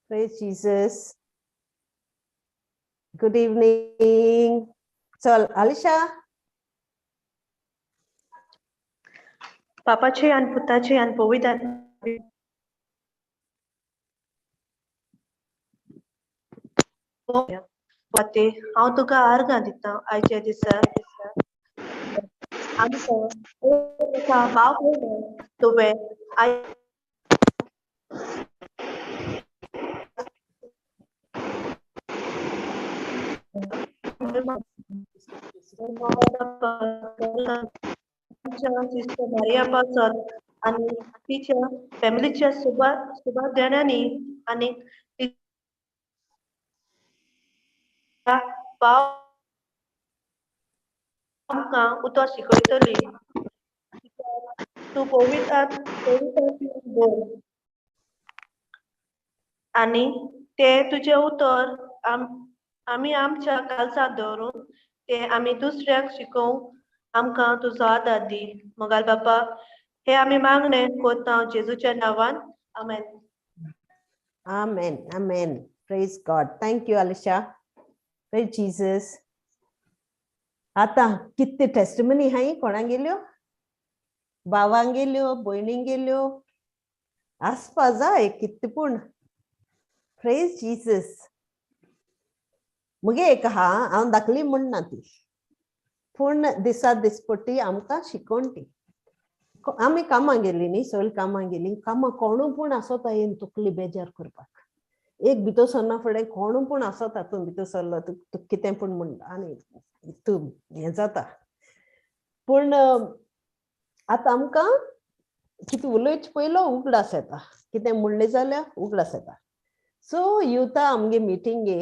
Praise Jesus. Good evening. चल आलिशा. बापाचे आणि पुताचे आणि पवित्र आत्म्याचे हांव तुका आर्गां दिता आयच्या दिसा आमकां भाव तुवें सिस्टर मारिया पासत आनी तिच्या फॅमिलीच्या सुबा देण्यांनी आनी भाव आमकां उतर शिकयतली. तूं पवित्र दवर आनी तें तुजें उतर आमी आमच्या कालसांत दवरून तें आमी दुसऱ्यांक शिकोवंक आमकां तुजो आदार दी. मोगाल बापा, हे आमी मागणें कोता जेजूच्या नांवान, आमेन. Amen, amen. Praise God. Thank you Alisha. Praise Jesus. आतां कितले टेस्टिमनी हाय कोणाक गेल्यो? भावांक गेल्यो, भयणींक गेल्यो, आसपा जाय कितले पूण. प्रेज जीसस. मुगे एक आहा, हांव धाकली म्हणना ती, पूण दिसा दिसपट्टी आमकां शिकोवन ती. आमी कामां गेली न्ही, सगळीं कामां गेली, कामां कोणू पूण आसता येवन तुकली बेजार करपाक. एक भितर सरना फुडें कोणू पूण आसता, तूं भितर सरलो तुका कितें पूण म्हणटा आनी तूं हें जाता. पूण आतां आमकां कितें उलोवचें पयलो उगडास येता, कितें म्हणलें जाल्यार उगडास येता. सो युता आमगे मिटिंगे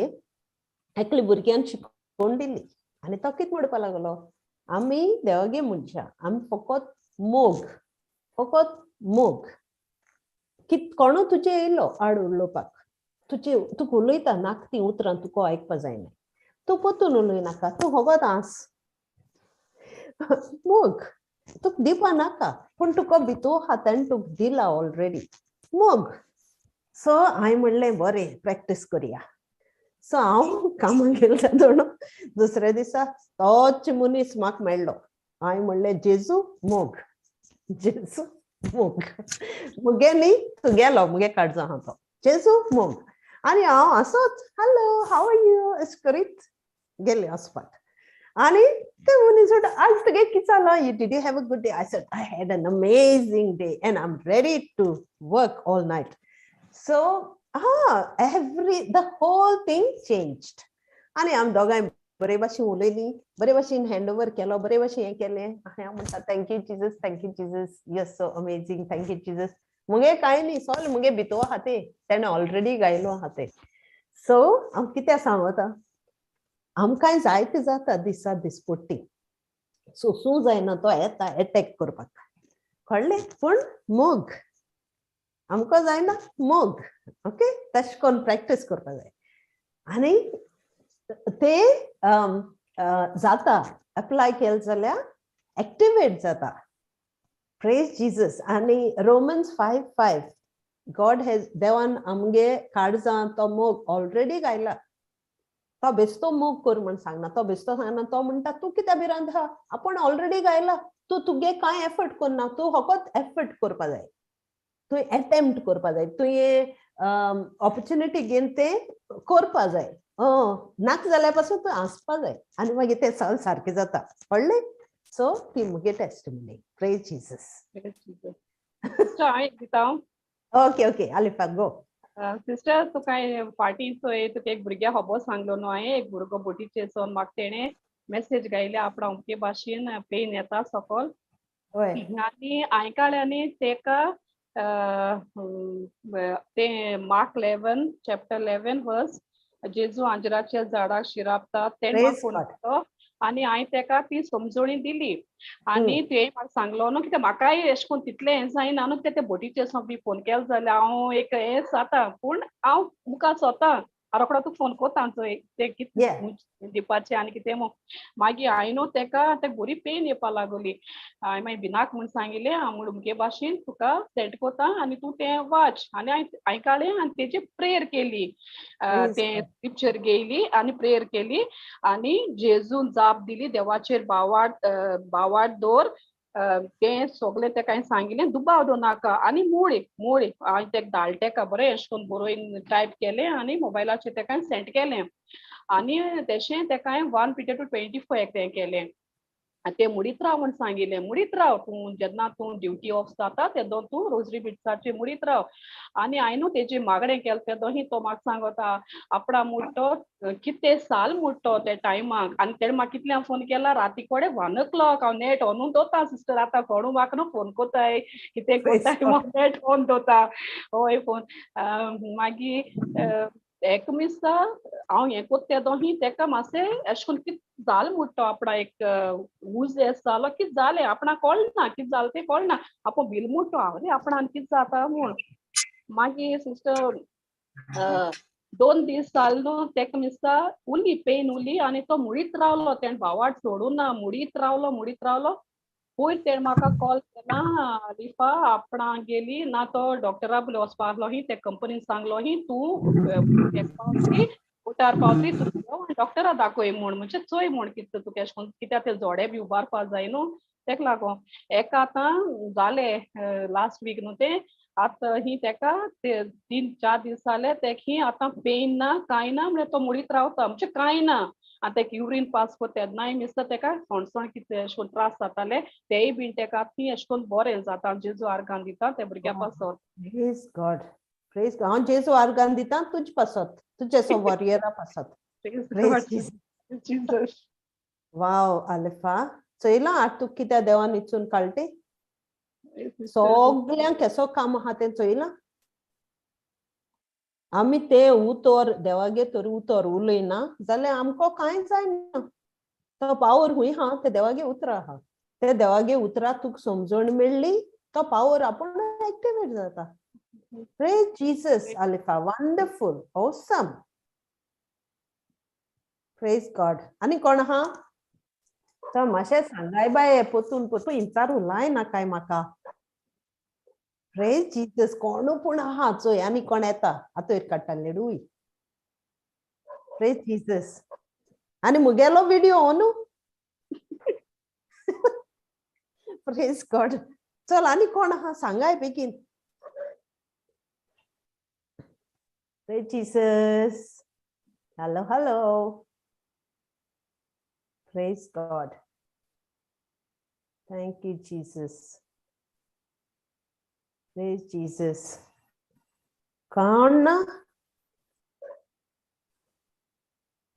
एकले भुरग्यान शिकोवन दिली आनी तो कितें म्हणपाक लागलो, आमी देवागे मनशां, आमी फकत मोग, फकत मोग. कित कोणू तुजे येयलो आड उलोवपाक, तुजे तुका उलयता नाक ती उतरां तुका आयकपा जायना, तूं परतून उलय नाका, तूं फकत आस मोग तुका दिवपा नाका, पूण तुका भितर आहा तेणें तुका दिला ऑलरेडी मोग. सो हांवें म्हणलें बरें प्रॅक्टीस करया. सो हांव कामाक गेलें तेन्ना दुसऱ्या दिसा तोच मनीस म्हाका मेळ्ळो. हांवें म्हणलें जेजू मोग, जेजू मोग, मुगे न्ही तुगेलो, मुगे काडचो आहा तो जेजू मोग. आनी हांव असोच हॅलो how are you अशें करीत गेलें वचपाक. आनी ते मनीस म्हणटा आज तुगे कितें जालां, you did you have a good day? I said I had an amazing day and I am ready to work all night. So every the whole thing changed. आनी आमी दोगांय बरे भाशेन उलयलीं, बरे भाशेन हँड ओवर केलो, बरे भाशेन हें केलें. आनी हांव म्हणटा thank you Jesus, thank you Jesus, you are so amazing, thank you Jesus. मुगे कांय न्ही, सगळें मुगे भितर आहा तें, तेणें ऑलरेडी गायलो आहा तें. सो हांव कितें सांगता, आमकांय जायते जाता दिसा दिसपट्टी, सोसूं जायना तो येता एटॅक करपाक, कळ्ळें? पूण मोग आमकां जायना, मोग. ओके, तशें करून प्रॅक्टीस करपाक जाय आनी ते जाता एप्लाय केलें जाल्यार एक्टिवेट जाता. Praise Jesus. आनी रोमन्स 5:5, गॉड हेज, देवान आमगे काळजां तो मोग ऑलरेडी गायला. तो बेस्तो मोग कर म्हण सांगना, तो बेस्तो सांगना, तो म्हणटा तूं कित्याक भिरांत आहा, आपूण ऑलरेडी गायला, तूं तुगे कांय एफर्ट करना, तूं फकत एफर्ट करपा जाय, तुवें एटेम्प्ट करपा जाय, तुवें ऑपॉर्च्युनिटी घेवन तें करपा जाय. नाका जाल्यार पासून तूं हांसपा जाय आनी मागीर तें सगळें सारकें जाता. कळ्ळें? सो ती मुगे टेस्टिमनी. Praise Jesus. हांव दिता. ओके ओके आलिफा गो. सिस्टर, तुका फाटीं चोय तुका एक भुरग्या खबर सांगलो न्हू हांवें, एक भुरगो बोटीचेर चोवन म्हाका तेणें मॅसेज गायल्या आपणा अमके भाशेन पेन येता सकल. आनी हांवें काडलें आनी तेका तें मार्क 11 चॅप्टर 11 वर्स जेजू आंजराच्या झाडाक शिरापता तेणें म्हाका फोन केलो आनी हांवें तेका ती समजोणी दिली. आनी तुवें म्हाका सांगलो न्हू कित्याक म्हाकाय एशें कोन्न तितलें हें जायना न्हू, कित्याक ते बोटीचेर सावन बी फोन केलो जाल्यार हांव एक हें जाता, पूण हांव मुखार सोता. हांव रोकडो तुका फोन कोता चोय ते कितें दिवपाचें आनी कितें म्हूण. मागीर हांवें न्हू तेका तेका बरी पेन येवपा लागली. हांवें मागीर भिनाक म्हूण सांगिल्लें, हांव म्हूण मुगे भाशेन तुका सेंड कोता आनी तूं तें वाच. आनी हांवें काडलें आनी तेजी प्रेयर केली, तें स्क्रिप्चर घेयली आनी प्रेयर केली आनी जेजून जाप दिली, देवाचेर भावार्थ दवर, तें सगळें तेका हांवें सांगिल्लें, दुबाव दवर नाका. आनी मुळे मुळे हांवें तेका धाडलें तेका बरें अशें करून बरोवन टायप केलें आनी मोबायलाचेर तेका हांवें सेंड केलें. आनी तेशें तेका हांवें 1 Peter 2:24 तें केलें. तें मुडीत राव म्हूण सांगिल्लें, मुडीत राव तूं जेन्ना तूं ड्युटी ऑफ जाता तेदो तूं रोजरी बिट्साचेर मुडीत राव. आनी हांवें न्हू तेजें मागणें केलें तेदो तो म्हाका सांगता आपणा मुट्टो कितें साल मुट्टो त्या टायमाक. आनी तेणें म्हाका कितल्यांक फोन केला, राती कडेन 1 o'clock. हांव नेट ऑनून दवरता सिस्टर, आतां कोणू म्हाका न्हू फोन कोताय कितें कोताय, नेट ऑन दवरता हय फोन. मागीर एक मिसा हांव हें कोत्ता तेदो ही तेका मातशें अशें करून कितें जालें म्हणटा तो आपणा एक उज एस जालो, कितें जालें आपणाक कळना, कितें जालें तें कळना, आपूण बील म्हणटा हांव रे आपणान कितें जाता म्हूण. मागीर सिस्टर 2 दीस जाले न्हू तेका मिसा उरली पेन उरली आनी तो मुडीत रावलो, तेणें भावार्थ सोडूं ना, मुडीत रावलो मुडीत रावलो. पयर तेणें म्हाका कॉल केला, लिफा आपणा गेली ना तो डॉक्टरा बी वचपा आहलो ही, ते कंपनीन सांगलो ही तूं पावतली उठार पावतली तूं डॉक्टरा दाखय म्हूण, म्हणजे चोय म्हूण कितें तुका एशें करून कित्याक ते जोडे बी उबारपा जाय न्हू तेका लागून. एका आतां जालें लास्ट वीक न्हू तें, आतां ही तेका ते 3-4 दीस जाले तेका ही आतां पेन ना कांय ना, म्हळ्यार तो मुडीत रावता म्हणजे कांय ना. आतां तेका युरीन पास कोता तेन्नाय मिसता तेका सणसण कितें अशें करून त्रास जाताले तेय बीन तेका आतां अशें करून बरें जाता. जेजू आर्गान दिता ते भुरग्या पासत. प्रेज गॉड, प्रेज गॉड. हांव जेजू आर्गान दिता तुज पासत, तुजे सो वॉरियरा पासत. वाव आलिफा, चोयलां आतां तूं कित्या देवान इचून काडटे, सगल्यांक केसो काम आहा तें चोयलां. आमी ते उतर देवागे तर उतर उलयना जाल्यार आमकां कांय जायना. तो पावर खूंय आहा ते देवागे उतरां आहा, ते देवागे उतरां तुका समजण मेळ्ळी तो पावर आपूण एक्टिवेट जाता. Praise Jesus Alifa, wonderful, awesome, praise God. आनी कोण आहा तो मातशें सांगाय बाये, पोतून पोतून इंचारू लायना काय म्हाका. प्रेज जीसस. कोण पूण आहा चोय आनी कोण येता आतां काडटा लेडूय. Praise Jesus. आनी मुगेलो विडियो न्हू. Praise God. चल आनी कोण आहा सांगाय बेगीन. Praise Jesus. Hello hello. Praise God. Thank you Jesus. Praise Jesus. कोण ना?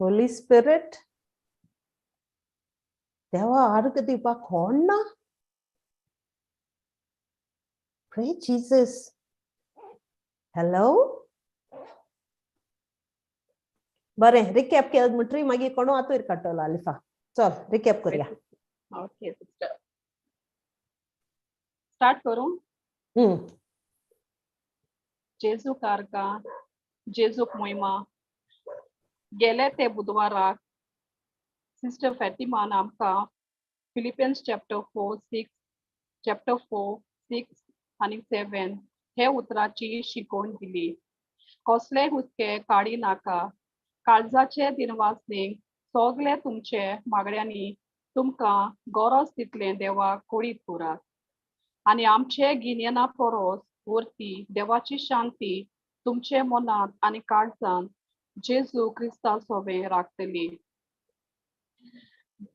होली स्पिरिट देवा आर्ग दिवपाक कोण ना? Praise Jesus. Hello. बरें रिकॅप केलें म्हणटरी मागीर कोणू आतूर काडटलो आलिफा. चल रिकॅप करूया. ओके सिस्टर, स्टार्ट करूं? जेजू कारका, जेजूक मोहिमा. गेले ते बुधवाराक सिस्टर फॅतिमान आमकां फिलिपियन्स चॅप्टर 4, 6 आनी 7 हे उतराची शिकवण दिली. कसले हुस्के काडी नाका, काळजाचे दिनवासनीक सगळे तुमचे मागण्यांनी तुमकां गरज तितलें देवाक कळीत करात आनी आमचे गिन्याना परस वरती देवाची शांती तुमचे मनांत आनी काळजांत जेजू क्रिस्ता सोबें राखतली.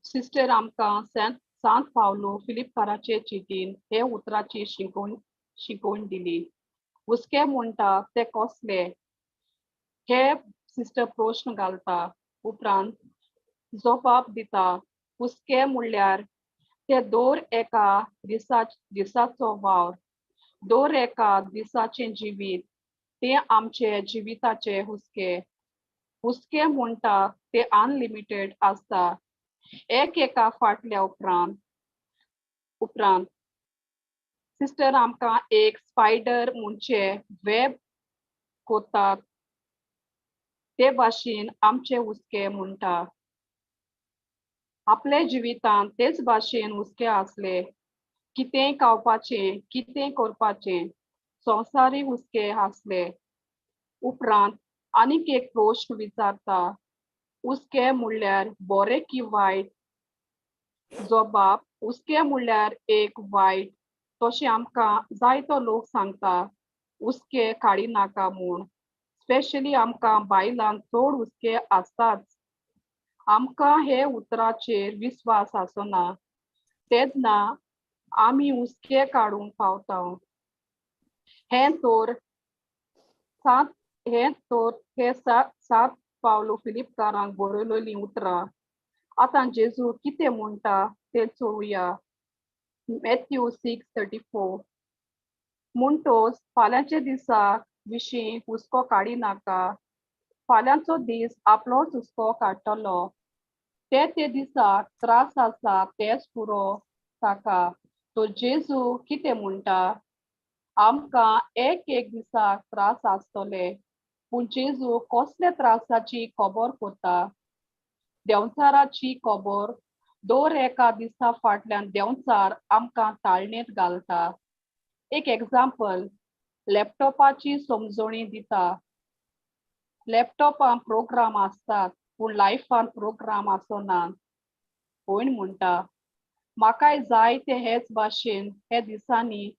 सिस्टर आमकां सांत पावलो फिलिपकाराचे चिटीन हे उतराची शिकवण दिली. हुस्के म्हणटा ते कसले हे सिस्टर प्रश्न घालता, उपरांत जबाब दिता. हुस्के म्हणल्यार ते दर एका दिसाचो वावर, दर एका दिसाचें जिवीत, ते आमचे जिविताचे हुस्के. हुस्के म्हणटा ते अनलिमिटेड आसता. एक एका फाटल्या उपरांत उपरांत सिस्टर आमकां एक स्पायडर म्हणचे वेब कोतात ते भाशेन आमचे हुस्के म्हणटा. आपले जिवितांत तेच भाशेन हुस्के आसले, कितेंय खावपाचें, कितें करपाचें, संवसारी हुस्के आसले. उपरांत आनीक एक प्रश्न विचारता, हुस्के म्हणल्यार बरें की वायट? जबाब, हुस्के म्हणल्यार एक वायट, तशें आमकां जायतो लोक सांगता हुस्के काडिनाका म्हूण. स्पेशली आमकां बायलांक चड हुस्के आसताच. आमकां हे उतराचेर विस्वास आसना तेन्ना आमी हुस्के काडूंक पावता. हें तर सात हें तर हे सात पावलो फिलिपकारांक बरयलेलीं उतरां. आतां जेजू कितें म्हणटा तें चोवया. मॅथ्यू 6:34. म्हणटोच फाल्यांच्या दिसा विशीं हुस्को काडिनाका, फाल्यांचो दीस आपलोच हुस्को काडटलो. ते ते दिसाक त्रास आसा तेच पुरो ताका. तो जेजू कितें म्हणटा, आमकां एक एक दिसाक त्रास आसतले, पूण जेजू कसल्या त्रासाची खबर करता? देंवचाराची खबर. दर एका दिसा फाटल्यान देंवचार आमकां ताळणेंत घालता. एक एग्जाम्पल, लॅपटॉपाची समजणी दिता. लॅपटॉपान प्रोग्राम आसतात पूण लायफान प्रोग्राम आसना. भयण म्हणटा, म्हाकाय जाय ते हेच भाशेन हे दिसांनी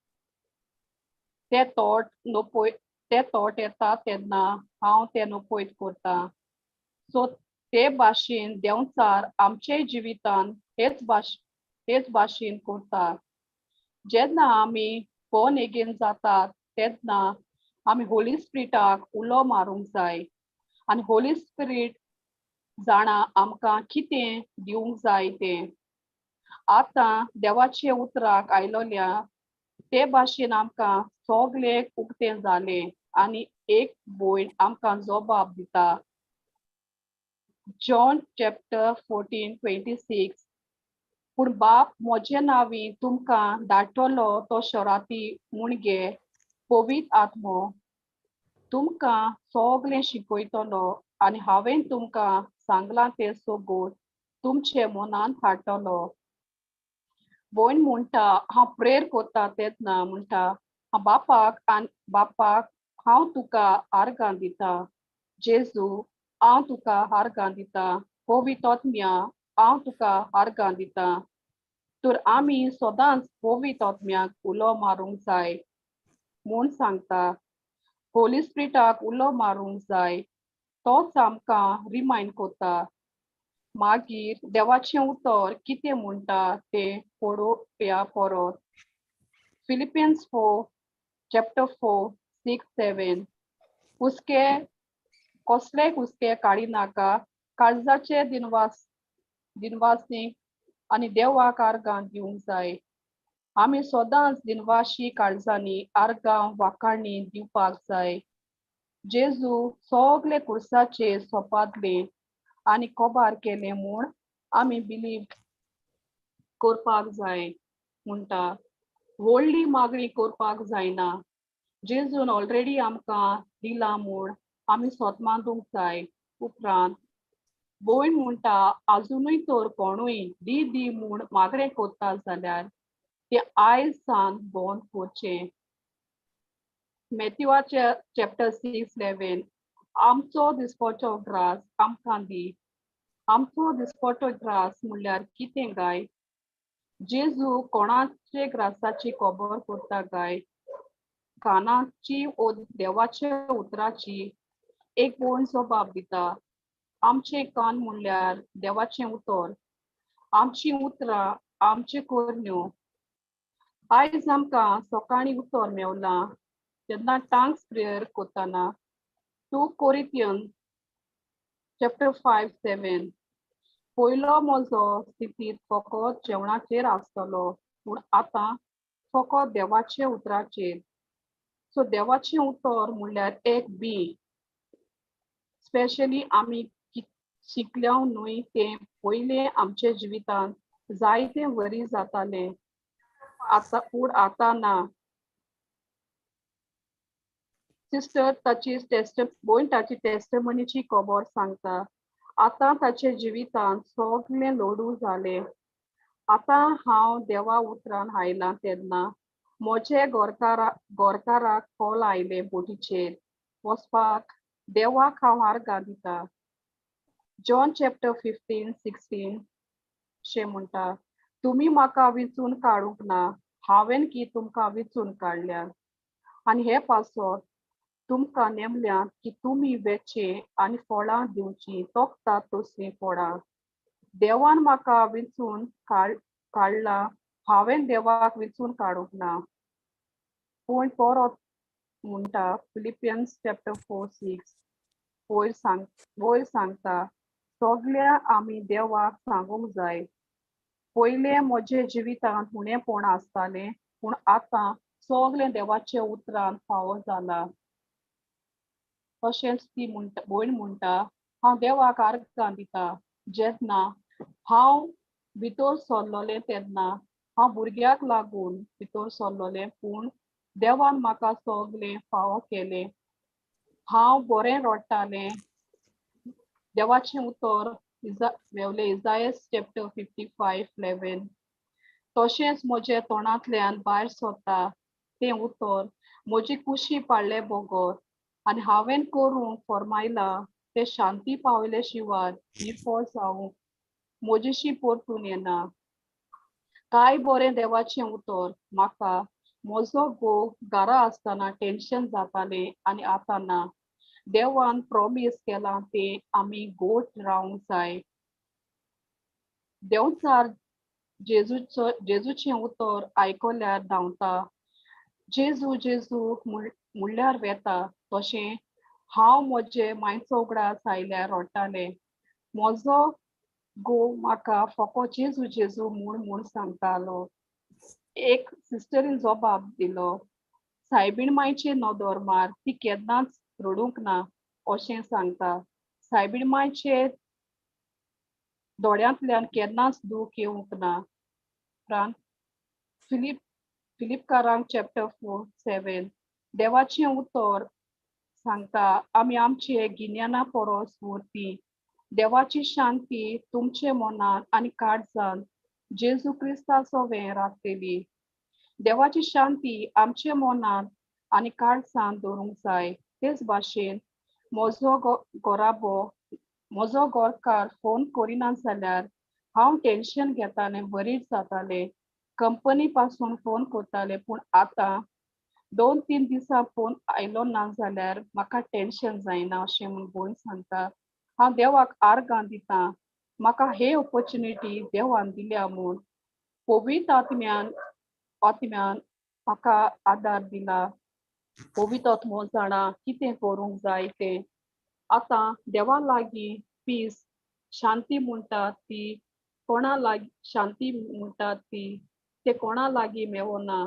ते थॉट नपय, ते थॉट येता तेन्ना हांव ते नपयत करता. सो ते भाशेन देंवचार आमचे जिवितान हेच भाशेन करता. जेन्ना आमी बॉर्न एगेन जातात तेन्ना आमी होली स्पिरिटाक उलो मारूंक जाय आनी होली स्पिरीट जाणा आमकां कितें दिवंक जाय तें. आतां देवाचे उतराक आयलोल्या ते भाशेन आमकां सगळें उक्तें जालें आनी एक भयण आमकां जबाब दिता. John chapter 14:26. पूण बाप म्हजे नांवी तुमकां धाडटलो तो शराती मुणगे पवित्र आत्मो तुमकां सगळें शिकयतलो आनी हांवें तुमकां सांगलां तें सगळें तुमचे मनांत हाडटलो. भयण म्हणटा, हांव प्रेयर करता तेन्ना म्हणटा, हांव बापाक आनी बापाक हांव तुका आर्गां दिता, जेजू हांव तुका आर्गां दिता, पवित्र आत्म्या हांव तुका आर्गां दिता. तर आमी सदांच पवित्र आत्म्याक उलो मारूंक जाय म्हूण सांगता. होली स्पिरिटाक उलो मारूंक जाय, तोच आमकां रिमायंड करता. मागीर देवाचें उतर कितें म्हणटा तें पळोवया परत. Philippines 4 chapter 4 6 7. हुस्के कसले हुस्के काडिनाका, काळजाचे दिनवासनीक आनी देवाक आर्गां दिवंक जाय. आमी सदांच दिनवाशी काळजांनी आर्गां वाखाणी दिवपाक जाय. जेजू सगळे कुर्साचेर सोपादले आनी कबार केलें म्हूण आमी बिलीव करपाक जाय म्हणटा. व्हडली मागणी करपाक जायना, जेजून ऑलरेडी आमकां दिलां म्हूण आमी सोत मांदूंक जाय. उपरांत भयण म्हणटा, आजुनूय तर कोणूय दी दी म्हूण मागणें करता जाल्यार तें आयज सावन बंद करचें. मॅथ्यूआचे चॅप्टर 6:11. आमचो दिसपटो ग्रास आमकां दी. आमचो दिसपटो ग्रास म्हणल्यार कितें गाय? जेजू कोणाचे ग्रासाची खबर करता गाय? कानाची ओ देवाच्या उतराची. एक भयण जबाब दिता, आमचें कान म्हणल्यार देवाचें उतर, आमचीं उतरां आमच्यो करण्यो. आयज आमकां सकाळीं उतर मेवलां तेन्ना टांग्स प्रेयर करतना 2 कोरिंथियन चॅप्टर 5:7. पयलो म्हजो स्थितींत फकत जेवणाचेर आसतलो, पूण आतां फकत देवाच्या उतराचेर. सो देवाचें उतर म्हणल्यार एक बी. स्पेशली आमी शिकल्या न्हय तें पयलें आमच्या जिवितांत जायते वरी जातालें, आतां पूण आतां ना. सिस्टर ताची भयण ताची टेस्टमनीची खबर सांगता. आतां ताचे जिवितांत सगळें लोडू जालें. आतां हांव देवा उतरान आयलां तेन्ना म्हजे गोरकाराक कॉल आयले बोटीचेर वचपाक. देवाक हांव आर्गां दिता. जॉन चॅप्टर 15-16 शें म्हणटा, तुमी म्हाका विंचून काडूंक ना, हांवें की तुमकां विंचून काडल्या आनी हे पासत तुमकां नेमल्यात की तुमी वेचे आनी फळां दिवचीं, तोखतात तसलीं फळां. देवान म्हाका विंचून काडला, हांवें देवाक विंचून काडूंक ना. पूण परत म्हणटा फिलिपियन्स चॅप्टर 4:6 वयर सांगता, सगळ्या आमी देवाक सांगूंक जाय. पयलें म्हजे जिवितांत उणेपण आसतालें, पूण आतां सगळें देवाच्या उतरान फावो जाला. तशेंच ती म्हणटा, भयण म्हणटा, हांव देवाक आर्गां दिता. जेन्ना हांव भितर सरलोलें तेन्ना हांव भुरग्याक लागून भितर सरलोलें, पूण देवान म्हाका सगळें फावो केलें. हांव बरें रडटालें. देवाचें उतर मेवलें इजायस चॅप्टर 55:11. तशेंच म्हज्या तोंडांतल्यान भायर सरता तें उतर म्हजी कुशी पाडले बगर आनी हांवें करूंक फर्मायलां तें शांती पावयले शिवाय निफळ जावंक म्हजेशी परतून येना. काय बरें देवाचें उतर. म्हाका म्हजो घोव घरा आसतना टेंशन जातालें आनी आतां ना. देवान प्रोमीस केलां तें आमी गोट रावंक जाय. देंवचार जेजूचें उतर आयकल्यार धांवता, जेजू जेजू म्हणल्यार वेता. तशें हांव म्हजे मांयचो उगडास आयल्यार रडटालें. म्हजो घोव म्हाका फकत जेजू जेजू म्हूण म्हूण सांगतालो. एक सिस्टरीन जबाब दिलो, सायबीण मांयचे नदर मार, ती केन्नाच रडूंक ना अशें सांगता. सायबीण मांयचे दोळ्यांतल्यान केन्नाच दूख येवंक ना. उपरांत फिलिपकारांक चॅप्टर 4:7 देवाचें उतर सांगता, आमी आमचे गिन्याना परस व्हरती देवाची शांती तुमचे मनांत आनी काळजांत जेजू क्रिस्ता सोवें राखतली. देवाची शांती आमचे मनांत आनी काळजांत दवरूंक जाय. तेच भाशेन म्हजो घराबो, म्हजो घरकार फोन करिना जाल्यार हांव टेंशन घेतालें, वरीड जातालें. कंपनी पासून फोन करताले, पूण आतां 2-3 दिसां फोन आयलो ना जाल्यार म्हाका टेंशन जायना अशें म्हूण भयण सांगता. हांव देवाक आर्गां दिता, म्हाका हे ऑपोर्चुनिटी देवान दिल्या म्हूण. पवित्र आत्म्यान म्हाका आदार दिला. पवित्र आत्मो जाणा कितें करूंक जाय तें. आतां देवा लागीं पीस, शांती म्हणटा ती कोणा लागीं, शांती म्हणटा ती ते कोणा लागीं मेवना.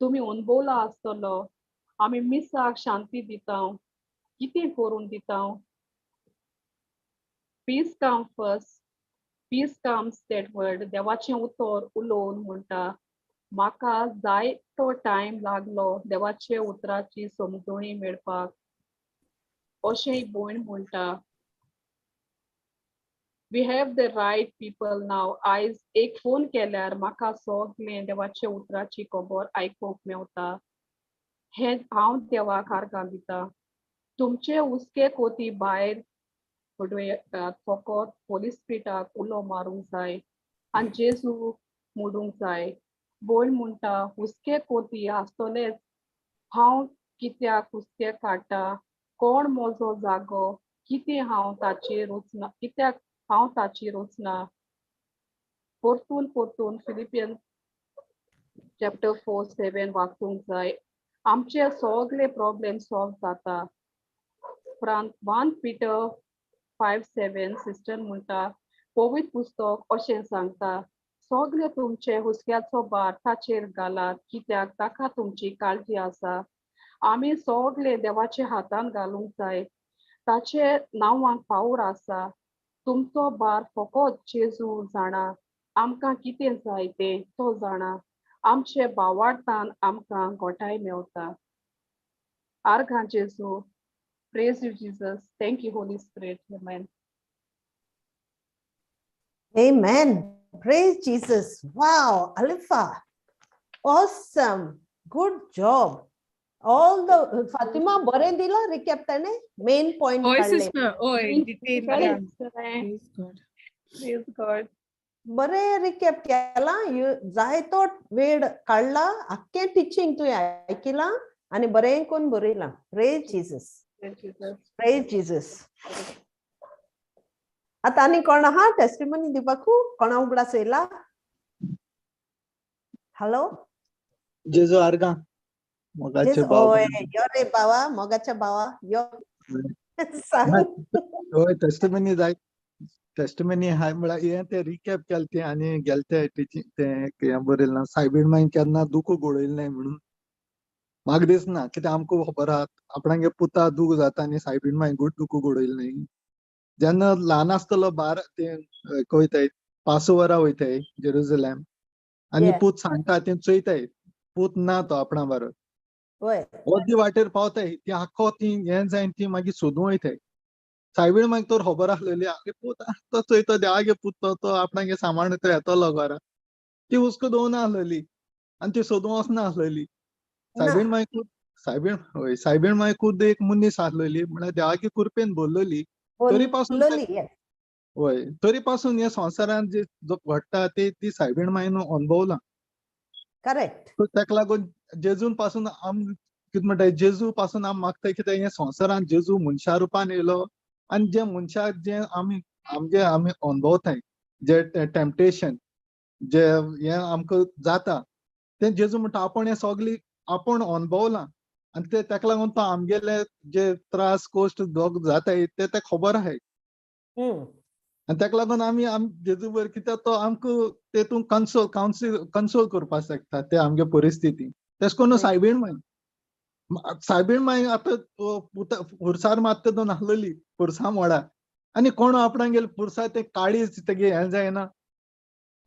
तुमी अणभवला आसतलो. आमी मिसाक शांती दिता, कितें करून दिता. Peace come first, peace comes that word. देवाचें उतर उलोवन म्हणटा, म्हाका जाय तो टायम लागलो देवाचे उतराची समजणी मेळपाक अशें भयण म्हणटा. We have the right people now. आयज एक फोन केल्यार म्हाका सगळें देवाच्या उतराची खबर आयकूंक मेवता. हें हांव देवाक आर्गां दिता. तुमचे हुस्के कोती भायर पडूं फकत होली स्पिरिटाक उलो मारूंक जाय आनी जेजू मोडूंक जाय. भयण म्हणटा, हुस्के कोती आसतलेच, हांव कित्याक हुस्के काडटा, कोण म्हजो जागो, कितें हांव ताचेर वचना, कित्याक हांव ताचेर वचना. परतून परतून फिलिपियन चॅप्टर 4:7 वाचूंक जाय. आमचे सगळे प्रॉब्लेम सॉल्व जाता. उपरांत 1 पीटर 5:7 सिस्टर म्हणटा, पवित्र पुस्तक अशें सांगता, सगळे तुमचे हुस्क्याचो भार ताचेर घालात, कित्याक ताका तुमची काळजी आसा. आमी सगळे देवाच्या हातान घालूंक जाय. ताचे नांवांक पावर आसा. तुमचो भार फकत जेजू जाणा. आमकां कितें जाय तें तो जाणा. आमचे भावार्थान आमकां गोठाय मेवता. आर्गां जेजू. Praise you Jesus. Thank you Holy Spirit. Amen. Amen. Praise Jesus. Wow, Alifa. Awesome. Good job. All the Fatima बरें दिला recap ताणे main point हय काडले. सिस्टर, हय, detail. Praise God. Praise God. बरें रिकॅप केला. जायतो वेळ काडला, आख्खें टिचींग तुवें आयकिलां आनी बरें करून बरयलां. Praise Jesus. Praise Jesus. Praise Jesus. आतां आनी कोण आहा टेस्टिमनी दिवपाकू? कोणा उगडास येयला? हॅलो. जेजू आर्गां, मोगाचे भाव. हय, यो रे बावा, मोगाच्या भावा, यो, सांग. हय, टेस्टिमनी जाय. टेस्टिमनी हाय म्हळ्यार हें तें रिकॅप केलें तें आनी गेले ते टिचींग तें हें बरयलें ना, सायबीण मागीर केन्ना दुःख घडयलें नाय म्हणून म्हाका दिसना. कित्याक आमकां खबर आहा, आपणागे पुता दूख जाता आनी सायबीण मागीर घट दुःख घडयलें न्ही. जेन्ना ल्हान आसतलो बारा ते वयताय, पासोवरा वयताय जेरुजलेम आनी पूत सांगता, ते चोयताय, पूत ना तो आपणा बरोबर. अर्दी वाटेर पावताय, ती आख्खो ती हें जायन ती मागीर सोदूं वयताय. सायबीण मागीर तर खबर आसलेली, आगे पूत आहा, तो चोयता, देवागे पूत तो, तो आपणागे सामान तो येतलो घरा. ती हुस्को दवरना आसलेली आनी ती सोदूं वचना आसलेली. सायबीण माई खूद, सायबीण, हय, सायबीण माई खूद एक मनीस आसलेली, म्हळ्यार देवागे कृपेन भरलेली. तरी पासून भरलेली, yes. हय, तरी पासून ह्या संवसारांत जे जो घडटा ते ती सायबीण माईन अणभवलां. सो ताका लागून जेजून पासून आम कितें म्हणटा, जेजू पासून आम मागता कित्याक ह्या संवसारांत जेजू मनशा रुपान येयलो आनी जे मनशाक जे आमी आमगे आमी अणभवताय, जे टेम्पटेशन जे हें आमकां जाता, तें जेजू म्हणटा आपूण हें सगळें आपूण अणभवलां आनी ते ताका लागून तो आमगेले जे त्रास कश्ट दोग जाताय ते तेका खबर आहाय. आनी ताका लागून आमी जेजू बरोबर, कित्याक तो आमकां तेतून कन्सोल करपाक शकता ते आमगे परिस्थिती. तेश करून सायबीण माई, सायबीण माई आतां पुता पुरसार मात्ता तो नासलेली पुरसा मोडा आनी कोण आपणागेर पुरसा ते काळीज तेगे हें जायना.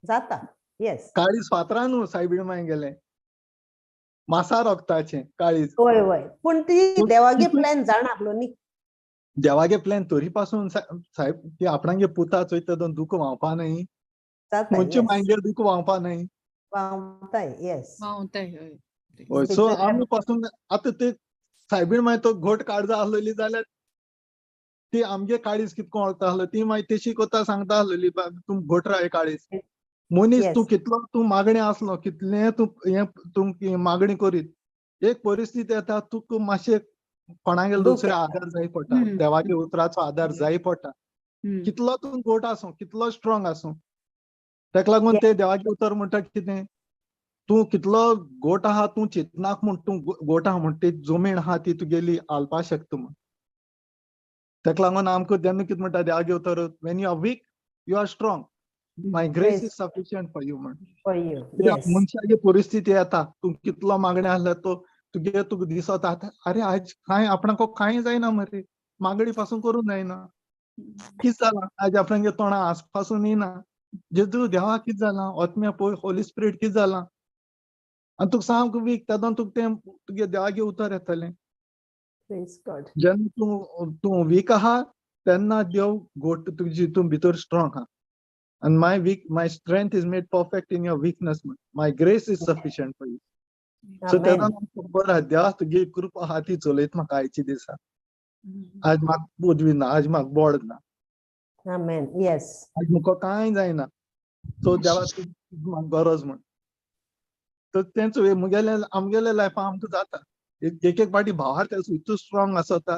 जाता, येस. काळीज फातरा न्हू सायबीण माई गेलें, मासा रोगताचें काळीज. हय हय, पूण ती पूण देवागे तितून प्लॅन जाणा आसलो न्ही. देवागे प्लॅन तरी पासून सायब ती आपणागे पुता चोयता दोन दुःख व्हांवपा न्हय. जाता, खंयचे yes. मायगेर दुःख व्हांवपा न्हय. व्हांवताय, येस. व्हांवताय, हय. हय, सो आमी पासून आतां ते सायबीण मागीर तो घोट काळजा आसलेली जाल्यार ती आमगे काळीज कितको वळखता आसलो, ती मागीर तेशी कोता सांगता आसलेली, तूं घोट राय काळीज. मनीस तूं कितलो तूं मागणें आसलो, कितलें तूं हें तूं मागणी करीत, एक परिस्थिती येता तुका मातशें कोणागेर दुःख दुसरे येता. आधार जाय पडटा, देवाच्या उतराचो आधार जाय पडटा. कितलो तूं घोट आसूं, कितलो स्ट्रॉंग आसूं, ताका लागून ते देवाचें उतर म्हणटा कितें, तूं कितलो गोट आहा, तूं चिंतनाक म्हूण तूं गोट आहा म्हूण ती जमीन आहा ती तुगेली हालपा शकता म्हूण. ताका लागून आमकां जेन्ना कितें म्हणटा देवाचें उतर, when you are weak you are strong, my grace is sufficient for you म्हूण. For you, कित्याक yes. मनशाची परिस्थिती येता, तूं कितलो मागणें आसल्यार तो तुगे तुका दिसता आतां, अरे आज कांय आपणाक कांय जायना मरे, मागणी पासून करूंक जायना, कितें जालां आज आपणागे तोंडा हांस पासून येना, जेजू देवा कितें जालां, आत्म्या पळय होली स्पिरीट कितें जालां, आनी तुका सामको वीक, तेदोन तुका तें तुगे देवागे उतर येतलें. Praise God. जेन्ना तूं वीक आहा तेन्ना देव गोट तुजी तूं भितर स्ट्रॉंग आहा. And my strength is made perfect in your weakness. My grace is sufficient for you. So Amen. तेन्ना आमकां खबर आहा, देवा तुगे कृपा आहा ती चलयत म्हाका आयच्या दिसा. आज म्हाका पदवी ना, आज म्हाका बोड ना. Amen. Yes. आज म्हाका कांय जायना. सो देवा तुजी म्हाका गरज म्हण. तर तेंच आमगेले लायफान आमकां जाता. एक एक पाटी भावार तें इतू स्ट्रॉंग आसता.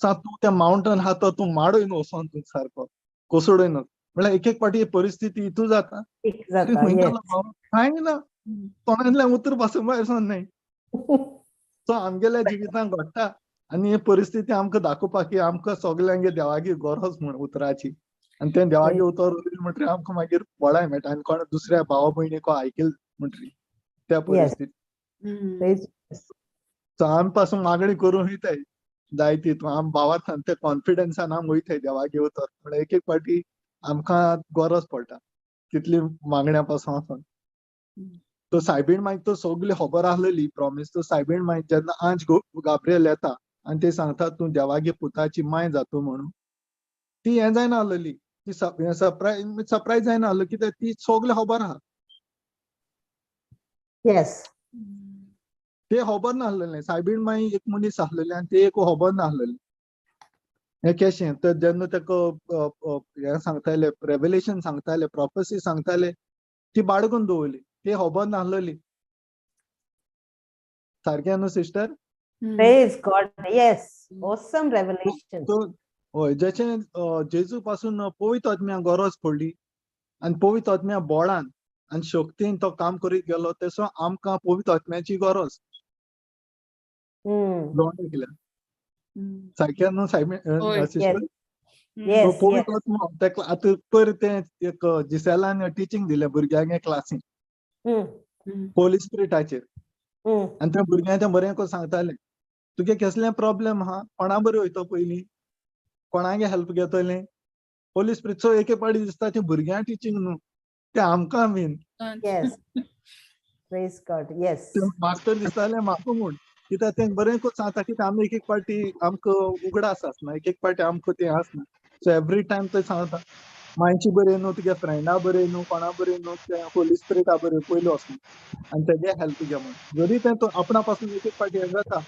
सा तूं त्या माउंटन आहा तो तूं माडोय न्हू वचोन तूं सारको कोसळय न्हू. म्हळ्यार एक एक पाटी परिस्थिती इतू जाता. एक जाता, खंय yes. गेलो भाव? कांय ना, तोंडांतल्यान उतर पासून भायर सरना न्हय. सो आमगेल्या जिवितांत घडटा आनी ही परिस्थिती आमकां दाखोवपाक की आमकां सगल्यांगे देवागी गरज म्हूण उतराची. आनी तें देवागे उतर उरलें म्हणटकीर आमकां मागीर बळाय मेळटा आनी कोण दुसऱ्या भावा भयणीक आयकल म्हणटकीर त्या परिस्थिती. सो आमी पासून मागणी करूं वयताय जायती, तूं आम भावात ते कॉन्फिडन्सान आम वयताय देवागे उतर. म्हळ्यार एक एक पाटी आमकां गरज पडटा तितली मागण्या पासून वचोन. तो सायबीण मायक तो सगळी खबर आसलेली प्रॉमीस. तो सायबीण माय जेन्ना आंज गाब्रियल येता आनी ते सांगता तूं देवागे पुताची माय जातो म्हणून, ती हें जायना आसलेली, ती सरप्रायज जायना आसलो कित्याक ती सगळी खबर आहा. येस. ते खबर नासलेलें. सायबीण माई एक मनीस आसलेले आनी ते एक खबर नासलेलें हें केशें. तर जेन्ना ताका हें सांगताले, रेवलेशन सांगताले, प्रोफेसी सांगताले, ती बाडगून दवरली, ती खबर नासलेली. सारकें न्हू sister? Praise God. Yes. Awesome revelation. हय, जशें जेजू पासून पवित्र आत्म्या गरज पडली आनी पवित्र आत्म्या बळान आनी शक्तीन तो काम करीत गेलो, तसो आमकां पवित्र आत्म्याची गरज. केल्या सारकें न्हू सिस्टर? पवित्र आत्मा ताका आतां पयर तें एक जिसेलान टिचींग दिलें भुरग्यांक क्लासीन होली स्पिरिटाचेर, आनी त्या भुरग्यांक तें बरें करून सांगतालें, तुगे कसलें प्रॉब्लेम आहा, कोणा बरें वयतो पयलीं, कोणागे हेल्प घेतलें. होली स्पिरिट सो एके पाटी दिसता तें भुरग्यांक टिचींग न्हू, तें आमकां बीन. म्हाका तर दिसतालें म्हाका म्हूण, कित्याक तें बरें करून सांगता कित्याक आमी एक एक पाटी आमकां उगडास आसना, एक एक पाटी आमकां तें आसना. सो एवरी टायम थंय सांगता मांयची बरें न्हू, तुगे फ्रेंडा बरें न्हू, कोणा बरें न्हू, तें होली स्पिरिटा बरें पयलो वचून आनी तेगे हेल्प घे म्हूण. जरी तें तो आपणा पासून एक एक पाटी हें जाता,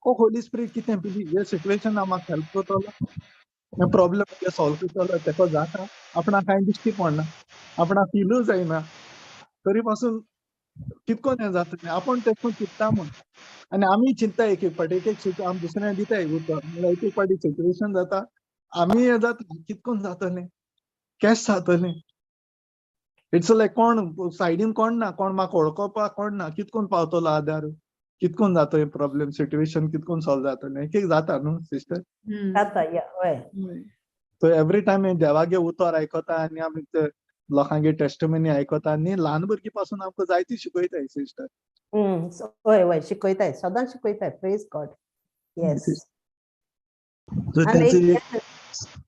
ओ होली स्पिरिट कितें प्लीज हे सिट्युएशना म्हाका हेल्प करतलो, हें प्रॉब्लम सॉल्व करतलो, तेका जाता. आपणाक कांय दिश्टी पडना, आपणाक फिलूय जायना, तरी पासून कितको हें जाता आपूण तें चिंत्ता म्हूण. आनी आमी चिंता एक एक पाटी, एक एक आमी दुसऱ्यांक दिताय उतर, म्हणल्यार एक एक पाटी सिट्युएशन जाता आमी हें जाता, कितकोन जातलें, केश जातलें. It's लायक कोण सायडीन कोण ना, कोण म्हाका वळखोवपाक कोण ना, कितकोन पावतलो आदार, कितकोन जातो हें प्रॉब्लम सिट्युएशन कितकोन सॉल्व जातलें. एक एक जाता न्हू सिस्टर? जाता. हय. सो एवरी टायम हें देवागे उतर आयकता आनी आमी लोकांगे टेस्टिमनी आयकता आनी ल्हान भुरगीं पासून आमकां जायती शिकयताय सिस्टर. हय हय, शिकयताय, सदांच शिकयताय. Praise God. Yes.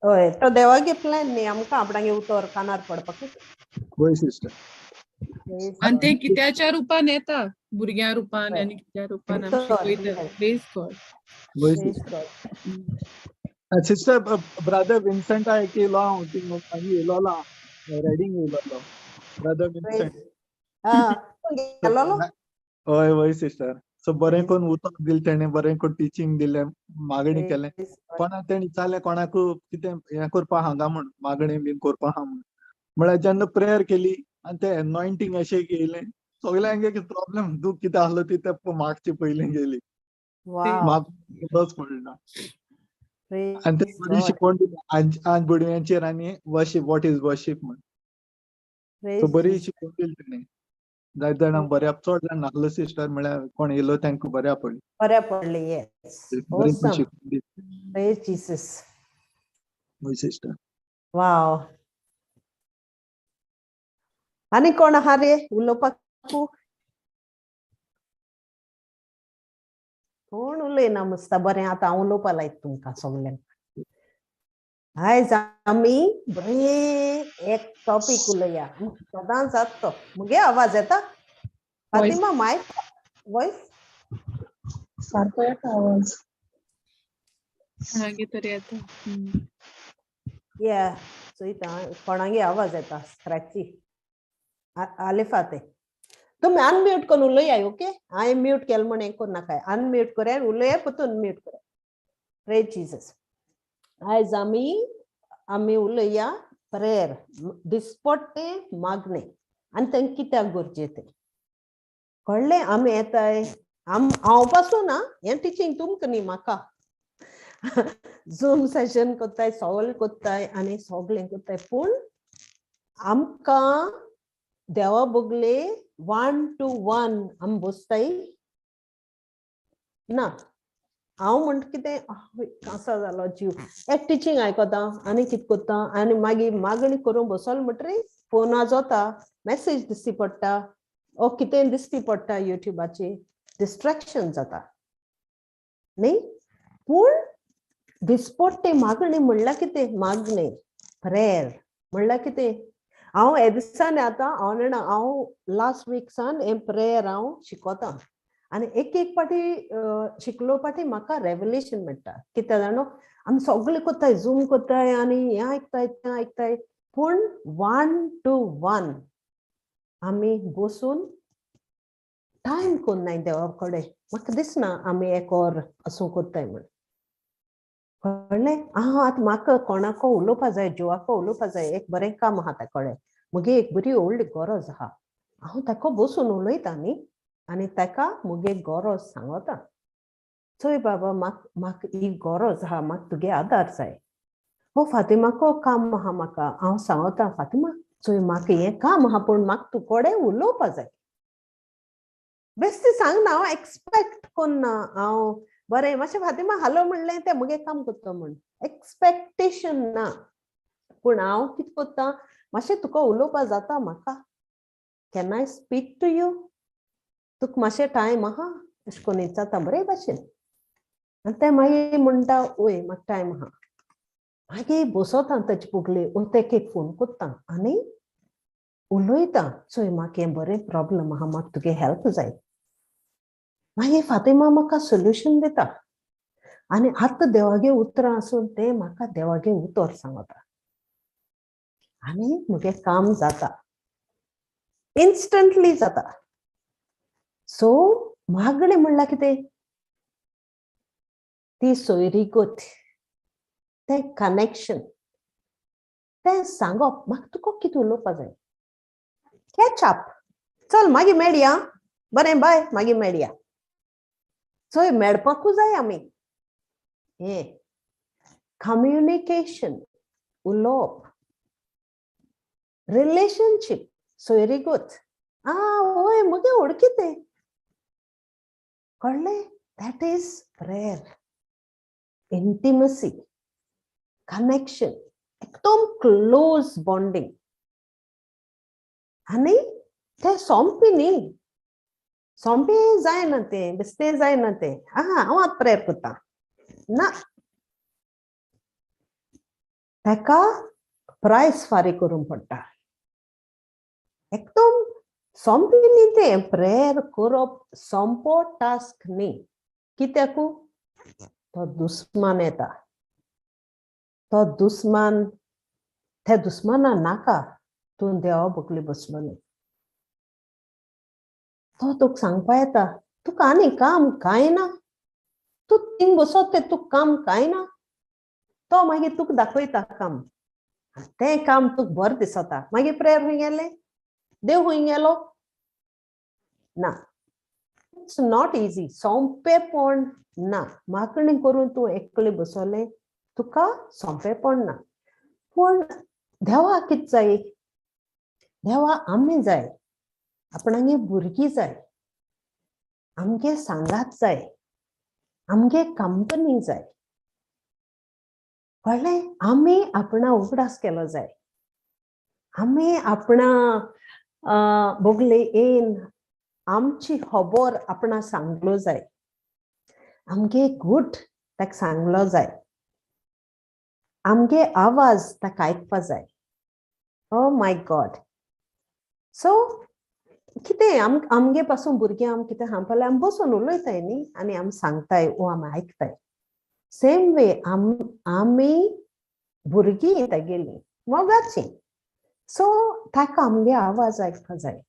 हय, तो देवागे प्लॅन न्ही आमकां आपणागे उतर कानार पडपाक. हय सिस्टर. आनी ते कित्याच्या रुपान येता, भुरग्यां रुपान आनी कित्या रुपान आमकां शिकयता. Praise God. Sister, brother विन्सेंटा एक येयलो हांव मागीर येयलोलो रेडींग येयलोलो ब्रदर विन्सेंट. हय हय सिस्टर. सो बरें करून उतर दिलें तेणें, बरें करून टिचींग दिलें, मागणी केलें. कोणाक तेणें विचारलें कोणाक कितें हें करपा हांगा म्हूण, मागणी बीन करपा आहा म्हूण. म्हळ्यार जेन्ना प्रेयर केली आनी तें एनॉयंटींग अशें येयलें, सगल्यांक प्रॉब्लम दूख कितें आसलो ती ते मागचे पयलीं गेली, म्हाका गरज पडना. आनी ते बरी शिकवण दिली आज बुडव्यांचेर आनी वर्शीप, what is worship म्हूण. सो बरी शिकवण दिली तेणें. जायते जाणांक बऱ्या, चड जाण नासलो सिस्टर, म्हळ्यार कोण येयलो तांकां बऱ्या पडली, बऱ्या पडली. येस. Praise Jesus. Sister. वाव. आनी कोण आहा रे उलोवपाक? कोण उलयना मस्ता. बरें, आतां हांव उलोवपा लायत तुमकां सगल्यांक. आयज आमी बरें एक टॉपीक उलया, सदांच जाता तो. मुगे आवाज येता फातिमा? माय वॉयस सारको येता आवाज. कोणागे तरी येता. या चोयता कोणागे आवाज येता स्क्रॅची. आलेफा ते तुमी अनम्यूट करून उलयाय. ओके, हांवें म्यूट केलें म्हण हें करूं नाकाय. अनम्यूट कराय, उलया, परतून म्यूट कराय. Praise Jesus. आयज आमी आमी उलया प्रेयर, दिसपट्टें मागणें आनी तें कित्याक गरजेचें कळ्ळें. आमी येताय, हांव पासून ना हें टिचींग तुमकां न्ही म्हाका. झूम सेशन करताय, सगळें करताय आनी सगळें करताय, पूण आमकां देवा बगले 1 to 1 आमी बसताय ना. हांव म्हणटा कितें कांसा जालो जीव, एक टिचींग आयकता आनी कितें करता आनी मागीर मागणी करूंक बसलो म्हणटरीर फोना जाता, मॅसेज दिश्टी पडटा, ओ कितें दिश्टी पडटा युट्यूबाचेर, डिस्ट्रेक्शन जाता न्ही. पूण दिसपट्टे मागणी म्हणल्यार कितें? मागणी, प्रेयर म्हणल्यार कितें? हांव हे दिसांनी आतां हांव जाणा, हांव लास्ट वीकसान हें प्रेयर हांव शिकोता आनी एक एक पाटी शिकलो पाटी म्हाका रेवलेशन मेळटा. कित्याक जाणो, आमी सगळे कोत्ताय, झूम कोत्ताय आनी हें आयकताय तें आयकताय, पूण 1 to 1 आमी बसून टायम कोन्नाय देवा कडेन. म्हाका दिसना आमी एक वर असो कोत्ताय म्हण. कळ्ळें? आं, आतां म्हाका कोणाको उलोवपा जाय, जिवाको उलोवपा जाय, एक बरें काम आहा ताका कडेन, म्हगे एक बरी व्हडली गरज आहा, हांव ताका बसून उलयता न्ही, आनी ताका म्हगे गरज सांगता, चोय बाबा म्हाका ही गरज आहा, म्हाका तुगे आदार जाय. हो फातिमाको काम आहा म्हाका, हांव सांगता फातिमा चोय म्हाका हें काम आहा, पूण म्हाका तूं कडेन उलोवपा जाय. बेश्टी सांगना, हांव एक्सपेक्ट कोन्ना, हांव बरें मातशें फातिमा हालो म्हणलें तें म्हगे काम करता म्हण एक्सपेक्टेशन ना, पूण हांव कितें करता, मातशें तुका उलोवपा जाता म्हाका, can I speak to you, तुका मातशें टायम आहा, अशें करून विचारता बरे भाशेन. आनी तें मागीर म्हणटा वय म्हाका टायम आहा. मागीर बसोता ताचे बगले, ओ तेका एक फोन करता आनी उलयता, चोय म्हाका हें बरें प्रॉब्लम आहा, म्हाका तुगे हेल्प जाय. मागीर फातिमा म्हाका सोल्युशन दिता आनी आतां देवागे उतरां आसून तें म्हाका देवागे उतर सांगता आनी म्हगे काम जाता, इन्स्टंटली जाता. सो मागणें म्हणल्यार कितें, ती सोयरीगत, तें कनेक्शन, तें सांगप म्हाका तुका कितें उलोवपा जाय, कॅच अप, चल मागीर मेळया, बरें बाय मागीर मेळया. चोय मेळपाकूच जाय आमी, हें कम्युनिकेशन, उलोवप, रिलेशनशीप, सोयरीगत. आं वय म्हगे वळखी तें, कळ्ळें? That is prayer, intimacy, connection, एकदम क्लोज बॉन्डिंग. आनी तें सोंपें न्ही, सोंपें जायना तें, बेश्टें जायना तें. आं हांव आतां प्रेयर करता ना, ताका प्रायस फारीक करूंक पडटा. एकदम सोंपें न्ही तें, प्रेयर करप सोंपो टास्क न्ही. कित्याकू तो दुस्मान येता, तो दुस्मान, त्या दुस्माना नाका तूं देवा बगले बसलो न्ही, तो तुका सांगपा येता तुका आनी काम कांय ना, तूं थिंग बसत तें तुका काम कांय ना, तो मागीर तुका दाखयता काम, तें काम तुका बरें दिसता, मागीर प्रेयर खंय गेलें, देव खंय गेलो ना. It's not easy, सोंपेपण ना. मागणी करून तूं एकलें बसलें तुका सोंपेपण ना, पूण देवा कितें जाय, देवा आमी जाय, आपणागे भुरगीं जाय, आमगे सांगात जाय, आमगे कंपनी जाय. कळ्ळें? आमी आपणा उगडास केलो जाय, आमी आपणा बोगले येन आमची खबर आपणा सांगलो जाय, आमगे गूट ताका सांगलो जाय, आमगे आवाज ताका आयकपा जाय. ओ my God. सो कितें आमगे पासून भुरगीं आम कितें सांगपाले, आमी बसून उलयताय न्ही, आनी आमी सांगताय ओ आमी आयकताय. सेम वे आमी भुरगीं तागेलीं मोगाचीं, सो ताका आमगे आवाज आयकपा जाय,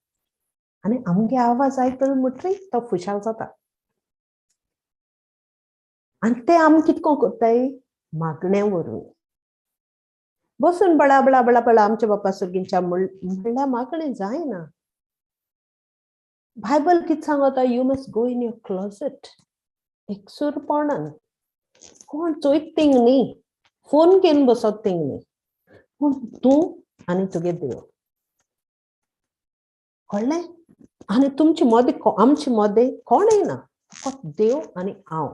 आनी आमगे आवाज आयकलो म्हणटरी तो खुशाल जाता. आनी ते आमी कितें करताय, मागणें व्हरून बसून बळा बळा बळा बळा आमच्या बापा सुरगींच्या म्हणल्यार मागणें जायना. बायबल कितें सांगता, you must go in your closet, एकसूरपणान, कोण चोयत थिंग न्ही, फोन घेवन बसत थिंग न्ही, पूण तूं आनी तुगे देव. कळ्ळें? आनी तुमचे मदें, आमचे मदें कोण येना, फकत देव आनी हांव.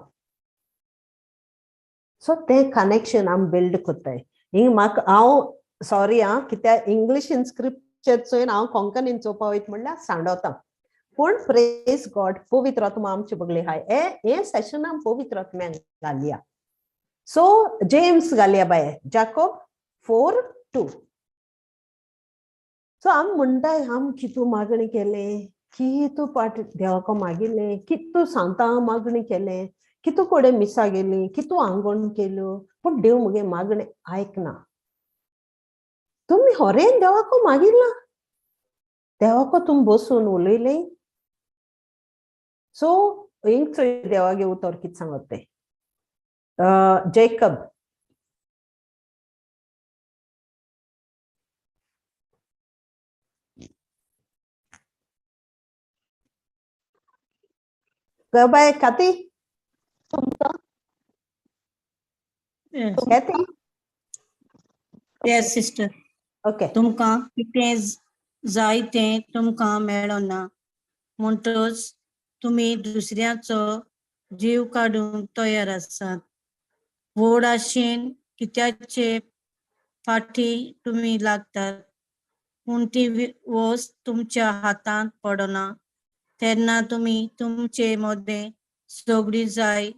सो तें कनेक्शन आमी बिल्ड करताय. हिंग म्हाका हांव सॉरी आं, कित्याक इंग्लिशीन स्क्रिप्चर चोयन हांव कोंकणीन चोवपा वयता म्हणल्यार सांडवता, पूण प्रेज गॉड पवित्र आत्मा आमचे बगले हाय. हे सेशन आम पवित्र आत्म्यान घालया. सो जेम्स घालया बाय, जाकोब 4:2. सो आमी म्हणटाय आम कितू मागणी केलें, कितू पाट देवाक मागिल्लें, कितू सांतां मागणी केलें, कितू कडेन मिसा गेली, कितू आंगण केल्यो, पूण देव मुगे मागणें आयकना. तुमी होरेन देवाक मागिल्ला, देवाक तुमी बसून उलयलें. सो हिंग चोय देवागे उतर कितें सांगत तें. जेकब. बाय काती. Yes. Kathy? Yes, sister. Okay. तुमकां कितें जाय तें तुमकां मेळना, म्हणटच तुमी दुसऱ्याचो जीव काडूंक तयार आसात. व्हड आशेन कित्याचे फाटी तुमी लागतात, पूण ती वस्त तुमच्या हातांत पडना. तेन्ना तुमी तुमचे मदें सगळी जाय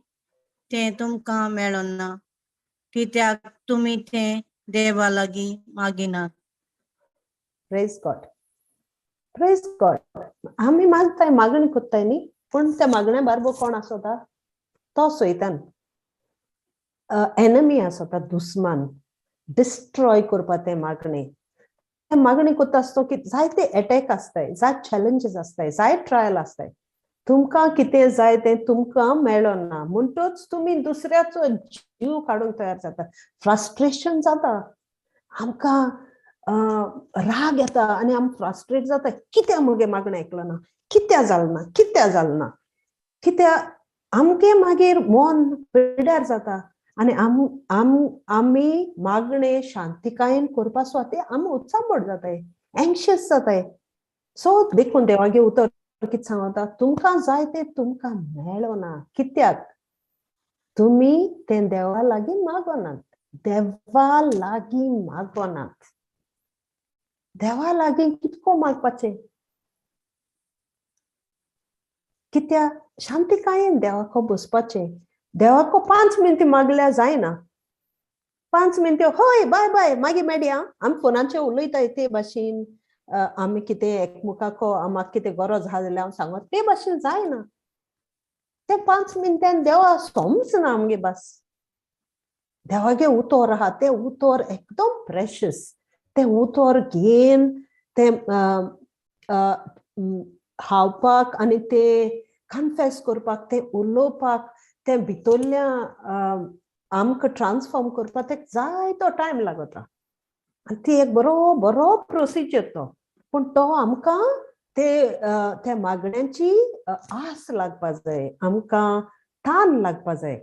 तें तुमकां मेळना, कित्याक तुमी तें देवा लागीं मागिनात. Praise God. Praise God. आमी मागताय, मागणी कोत्ताय न्ही, पूण त्या मागण्या बारबो कोण आसता? तो सैतान, एनमी आसता, दुस्मान, डिस्ट्रॉय करपा तें मागणें. तें मागणी कोत्ता आसतो की जायते एटॅक आसताय, जाय चॅलेंजीस आसताय, जाय ट्रायल आसताय. तुमकां कितें जाय तें तुमकां मेळना, म्हणटच तुमी दुसऱ्याचो जीव काडूंक तयार जाता. फ्रस्ट्रेशन जाता आमकां, राग येता आनी आम फ्रस्ट्रेट जाता. कित्याक मुगे मागणें आयकलें ना, कित्याक जालें ना, कित्याक जालें ना, कित्याक आमगे मागीर मन पिड्यार जाता आनी आम आम आमी मागणें शांतिकायेन करपा सुवाते आमी उत्साबड जाताय, एंक्शियस जाताय. सो देखून देवागे उतर कितें सांगता, तुमकां जाय तें तुमकां मेळना, कित्याक तुमी तें देवा लागीं मागनात. देवा लागीं मागनात. देवा लागीं कितको मागपाचें? कित्याक शांतिकायेन देवाक बसपाचें. देवाक 5 मिनटां मागल्यार जायना. 5 मिनटां हय बाय बाय मागीर मेळया, आमी फोनाचेर उलयताय ते भाशेन, आमी कितें एकमुखाक आमकां कितें गरज आहा जाल्यार हांव सांगत ते भाशेन जायना. ते 5 मिनटान देवा समजना आमगे बस. देवागे उतर आहा, तें उतर एकदम प्रेशस. तें उतर घेवन तें खावपाक आनी तें कन्फेस करपाक, तें उलोवपाक, तें भितरल्या आमकां ट्रान्सफॉर्म करपाक तें जायतो टायम लागता. आनी ती एक बरो बरो प्रोसिजर तो, पूण तो आमकां ते त्या मागण्यांची आस लागपा जाय, आमकां तान लागपा जाय.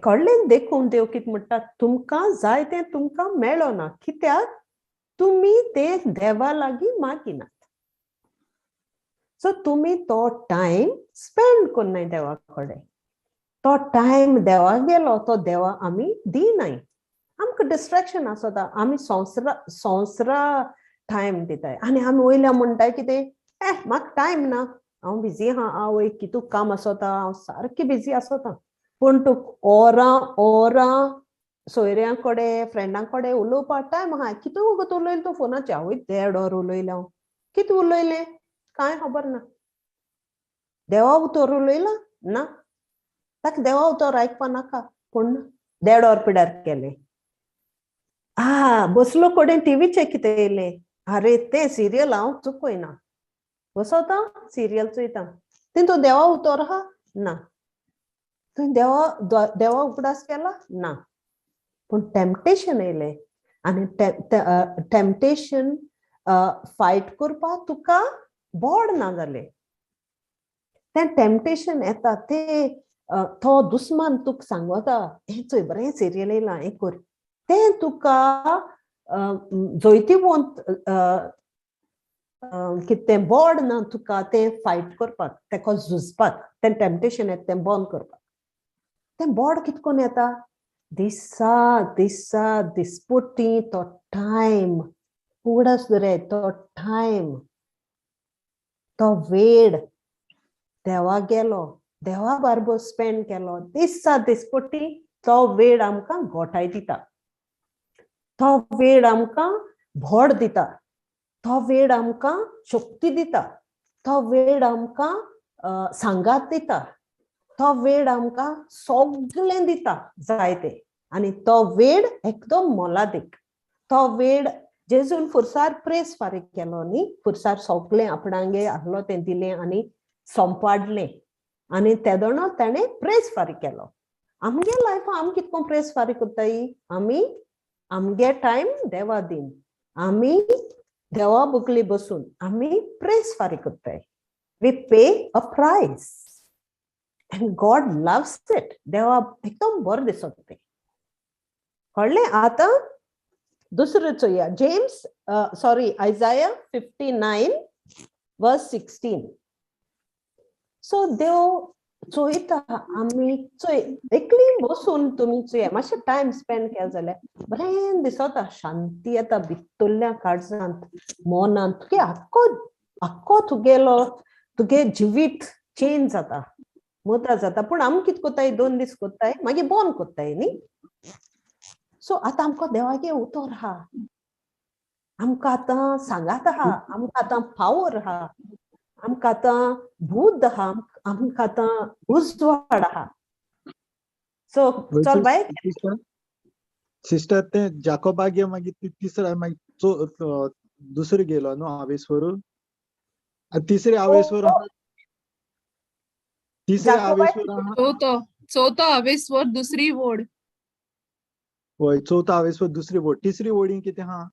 कळ्ळें? देखून देव कितें म्हणटा, तुमकां जाय तें तुमकां मेळना, कित्याक तुमी तें देवा लागीं मागिनात. सो तुमी तो टायम स्पेंड करनाय देवा कडेन. तो टायम देवा गेलो तो देवा आमी दिनाय. आमकां डिस्ट्रेक्शन आसता, आमी संवसारा टायम दिताय आनी आमी वयल्या म्हणटाय कितें, ए म्हाका टायम ना, हांव बिजी आहा, आवय कितू काम आसता, हांव सारकें बिजी आसता. पूण तुका ओरां ओरां सोयऱ्यां कडेन फ्रेंडां कडेन उलोवपाक टायम आहा. कितू वगत उलयलें तूं फोनाचेर? आवय 1.5 वर उलयलें हांव. कितें उलयलें कांय खबर ना. देवा उतर उलयलां ना, ताका देवा उतर आयकपा नाका, पूण 1.5 वर पिड्यार केलें. आ बसलो कडेन टिवीचेर कितें येयलें, आरे तें सिरियल हांव चुकयना, बसता सिरियल चोयता. तितून देवा उतर आहा ना, तुवें देवा देवा उगडास केला ना, पूण टेम्पटेशन येयलें आनी टेम्पटेशन फायट करपाक तुका बोड ना जालें. तें टेम्पटेशन येता, तें तो दुस्मान तुका सांगता, हें चोय बरें सिरियल येयलां हें कर, तें तुका जैतिवंत कितें बोड ना तुका तें फायट करपाक, तेका झुजपाक, तें टेम्पटेशन येता तें बंद करपाक. तें बोड कितकोन येता? दिसा दिसा दिसपटी तो टायम उगडास दवराय, तो टायम तो वेळ देवा गेलो, देवा बारबो स्पेंड केलो, दिसा दिसपटी तो वेळ आमकां गोठाय दिता, तो वेळ आमकां भोड दिता. तो वेळ आमकां शक्ती दिता, तो वेळ आमकां सांगात दिता, तो वेळ आमकां सगळें दिता जाय ते. आनी तो वेळ एकदम मोलादीक. तो वेळ जेजून फुरसार प्रेस फारीक केलो न्ही, फुरसार सगळें आपणांगे आहलो तें दिलें आनी संपाडलें आनी तेदोणो ताणें प्रेस फारीक केलो. आमगे लायफान आमी कितको प्रेस फारीक करताय? आमी आमगे टायम देवा दिन, आमी देवा बुकली बसून आमी प्रेस फारीक करताय. We pay a price and God loves it. देवा एकदम बरें दिसता तें. कळ्ळें? आतां दुसरें चोया, जेम्स सॉरी आयजाया 59:16. सो देव चोयता आमी चोय एकली बसून तुमी चोया मातशें टायम स्पेंड केलो जाल्यार बरें दिसता, शांती येता भितरल्या काळजांत मनांत. तुगे आख्खो आख्खो तुगेलो तुगे जिवीत चेंज जाता, मुद्दा जाता. पूण आमी कितें कोत्ताय, 2 दीस कोत्ताय मागीर बंद कोत्ताय न्ही. सो आतां आमकां देवागे उतर आहा, आमकां आतां सांगात आहा, आमकां आतां पावर आहा, आमकां आतां बुद्ध आहा, आमकां आतां उजवाड आहा. सो चल बाय सिस्टर, ते जाकोबागे मागीर तिसरा मागीर दुसरो गेलो न्हू आवेस्वर, तिसरे आवेस्वर, तिसरे आवेस्वर, चवथो आवेस्वर दुसरी वोड. हय, चवथो आवेस्वर दुसरी वोड. तिसरी वोडी कितें आहा,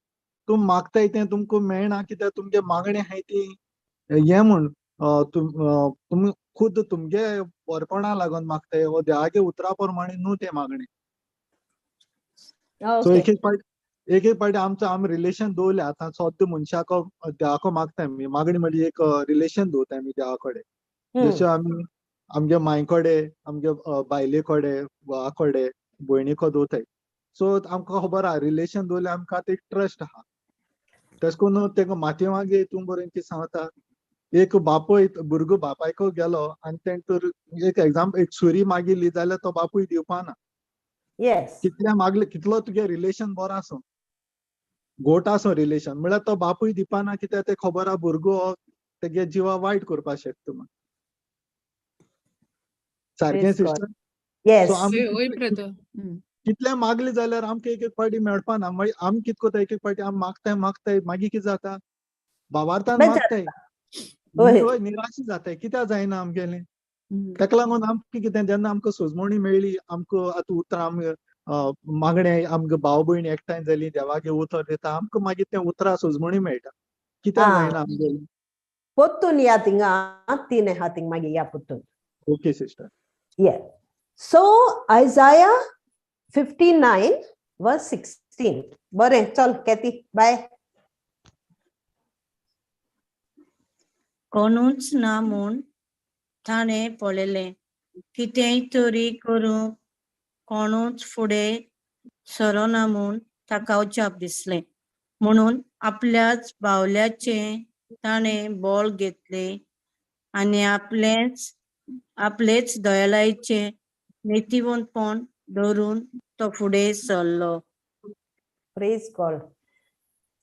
तूं मागताय तें तुमकां मेळना कित्याक तुमगे मागणें आहाय ती हें म्हूण तुमी खुद तुमगे बरेपणा लागून मागताय वो देवागे उतरा प्रमाणे न्हू तें मागणें. सो एक एक पावट एक एक पावटी आमचो आमी रिलेशन दवरलें आतां सद्दां मनशाक देवाको मागताय आमी, मागणी म्हणजे एक रिलेशन दवरताय आमी देवा कडेन. जशें आमी आमगे मांय कडेन, आमगे बायले कडेन, घोवा कडेन, भयणी कडेन दवरताय. सो आमकां खबर आहा रिलेशन दवरलें आमकां आतां एक ट्रस्ट आहा. तेश कोन्न तेका माथ्यामागे हितून बरें कितें सांगता, एक बापूय भुरगो बापायको गेलो आनी तेणें तर एक एग्जाम्पल एक सुरी मागिल्ली जाल्यार तो बापूय दिवपा ना. कितल्या मागले कितलो तुगे रिलेशन बरो आसूं, गोट आसूं रिलेशन, म्हळ्यार तो बापूय दिवपा कित्याक तें खबर आहा भुरगो तेगे जिवा वायट करपाक शकता म्हण. सारकें सिस्टर? कितले मागले जाल्यार आमकां एक एक पावटी मेळपा ना. मागीर आमी कितें करता, एक एक पावटी आमी मागताय मागताय, मागीर कितें जाता बाबार्थान मागताय, निराश जाताय, कित्याक जायना आमगेलें. ताका लागून आमकां कितें जेन्ना आमकां सोजमणी मेळ्ळी, आमकां आतां उतरां आमी मागणें आमकां भाव भयण एकठांय जाली देवागे उतर दिता आमकां, मागीर तें उतरां सोजमणी मेळटा, कित्याक जायना आमगेलें. पोत्तून या थिंगा तीन आहा थिंग मागीर या पोत्तून. Okay sister. Yeah. So Isaiah 59:16. बरें चल कॅथी, बाय. कोणूच ना म्हूण ताणें पळयलें, कितेंय तरी करूंक कोणूच फुडें सरना म्हूण ताका अजाप दिसलें. म्हणून आपल्याच बावल्याचें ताणें बळ घेतलें आनी आपलेच आपलेच दयालायचें नितीवंतपण धरून तो फुडें सरलो. Praise God.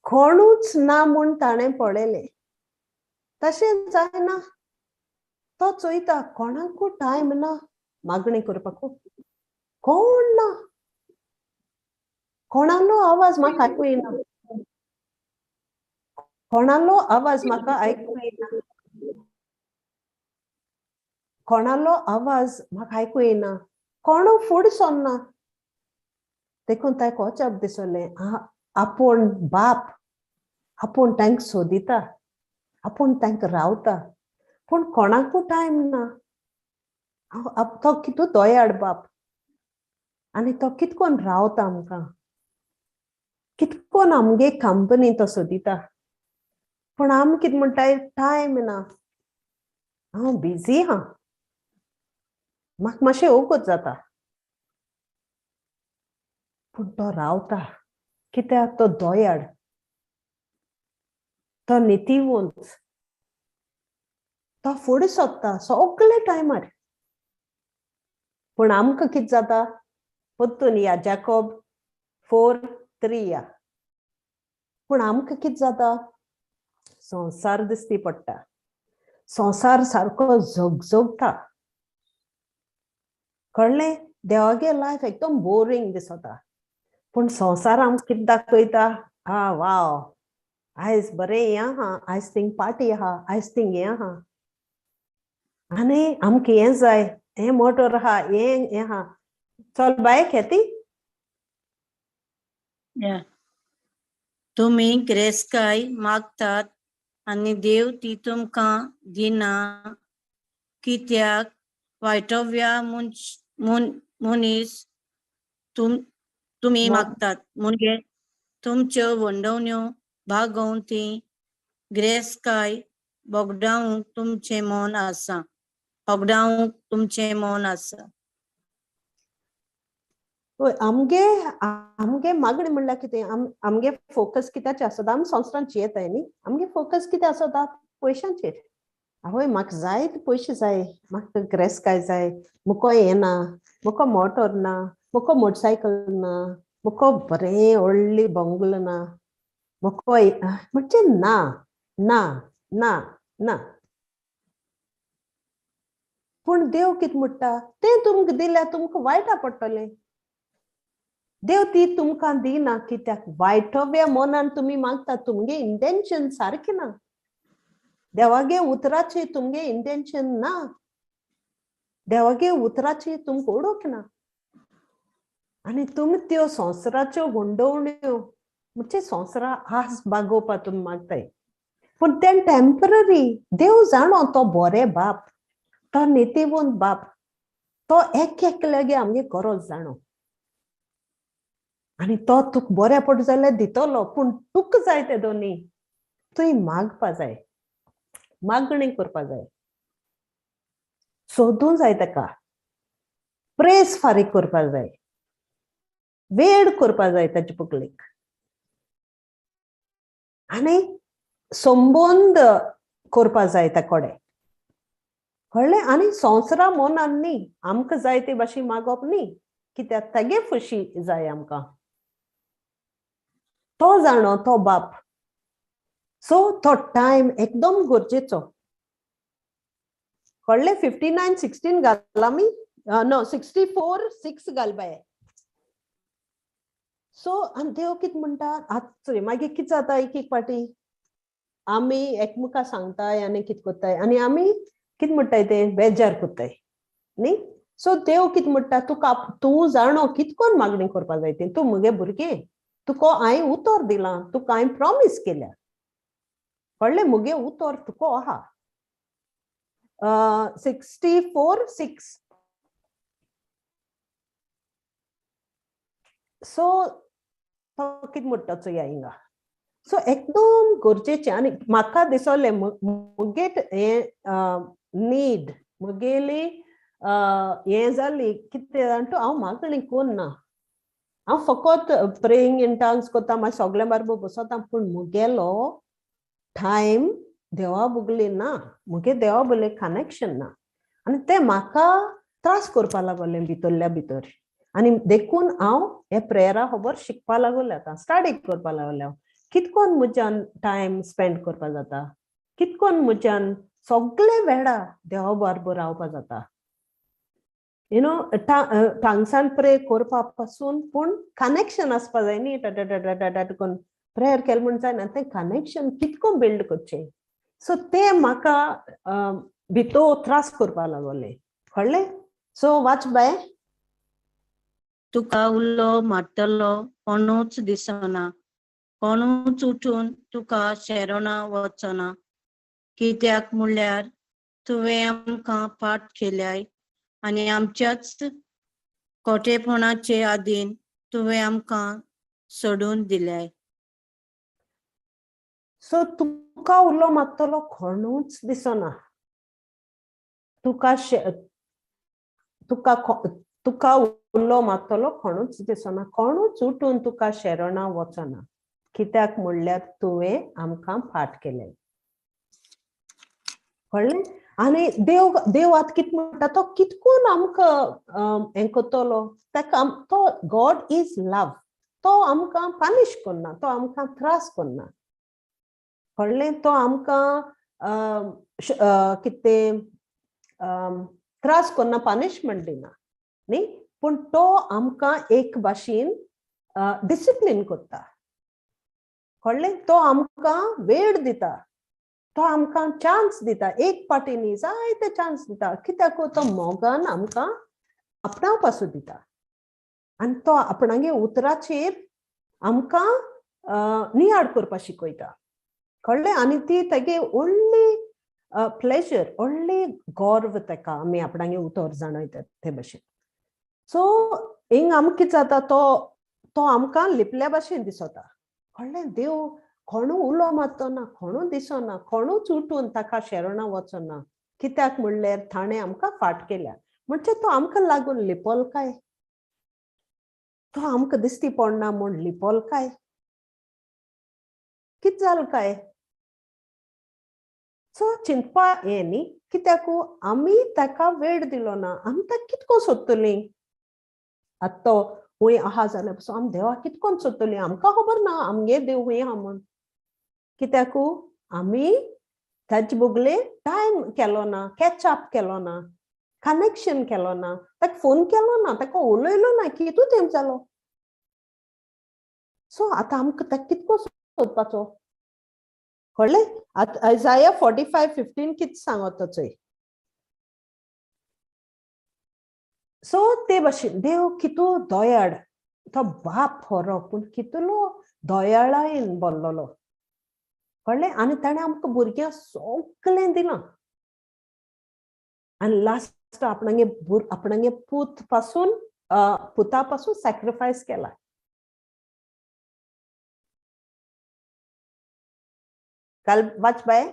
कोणूच ना म्हूण ताणें पळयलें, तशें जायना. तो चोयता कोणाकू टायम ना मागणी करपाकू, कोण ना, कोणालो आवाज म्हाका आयकूं येना, कोणालो आवाज म्हाका आयकूं येना, कोणालो आवाज म्हाका आयकूं येना, कोणू फुडें सरना. देखून ताका अजाप दिसलें, आपूण बाप, आपूण तांकां सोदिता, आपूण तांकां रावता, पूण कोणाकू टायम ना. तो कितू दयाळ बाप आनी तो कितकोन रावता आमकां, कितकोन आमगे कंपनी तो सोदिता, पूण आमी कितें म्हणटाय टायम ना, हांव बिजी हा, म्हाका मातशें ओगोत जाता. पूण तो रावता कित्याक तो दयाळ, तो नितीवंत, तो फुडें सोदता सगळे टायमार. पूण आमकां कितें जाता, परतून या जाकोब 4:3 या. पूण आमकां कितें जाता, संवसार दिसती पडटा, संवसार सारको झगझगता, कळ्ळें? देवागे लायफ एकदम बोरींग दिसता, पूण संवसार आमकां कितें दाखयता? आ वाव, आयज बरें हें आहा, आयज थिंग पार्टी आहा, आयज थिंग हें आहा, आनी आमकां हें जाय, हें मोटर आहा, हें हें आहा. चल बाय खेती. तुमी गिरेस्तकाय मागतात आनी देव ती तुमकां दिना, कित्याक वायटव्या मनीस तुमी मागतात म्हणजे तुमच्यो वंडवण्यो भागोवन ती गिरेस्तकाय बोगडावंक तुमचें मन आसा, होगडावंक तुमचें मन आसा. हय, आमगे आमगे मागणी म्हणल्यार कितें? आमगे फोकस कित्याचेर आसता? आमी संवसारांत जियेताय न्ही, आमगे फोकस कितें आसता? पयशांचेर. आवय म्हाका जाय ते पयशे जाय, म्हाका गिरेस्तकाय जाय, मुको हें ना, मुको मोटर ना, मुको मोटरसायकल ना, मुको बरें व्हडली बंगलो ना, मुको म्हणजे ना ना ना ना. पूण देव कितें म्हणटा? तें तुमकां दिल्यार तुमकां वायटा पडटलें. देव ती तुमकां दिना कित्याक? वायटव्या मनान तुमी मागता, तुमगे इंटेन्शन सारकें ना, देवागे उतराचे तुमगे इंटेन्शन ना, देवागे उतराची तुमकां ओळख ना, आनी तुमी त्यो संवसाराच्यो गुंडवण्यो म्हणजे संवसारा आस बागोवपा तुमी मागताय, पूण तें टेम्पररी. देव जाणो तो बरे बाप, तो नितीवंत बाप, तो एक एकल्यागे आमगे गरज जाणो, आनी तो तुका बरें पडटा जाल्यार दितलो, पूण तुका जाय ते दोनी तुवें मागपा जाय, मागणी करपा जाय, सोदूं जाय ताका, प्रेस फारीक करपा जाय, वेळ करपा जाय ताचे पकलेक, आनी संबंद करपा जाय त्या कडेन, कळ्ळें? आनी संवसारा मनान न्ही, आमकां जाय ते भाशेन मागप न्ही, कित्याक तागे फुशी जाय आमकां, तो जाणो तो बाप. सो तो टायम एकदम गरजेचो, कळ्ळें? 59:16 घाल आमी, नो 64:6 घाल बाय. सो आनी देव कितें म्हणटा आतां मागीर कितें जाता? एक एक फावटी आमी एकमेका सांगताय आनी कितें करताय, आनी आमी कितें म्हणटाय ते बेजार करताय न्ही. सो देव कितें म्हणटा? तुका तूं जाणो कितें कोन्न मागणी करपा जाय ती, तूं म्हगे भुरगें, तुका हांवें उतर दिलां, तुका हांवें प्रोमीस केल्या, कळ्ळें? म्हगे उतर तुका आहा. 64:6. सो तो कितें म्हणटा चोया हिंगा. सो एकदम गरजेचें. आनी म्हाका दिसलें म्हगे हें नीड, म्हगेली हें जाली कितें जाण तूं, हांव मागणी कोन्ना, हांव फकत प्रेइंग इन टंग्स करता, मागीर सगळ्यां बरोबर बसता, पूण म्हगेलो टायम देवा बगले ना, म्हगे देवा बगले कनेक्शन ना, आनी तें म्हाका त्रास करपा लागलें भितरल्या भितर. आनी देखून हांव हे प्रेयरा खबर शिकपा लागलें, आतां स्टडी करपा लागलें हांव, कितकोन म्हज्यान टायम स्पेंड करपा जाता, कितकोन म्हज्यान सगळे वेळा देवा बरोबर रावपा जाता, you know, टांगसान प्रे करपा पासून, पूण कनेक्शन आसपा जाय न्ही, टा टा टा टा करून प्रेयर केलें म्हूण जायना, तें कनेक्शन कितको बिल्ड करचें. सो तें म्हाका भितर त्रास करपा लागले, कळ्ळें? सो वाच बाय. तुका उलो मारतलो कोणूच दिसना, कोणूच उठून तुका शेरोना वचना, कित्याक म्हणल्यार तुवें आमकां पाठ केल्याय आनी आमच्याच खोटेपणाचे आदीन तुवें आमकां सोडून दिल्याय. सो तुका उलो मारतलो कोणूच दिसना, तुका तुका तुका उलो मारतलो कोणूच दिसना, कोणूच उठून तुका शेरणा वचना, कित्याक म्हणल्यार तुवें आमकां फाट केलें, कळ्ळें? आनी देव देव आतां कितें म्हणटा? तो कितकोन आमकां हें करतलो, ताका तो गॉड is love, तो आमकां पनिश करना, तो आमकां त्रास करना. कळ्ळें? तो आमकां कितें त्रास करना, पनिशमेंट दिना न्ही, पूण तो आमकां एक भाशेन डिसिप्लीन करता. कळ्ळें? तो आमकां वेळ दिता, तो आमकां चान्स दिता, एक पाटी न्ही जायते चान्स दिता. कित्याक? तो मोगान आमकां आपणावपाचो दिता आनी तो आपणागे उतराचेर आमकां नियाळ करपाक शिकयता. कळ्ळें? आनी ती तेगे व्हडली प्लेजर, व्हडली गर्व तेका आमी आपणागे उतर जाणयतात ते भशेन. सो हिंग आमकां कितें जाता, तो तो आमकां लिपल्या भशेन दिसता. कळ्ळें? देव कोणू उलो मारतो ना, कोणू दिसना, कोणूच उठून ताका शेरणां वचना. कित्याक म्हणल्यार ताणें आमकां फाट केल्या. म्हणजे तो आमकां लागून लिपल काय? तो आमकां दिसती पडना म्हूण लिपल काय? कितें जालें काय? सो चिंतपा हें न्ही, कित्याक आमी ताका वेळ दिलो ना. आमी ताका कितको सोदतलीं? आतां तो हुंय आहा जाल्यार पसून आमी देवाक कितकोन सोदतलीं? आमकां खबर ना आमगे देव हुंय आहा म्हूण. कित्याक आमी ताचे बगले टायम केलो ना, कॅच अप केलो ना, कनेक्शन केलो ना, ताका फोन केलो ना, ताका उलयलो ना, कितू तेम जालो. सो आतां आमकां ताका कितको सोदपाचो? कळ्ळें? आतां आयजाया 45:15 कितें सांगता चोय. सो ते भशेन देव कितू दयाळ, तो बाप खरो पूण कितलो दयाळायेन भरलेलो. कळ्ळें? आनी ताणें आमकां भुरग्यांक सगळें दिलां आनी लास्ट आपणागे आपणागे पूत पासून पुता पासून सॅक्रिफायस केला. काल वाच बाय.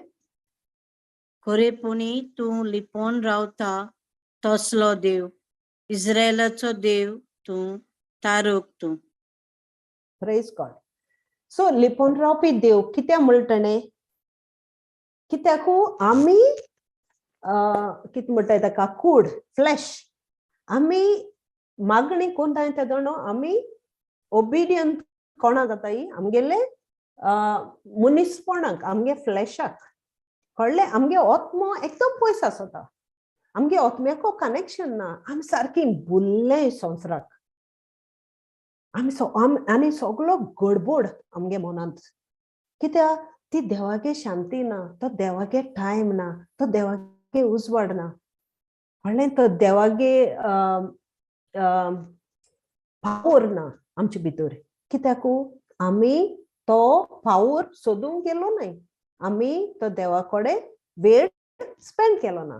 खरेपणी तूं लिपोन रावता तसलो देव, इस्रायलाचो देव तूं, तारक तूं. Praise God. सो लिपोन रावपी देव कित्याक म्हणटा ताणें? कित्याक आमी कितें म्हणटाय ताका, कूड, फ्लॅश, आमी मागणी कोणताय तेदोणो आमी ओबिडियंट कोणा जाताय? आमगेले मनीसपणाक, आमगे फ्लॅशाक. कळ्ळें? आमगे आत्मो एकदम पयस आसता, आमगे आत्म्याको कनेक्शन ना, आमी सारकी बुल्ले संवसाराक, आमी आनी सगलो गडबड आमगे मनांत. कित्याक? ती देवागे शांती ना, तो देवागे टायम ना, तो देवागे उजवाड ना. कळ्ळें? तो देवागे पावर ना आमचे भितर. कित्याक आमी तो पावर सोदूंक गेलो न्हय, आमी तो देवा कडेन वेळ स्पेंड केलो ना.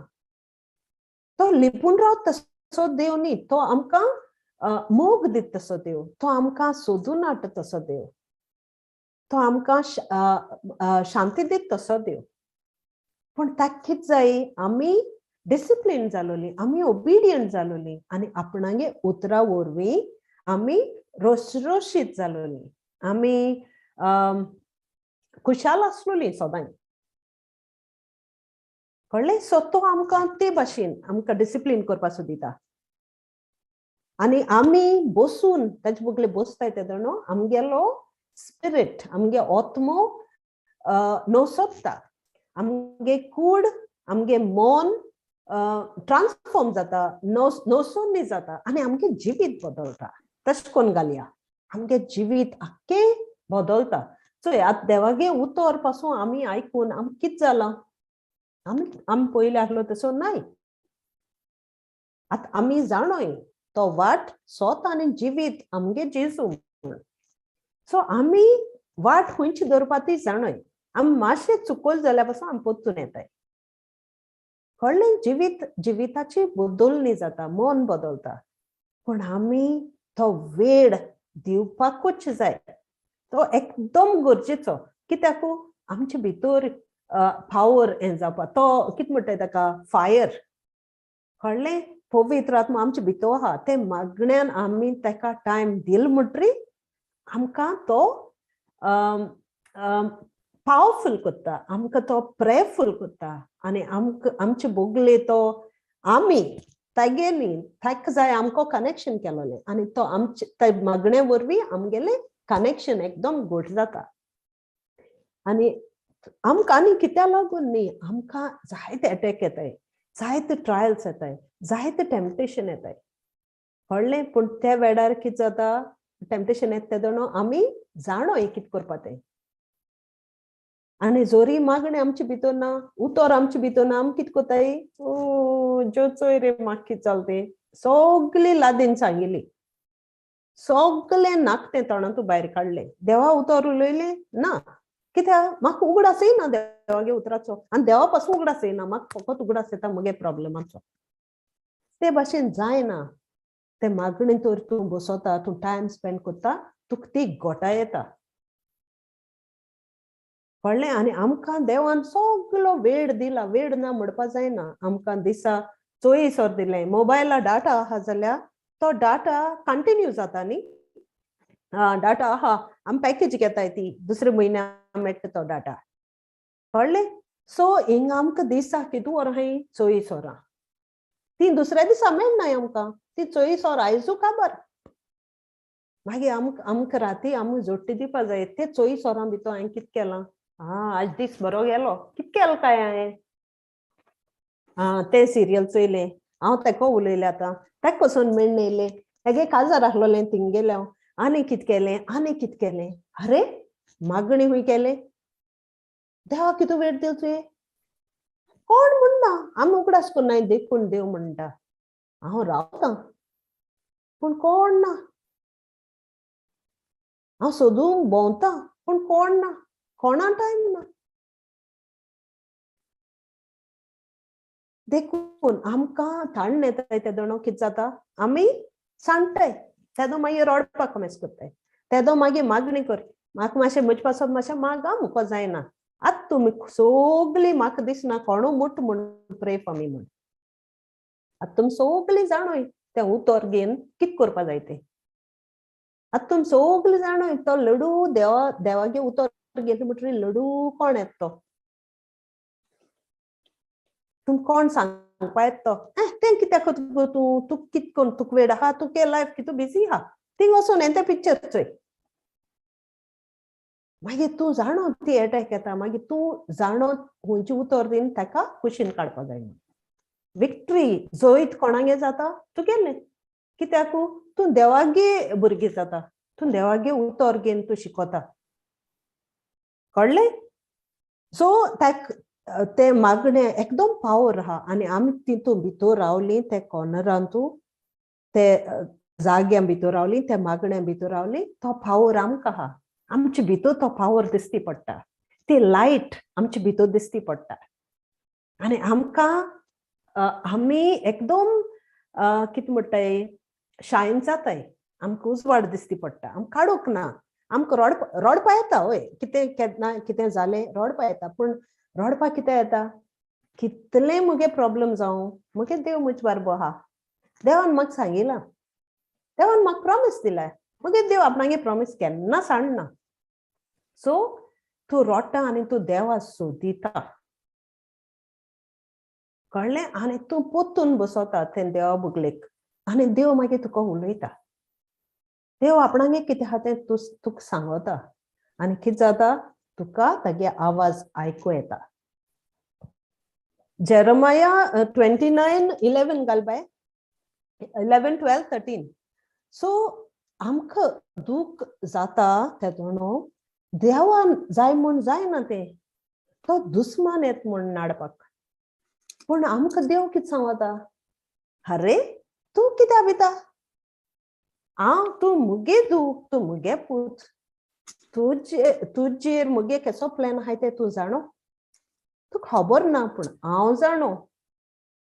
तो लिपून रावता तसो देव न्ही, तो आमकां मोग दिता तसो देव, तो आमकां सोदून हाडटा तसो देव, तो आमकां शांती दिता तसो देव. पूण ताका कितें जाय? आमी डिसिप्लीन जालोली, आमी ओबिडियंट जालोली आनी आपणागे उतरां वरवीं आमी रोसरोशीत जालोली, आमी खुशाल आसलोली सदांय. कळ्ळें? सो तो आमकां ते भाशेन आमकां डिसिप्लीन करपाचो दिता आनी आमी बसून ताचे बगले बसताय तेदोणो आमगेलो स्पिरीट, आमगे आत्मो नवसोत्ता, आमगे कूड, आमगे मन ट्रान्सफॉर्म जाता, नवसोनी जाता आनी आमगे जिवीत बदलता. तशें कोन्न घालया, आमगे जिवीत आख्खें बदलता. चोय आतां देवागे उतर पासून आमी आयकून आमकां कितें जालां? आमी आमी पयलीं आसलो तसो नाय. आतां आमी जाणोय तो वाट सोत आनी जिवीत आमगे जेजू. सो आमी वाट खंयची दवरपा ती जाणोय. आमी मातशें चुकोल जाल्यार पासून आमी परतून येताय. कळ्ळें? जिवीत जिविताची बदलणी जाता, मन बदलता, पूण आमी तो वेळ दिवपाकूच जाय. तो एकदम गरजेचो. कित्याक? आमचे भितर पावर हें जावपा, तो कितें म्हणटाय ताका, फायर. कळ्ळें? पवित्र आत्मा आमचे भितर आहा, ते मागण्यान आमी ताका टायम दिल म्हणटरी आमकां तो पावरफूल करता, आमकां तो प्रेयरफूल करता आनी आमकां आमचे बोगले तो आमी तागे न्ही, ताका जाय आमकां कनेक्शन केलोलें आनी तो आमचे ते मागणे वरवीं आमगेलें कनेक्शन एकदम घट जाता. आनी आमकां आनी कित्या लागून न्ही, आमकां जायते एटॅक येताय, जायते ट्रायल्स येताय, जायते टेम्पटेशन येताय, कळ्ळें? पूण त्या वेळार कितें जाता, टेम्पटेशन येता तेदोणो आमी जाणो कितें करपा तें. आनी जोरी मागणें आमचे भितर ना, उतर आमचे भितर ना, आमी कितें कोताय, ओ ज्यो चोय रे म्हाका कितें जालें तें, सगली लादीन सांगिली, सगलें नाकतें तोंडांतू भायर काडलें, देवा उतर उलयलें ना, कित्याक म्हाका उगडास येना देवागे उतराचो, आनी देवा पासून उगडास येना, म्हाका फकत उगडास येता म्हगे प्रॉब्लमाचो. ते भाशेन जायना, ते मागणें तर तूं बसता, तूं टायम स्पेंड करता, तुका ती गोटा येता, कळ्ळें? आनी आमकां देवान सगलो वेळ दिला, वेळ ना म्हणपा जायना. आमकां दिसा 24 वर दिलें, मोबायला डाटा आहा जाल्यार तो डाटा कंटिन्यू जाता न्ही, डाटा आहा, आमी पॅकेज घेताय ती दुसरे म्हयन्या मेळटा तो डाटा, कळ्ळें? सो हिंगा आमकां दिसा कितू वरां आहाय, 24 वरां, ती दुसऱ्या दिसा मेळनाय आमकां, ती 24 वरां आयजू काबर. मागीर आमकां आमकां राती आमी जोडटी दिवपा जाय, ते 24 वरां भितर हांवें कितें केलां, आं आज दीस बरो गेलो, कितें केलें काय हांवें, आं तें सिरियल चोयलें, हांव तेका उलयलें, आतां तेका पसून मेळ्ळें येयलें, तेगे काजार आसलोलें थिंग गेलें हांव, आनी कितें केलें, आनी कितें केलें, अरे मागणी खूंय केलें, देवा कितू वेळ दिल तुवें, कोण म्हणना, आमी उगडास करनाय देखून देव म्हणटा हांव रावतां, पूण कोण ना, हांव सोदूंक भोंवता पूण कोण ना, कोणा टायम ना. देखून आमकां ताण येताय तेदोणो कितें जाता, आमी सांडटाय, तेदो मागीर रडपाक कमेस करताय, तेदो मागीर मागणी कर, म्हाका मातशें म्हजे पासत मातशें मागा मुको जायना, आतां तुमी सगळीं म्हाका दिसना कोणू मुठ म्हूण प्रे फॉर मी म्हूण, आतां तुमी सगळीं जाणोय तें उतर घेवन कितें करपा जाय तें, आतां तुमी सगळीं जाणोय तो लडू देवा देवागे उतर घेतलें म्हणटकीर लडू कोण येता तो, तुम कोण सांगपा येता तो, तें कित्याक गो तूं, तूं कितें करून तुका वेळ आहा, तुगे लायफ कितू बिजी आहा, थिंग वचून हें तें पिक्चर चोय, मागीर तूं जाणो ती एटॅक येता, मागीर तूं जाणो खंयचें उतर दिवन ताका कुशीन काडपा जाय म्हूण. विक्ट्री जैत कोणागे जाता, तुगेलें, कित्याक तूं देवागे भुरगीं जाता, तूं देवागे उतर घेवन तूं शिकता, कळ्ळें? सो ताका ते मागणें एकदम पावर आहा, आनी आमी तितून भितर रावलीं, ते कॉर्नरांतू ते जाग्यां भितर रावलीं, त्या मागण्या भितर रावलीं, तो पावर आमकां आहा, आमचे भितर तो पावर दिसती पडटा, ती लायट आमचे भितर दिसती पडटा, आनी आमकां आमी एकदम कितें म्हणटाय शायन जाताय, आमकां उजवाड दिसती पडटा, आमकां काडूंक ना, आमकां रडपा येता, हय कितें केन्ना कितें जालें रडपा येता, पूण रडपा कितें येता, कितलें म्हगे प्रॉब्लम जावं, म्हगे देव म्हजे बारबो आहा, देवान म्हाका सांगिलां, देवान म्हाका प्रॉमीस दिलाय, म्हगे देव आपणागे प्रॉमीस केन्ना सांडना. सो तूं रडटा आनी तूं देवा सोदिता, कळ्ळें? आनी तूं पोतून बसता तें देवा बुगलेक, आनी देव मागीर तुका उलयता, देव आपणागे कितें आहा तें तूं तुका सांगता, आनी कितें जाता तुका तागे आवाज आयकूं येता. जेरमाया 29:11 घाल बाय, 11, 12, 13. सो आमकां दूख जाता तेदोणो देवान जाय म्हूण जायना तें, तो दुस्मान येत म्हूण नाडपाक, पूण आमकां देव कितें सांगता, अरे तूं कित्याक भिता, हांव तूं मुगे धूव, तूं मुगे पूत, तुजे तुजेर मुगे केसो प्लॅन आहाय तें तूं जाणो, तुका खबर ना पूण हांव जाणो,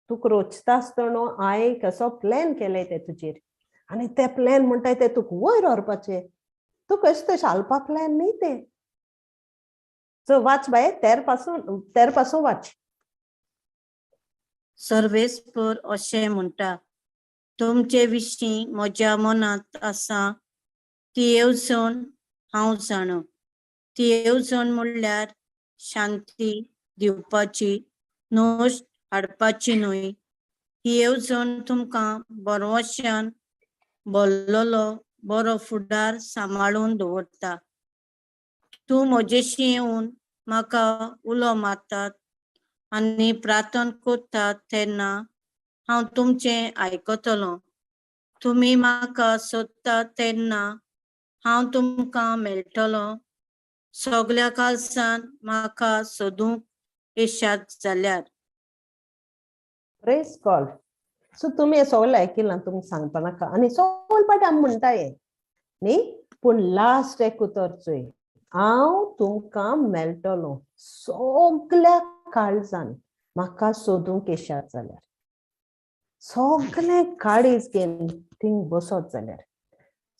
तुका रोचता आसतना हांवें केसो प्लॅन केले ते तुजेर, आनी ते प्लॅन म्हणटाय ते तुका वयर व्हरपाचे, तूं कशें तशें हालपा प्लॅन न्ही तें. सो वाच बाय, 13 पासून वाच. सर्वेस्पर अशें म्हणटा, तुमचे विशीं म्हज्या मनांत आसा ती येवजण हांव जाणो, ती येवजण म्हणल्यार शांती दिवपाची, नश्ट हाडपाची न्हय. ही येवजण तुमकां बरवशान भरलेलो बरो फुडार सांबाळून दवरता. तूं म्हजेशी येवन म्हाका उलो मारतात आनी प्रार्थना करतात तेन्ना हांव तुमचें आयकतलो. तुमी म्हाका सोदतात तेन्ना हांव तुमकां मेळटलो. सगल्या काळजान म्हाका सोदूंक येशात जाल्यार. प्रेज गॉड. सो तुमी हें सगळें आयकिलां, तुमकां सांगपा नाका. आनी सगळे पाटी आमी म्हणटा हें न्ही, पूण लास्ट एक उतर चोय, हांव तुमकां मेळटलो सगल्या काळजान म्हाका सोदूंक येशात जाल्यार, सगळें काळीज घेवन थिंग बसत जाल्यार,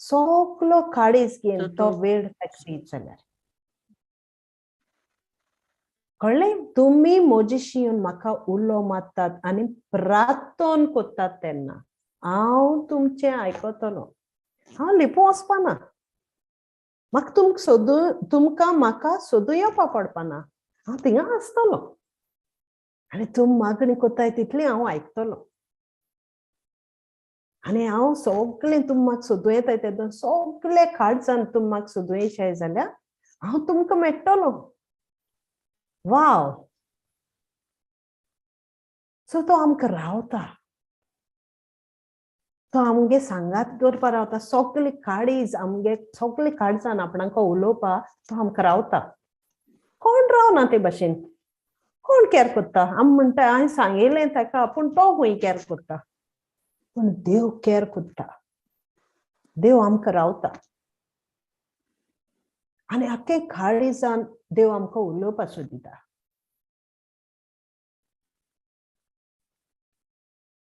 सगलो काळीज घेवन तो वेळ ताका दीत जाल्यार. कळ्ळें? तुमी म्हजेशी येवन म्हाका उलो मारतात आनी प्रार्थन करतात तेन्ना हांव तुमचें आयकतलो. हांव लिपूं वचपाना. म्हाका तुमकां सोदू, तुमकां म्हाका सोदूं येवपा पडपाना. हांव थिंगा आसतलो आनी तुमी मागणी करताय तितली हांव आयकतलो. आनी हांव सगळें तुमी म्हाका सोदूं येताय तेदोन सगळे काळजान तुमी म्हाका सोदूं येशाय जाल्यार हांव तुमकां मेळटलो. वाव. सो तो आमकां रावता, तो आमगे सांगात दवरपा रावता. सगळे काळीज आमगे सगळे काळजान आपणाक उलोवपा तो आमकां रावता. कोण रावना ते भाशेन, कोण कॅर करता? आमी म्हणटा हांवें सांगिल्लें ताका, पूण तो खंय कॅर करता? पूण देव कॅर करता, देव आमकां रावता आनी आख्खे काळीजान देव आमकां उलोवपा सोदिता.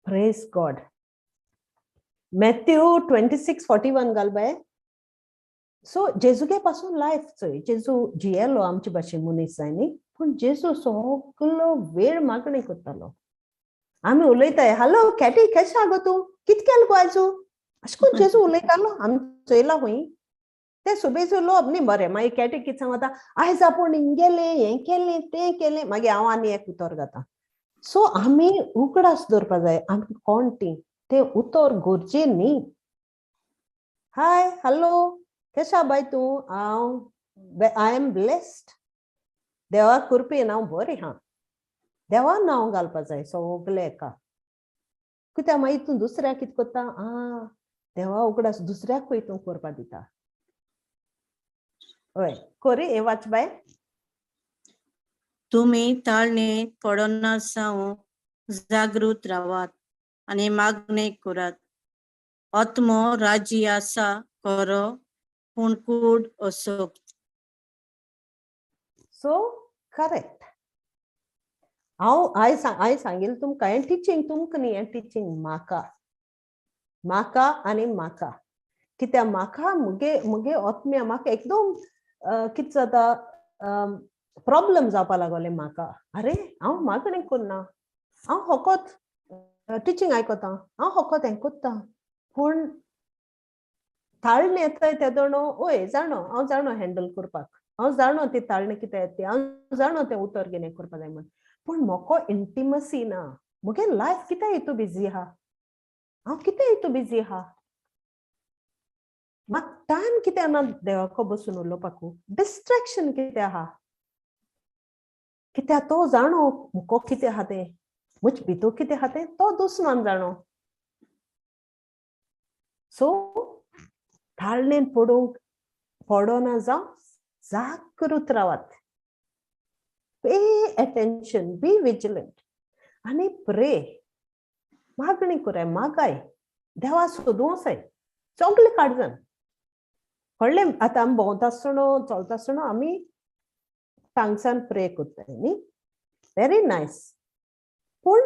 Praise God. Matthew 26:41 घाल बाय. सो जेजूगे पासून लायफ चोय, जेजू जियेलो आमचे भाशेन मनीस जाय न्ही, पूण जेजू सगलो वेळ मागणी करतालो. आमी उलयताय, हॅलो कॅटी केशें आगो तूं, कित केलें गो आयजू, अशें करून जेजू उलयतालो. आमी चोयला खंय ते सुबेज उलोवप न्ही. बरें, मागीर कॅटी कितें सांगता, आयज आपूण हिंग गेलें, हें केलें, तें केलें, मागीर हांव आनी एक उतर घाता. सो आमी उगडास दवरपा जाय आमी कोण ती, तें उतर गरजे न्ही. हाय हॅलो केशा बाय तूं, हांव I am blessed, देवा कृपेन हांव बरें आहा. देवा नांव घालपा जाय सगलें एका. कित्याक मागीर तूं दुसऱ्याक कितें करता, आं देवा उगडास दुसऱ्याकूय तूं करपा दिता. हय कोरी हें वाच बाय. तुमी ताळणेंत पडना जावं जागृत रावात आनी मागणें करात. आत्मो राजी आसा खरो, पूण कूड अशक्त. So correct. हांव हांवें सांगिल्लें तुमकां हें टिचींग तुमकां न्ही, हें टिचींग म्हाका, म्हाका आनी म्हाका. कित्याक म्हाका मुगे मुगे आत्म्या म्हाका एकदम कितें जाता, प्रॉब्लम जावपा लागोले म्हाका. अरे हांव मागणें करना, हांव फकत टिचींग आयकता, हांव फकत हें करता, पूण ताळणें येताय तेदोणो ओय जाणो, हांव जाणो हँडल करपाक, हांव जाणो ती ताळणें कितें येता ती, हांव जाणो तें उतर कितें करपा जाय म्हण, पूण म्हाका इंटिमसी ना. म्हगे लायफ कितें हितू बिजी आहा, हांव कितें हितू बिजी आहा, म्हाका टायम कितें ना देवाको बसून उलोवपाकू, डिस्ट्रेक्शन कितें आहा. कित्याक तो जाणो मुको कितें आहा तें, म्हजे भितूर कितें आहा तें तो दुस्मान जाणो. सो ताळणेन पडूंक पडना जावं जागृत रावात. पे एटेन्शन, बी विजिलंट आनी प्रे, मागणी कराय, मागाय देवा सोदूं जाय सगळे काळजान. कळ्ळें? आतां आमी भोंवता आसतना चलता आसतना आमी टांगसान प्रे करताय न्ही, व्हेरी नायस. पूण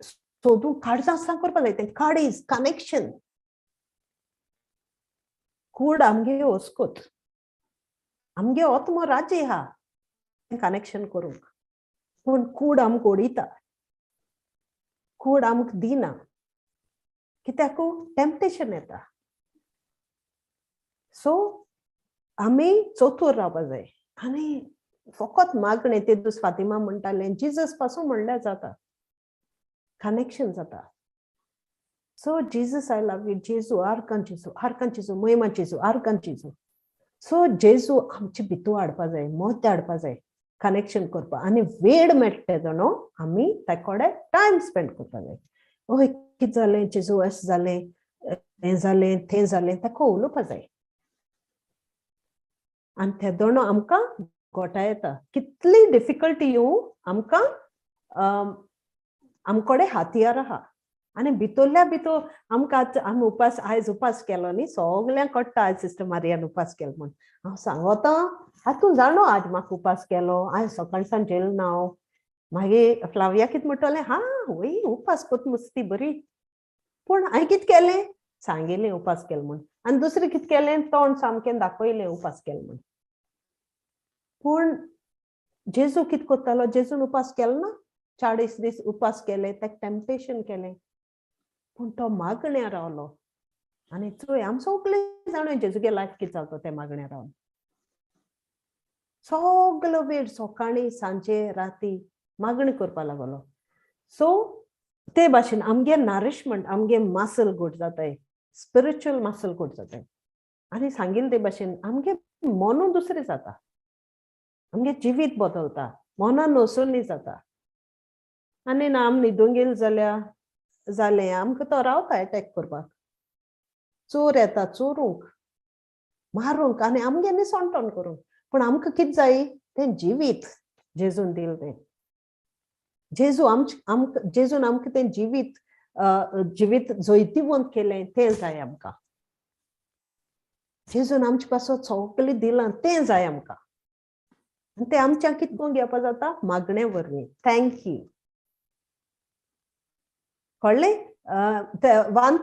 सोदूं काळजान सांग करपा जाय तें, काळीज कनेक्शन. कूड आमगे वस्कोत, आमगे आत्मो राजी आहा कनेक्शन करूंक, पूण कूड आमकां उडयता, कूड आमकां दिना. कित्याक टेम्पटेशन येता. सो आमी चतूर रावपा जाय आनी फकत मागणें. ते दीस फातिमा म्हणटालें जिजस पासून म्हणल्यार जाता, कनेक्शन जाता. So Jesus I love you, जेजू आरकान जेजू, आरकान जेजू, महिमा जेजू, आरकान जेजू. सो जेजू आमचे भितूर हाडपा जाय, मत हाडपा जाय. कनेक्शन करपाक आनी वेळ मेळटा तेदोणो आमी ताका कडेन टायम स्पेंड करपाक जाय. ओय कितें जालें जेजू, अशें जालें, हें जालें, तें जालें, ताका उलोवपा जाय. आनी तेदोणो आमकां गोटा येता. कितली डिफिकल्टी येवं आमकां आमकडे हातयार आहा. आनी भितरल्या भितर आमकां आमी उपास आयज उपास केलो न्ही, सगल्यांक कळटा आयज सिस्टर मारियान उपास केलो म्हूण. हांव सांगोता आतां जाणो आज म्हाका उपास केलो, आयज सकाळसान जेल ना हांव. मागीर फ्लाविया कितें म्हणटलें, हा वय उपास कोत मस्ती बरी, पूण हांवें कितें केलें, सांगिल्लें उपास केलो म्हूण. आनी दुसरें कितें केलें, तोंड सामकें दाखयलें उपास केलो म्हूण. पूण जेजू कितें करतालो, जेजून उपास केलो ना, 40 दीस उपास केले, ताका टेम्पटेशन केलें, पूण तो मागण्या रावलो. आनी चोय आम सगळे जाणा जेजूगे लायफ कितें जाता तें मागण्या रावन सगलो वेळ सकाळी सांजे राती मागणी करपा लागलो. सो ते भाशेन आमगे नरिशमेंट, आमगे मसल गोड जाताय, स्पिरिच्युअल मसल गोड जाताय. आनी सांगिल्ले ते भाशेन आमगे मनू दुसरें जाता, आमगे जिवीत बदलता, मना नसोनी जाता. आनी ना आम न्हिदूंक गेली जाल्यार जालें, आमकां तो रावता एटॅक करपाक, चोर येता चोरूंक मारूंक आनी आमगे न्ही सोंटण करूंक. पूण आमकां कितें जाय तें जिवीत जेजून दिलें तें. जेजू आमकां जेजून आमकां तें जिवीत जिवीत जैतिवंत केलें तें जाय आमकां. जेजून आमचे पासत सगळें दिलां तें जाय आमकां. आनी तें आमच्या कितें करून घेवपा जाता, मागणे वरवीं. Thank you. कळ्ळें? 1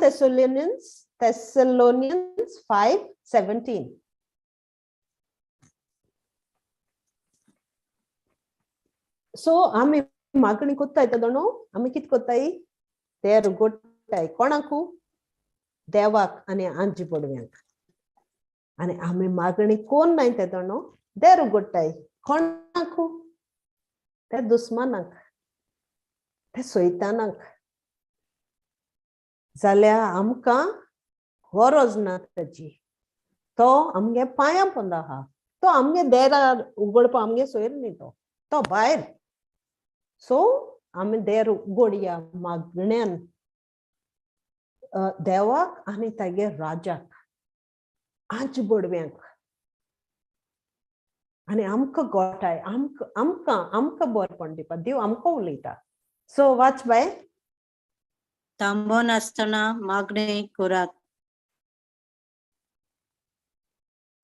Thessalonians 5:17. सो आमी मागणी कोत्ताय तेदोणो आमी कितें कोत्ताय, देर उगडटाय कोणाकू, देवाक आनी आंजी पडव्यांक. आनी आमी मागणी कोण नाय तेदोणो देर उगडटाय कोणाकू, त्या दुस्मानाक, त्या सैतानाक. जाल्यार आमकां गरज ना ताची, तो आमगे पांयां पोंदा आहा, तो आमगे देरार उगडपा आमगे सोयर न्ही, तो तो भायर. सो आमी देर उगडया मागण्यान देवाक आनी तागे राजाक, आंच बडव्यांक. आनी आमकां गोठाय, आमकां आमकां आमकां बरपण दिवपा देव आमकां उलयता. सो वाच बाय. थांबो नासतना मागणें करात.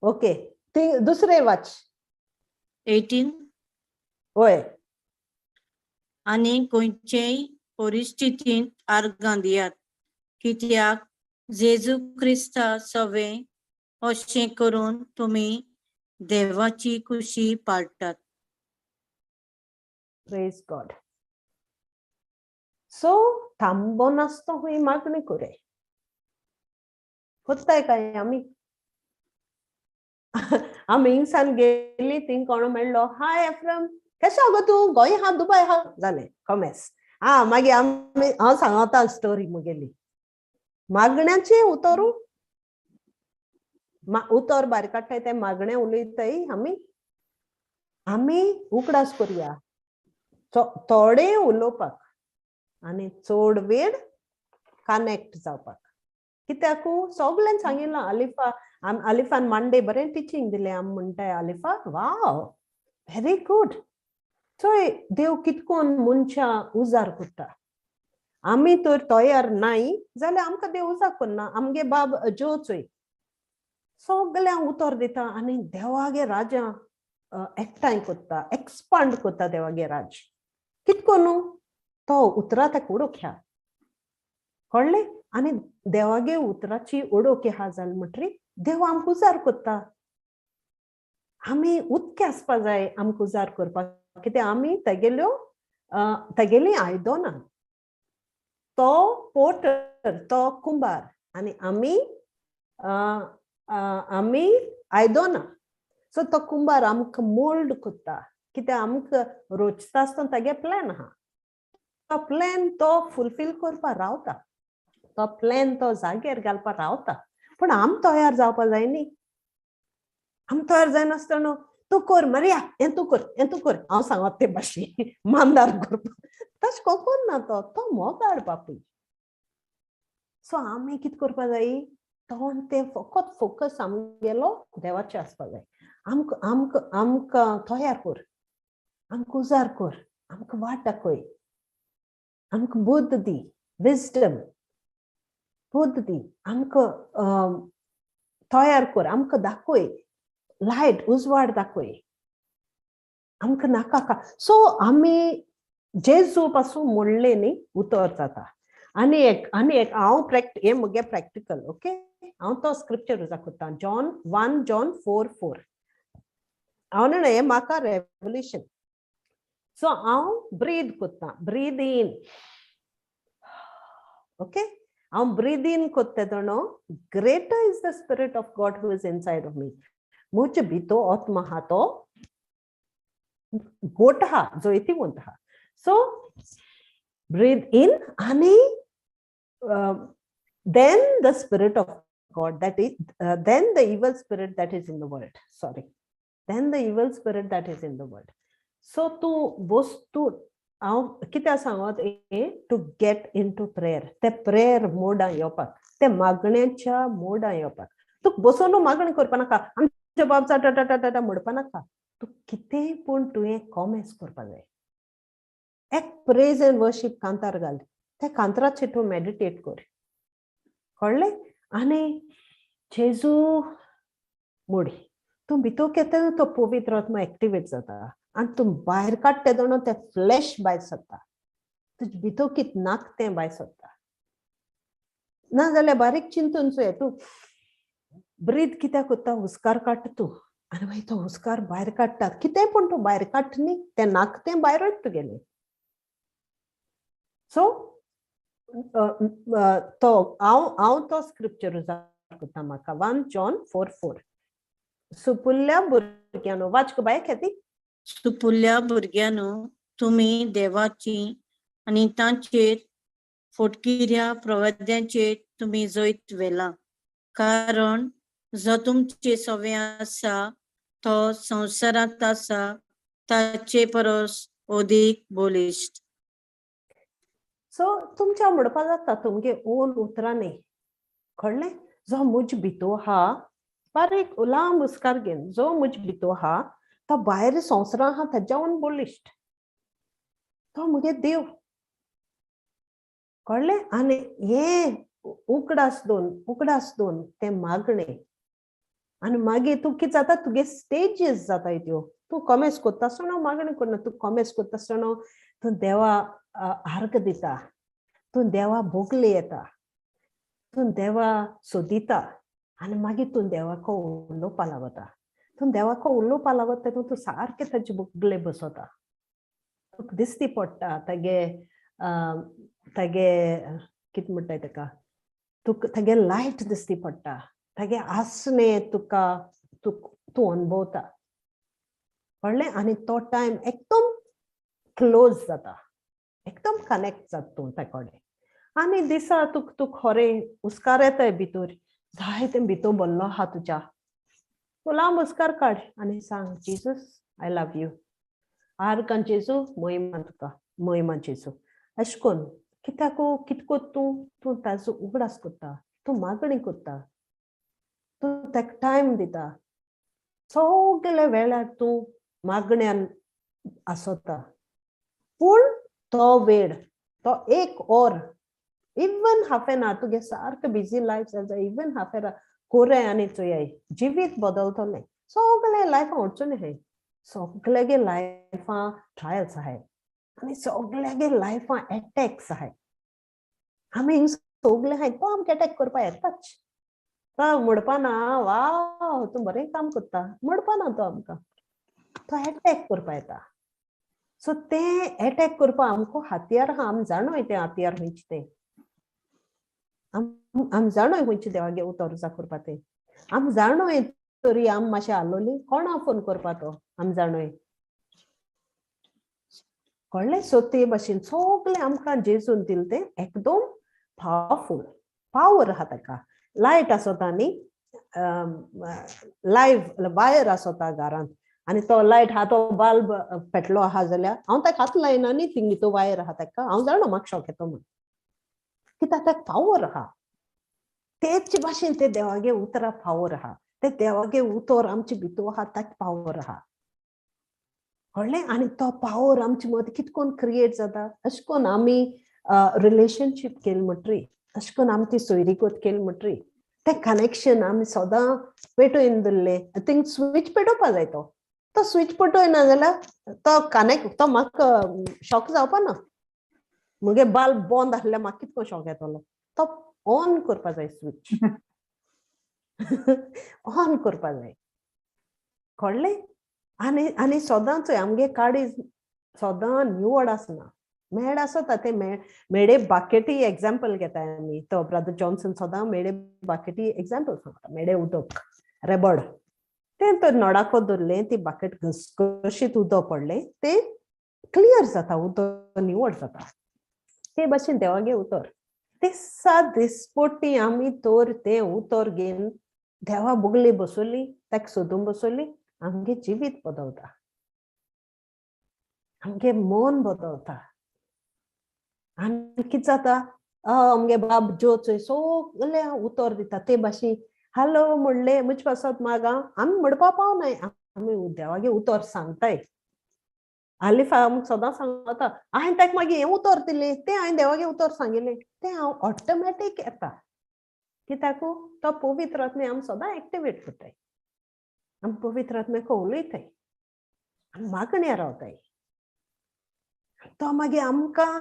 ओके, ती दुसरें वाच. 18. वय. आनी खंयचेय परिस्थितींत आर्गां दियात, कित्याक जेजू क्रिस्ता सवें अशें करून तुमी देवाची खुशी पाळटात. Praise God. सो थांबो नासतो हुंय मागणी करे कोत्ताय काय आमी. आमी हिंगसान गेली थिंग कोण मेळ्ळो, हाय एफ्रम कशें गो तूं, गोंय आहा दुबाय आहा, जालें कॉमेस. आं मागीर आमी हांव सांगता स्टोरी म्हगेली. मागण्याचें उतरू उतर भायर काडटाय तें मागणें उलयताय आमी. आमी उगडास करुया थोडें उलोवपाक आनी चड वेळ कनेक्ट जावपाक. कित्याकू सगल्यांक सांगिल्लां आलिफा, आलिफान मांडे बरें टिचींग दिलें. आमी म्हणटाय आलिफा वाव व्हेरी गुड. चोय देव कितकोन मनशां उजार करता. आमी तर तयार नाय जाल्यार आमकां देव उजार करना. आमगे बाब जो चोय सगल्यांक उतर दिता आनी देवागे राजा एकठांय करता, एक्सपांड करता देवागे राज. कितको न्हू तो उतरा ताका उडोवंक ह्या, कळ्ळें? आनी देवागे उतराची उडोवंक आहा जालें म्हणटरी देव आमकां उजार करता. आमी उदके आसपा जाय आमकां उजार करपाक, कित्याक आमी तेगेल्यो तेगेलीं आयदनां. तो पोटर, तो कुंभार आनी आमी आमी आयदनां. सो तो कुंभार आमकां मोल्ड करता, कित्याक आमकां रोचता आसतना तागे प्लॅन आहा, तो प्लॅन तो फुलफील करपा रावता, तो प्लॅन तो जाग्यार घालपा रावता. पूण आम तयार जावपा जाय न्ही. आम तयार जायनासतना तूं कर मारिया, हें तूं कर, हें तूं कर, हांव सांगत ते भाशेन मानदार करपाक. तशें कोण ना, तो तो मोगाळ बापूय. सो आमी कितें करपा जाय, तो तें फकत फोकस आमगेलो देवाचें आसपा जाय. आमकां आमकां आमकां तयार कर, आमकां उजार कर, आमकां वाट दाखय, आमकां बुद्द दी, विजडम बुद्द दी, आमकां तयार कर, आमकां दाखय लायट, उजवाड दाखय, आमकां नाका का. सो आमी जेजू पासून म्हणलें न्ही उतर जाता. आनी एक, आनी एक हांव प्रॅक्ट हें म्हगे प्रॅक्टिकल, ओके, हांव तो स्क्रिप्चर दाखयता, जॉन 1 जॉन 4:4. हांव न्हय हें म्हाका रेवल्युशन. सो हांव ब्रीद कोत्ता, ब्रीद इन, ओके, हांव ब्रीद इन कोत्ता तेन्ना greater is the spirit of God who is inside of me. म्हजे भितर आत्मा आहा तो गोट आहा, जैतिवंत आहा. सो ब्रीद इन आनी then the spirit of God that is, then the evil spirit that is in the world, sorry, then the evil spirit that is in the world. So तूं बस, तूं हांव कित्याक सांगत हें, to get into prayer, ते prayer मोडां येवपाक, ते मागण्याच्या मोडां येवपाक. तूं बसून मागणी करपा नाका, आमच्या बाब टा टा टा टा म्हणपा नाका. तूं कितेंय पूण तुवें कॉमेस करपा जाय. एक प्रेज एंड वर्शीप कांतार घाल, त्या कांताराचेर तूं मेडिटेट कर, कळ्ळें? आनी जेजू मोडी तूं भितर घेता तो पवित्र आत्मा एक्टिवेट जाता आनी तूं भायर काडटा तेन्ना तें फ्लॅश भायर सरता, तुजे भितर कितें नाक तें भायर सरता. ना जाल्यार बारीक चिंतून चोय, तूं ब्रीद कित्याक कोत्ता, हुस्कार काडटा तूं आनी मागीर तो हुस्कार भायर काडटा, कितें पूण तूं भायर काडटा न्ही, तें नाक तें भायर वयता तुगेलें. सो तो हांव हांव तो स्क्रिप्चर कोत्ता म्हाका 1 जॉन 4:4. सुपुल्ल्या भुरग्यांनो, वाच गो बाय खेती. सुपुल्ल्या भुरग्यांनो, तुमी देवाची आनी तांचेर फोटकिऱ्या प्रवाद्यांचेर तुमी जैत व्हेला, कारण जो तुमचे सवे आसा तो संवसारांत आसा ताचे परस अदीक बलिश्ट. सो तुमच्या म्हणपा जाता तुमगे ओन उतरांनी, कळ्ळें? जो म्हज भितर आहा, बारीक लांब हुस्कार घेवन, जो म्हज भितर आहा तो भायर संवसारां आहा ताज्यावन बलिश्ट, तो म्हगे देव, कळ्ळें? आनी हें उगडास दोन, उगडास दोन तें मागणें. आनी मागीर तूं कितें जाता, तुगे स्टेजीस जाताय त्यो. तूं कॉमेस कोत्ता आसतना मागणें करना, तूं कॉमेस कोत्ता आसतना तूं देवा आर्ग दिता, तूं देवा बोगले येता, तूं देवा सोदिता आनी मागीर तूं देवाको उलोवपा लागता. तूं देवाको उलोवपा लागता तेन्ना तूं सारकें ताजे बोगले बसता, तुका दिसती पडटा तागे तागे कितें म्हणटाय ताका, तुका तागे लायट दिसती पडटा, तागे आसणें तुका तूं अणभवता, कळ्ळें? आनी तो टायम एकदम क्लोज जाता, एकदम कनेक्ट जाता तूं त्या कडेन. आनी दिसा तुका तूं खरें हुस्कार येताय भितर, जाय तें भितर भरलो आहा तुज्या, तूं लांब हुस्कार काड आनी सांग, Jesus I love you, आर्गां जेजू, महिमा तुका, महिमा जेजू. अशें करून कित्याक कितें कोत्ता तूं, तूं ताजो उगडास कोत्ता, तूं मागणी कोत्ता, तूं ताका टायम दिता, सगळे वेळार तूं मागण्यान आसता. पूण तो वेळ, तो एक or, even half an our, तुगे सारकें बिजी लायफ जाता, इवन हाफ एन our कोराय आनी चोयाय जिवीत बदलतलें. सगळे लायफां वचून आहाय, सगळ्यागे लायफां ट्रायल्स आहाय आनी सगळ्यागे लायफां एटॅक्स आहाय. आमी हिंग सगळे आहाय, तो आमकां एटॅक करपा येताच. तो म्हणपा ना वा तूं बरें काम करता म्हणपा ना, तो आमकां तो एटॅक करपा येता. सो तें एटॅक करपा आमकां हातयार आहा, आम जाणोय तें हातयार खंयचें तें, आम जाणोय खंयचें देवागे उतर करपा तें, आम जाणोय. तरी आम मातशें आलोली कोणा फोन करपा तो आम जाणोय, कळ्ळें? सो ते भाशेन सगळें आमकां जेजून दिलें तें एकदम पावरफूल पावर आहा ताका. लायट आसता न्ही, लायव्ह वायर आसता घरांत, आनी तो लायट आहा तो बल्ब पेटलो आहा जाल्यार हांव ताका हात लायना न्ही, थिंग तो वायर आहा ताका हांव जाणा म्हाका शॉक येतो म्हण, कित्याक ताका पावर आहा. तेच भाशेन ते देवागे उतरा पावर आहा, ते देवागे उतर आमचे भितर आहा ताका पावर आहा, कळ्ळें? आनी तो पावर आमचे मदीं कितें करून क्रिएट जाता, अशें करून आमी रिलेशनशीप केली म्हणटरी, अशें करून आमी ती सोयरीगत केली म्हणटरी तें कनेक्शन आमी सदां पेटोवन दवरलें. थिंग स्विच पेटोवपा जाय, तो तो स्विच पेटोयना जाल्यार तो कनेक्ट तो म्हाका शॉक जावपा ना, मुगे बल्ब बंद आसल्यार म्हाका कितको शॉक येतलो. तो ऑन करपा जाय स्विच, ऑन करपा जाय, कळ्ळें? आनी आनी सदांच आमगे काडीज सदां निवड आसना, मेड आसता ते मेडे बाकेटी एग्जाम्पल घेता आमी, तो ब्रदर जॉन्सन सदां मेडे बाकेटी एग्जाम्पल सांगता, मेडे उदक रेबड तें तो नळाको धरलें, ती बाकेट घसघशीत उदक पडलें, तें क्लियर जाता, उदक निवड जाता. ते भाशेन देवागे उतर ते सात दिसपोटी आमी तर तें उतर घेवन देवा बगले बसोली, ताका सोदून बसोली, आमगे जिवीत बदलता, आमगे मन बदलता. आनी कितें जाता, आमगे बाब ज्यो चोय सगळे उतर दिता ते भाशेन हॅलो म्हणलें म्हजे पासत मागा आमी म्हणपा पावनाय, आमी देवागे उतर सांगताय. आलिफा आमकां सदां सांगता, हांवें ताका मागीर हें उतर दिलें, तें हांवें देवागे उतर सांगिल्लें, तें हांव ऑटोमॅटीक येता, कित्याक तो पवित्र आत्मे आमी सदां एक्टिवेट करताय, आमी पवित्र आत्म्याक उलयताय, आमी मागण्या रावताय. तो मागीर आमकां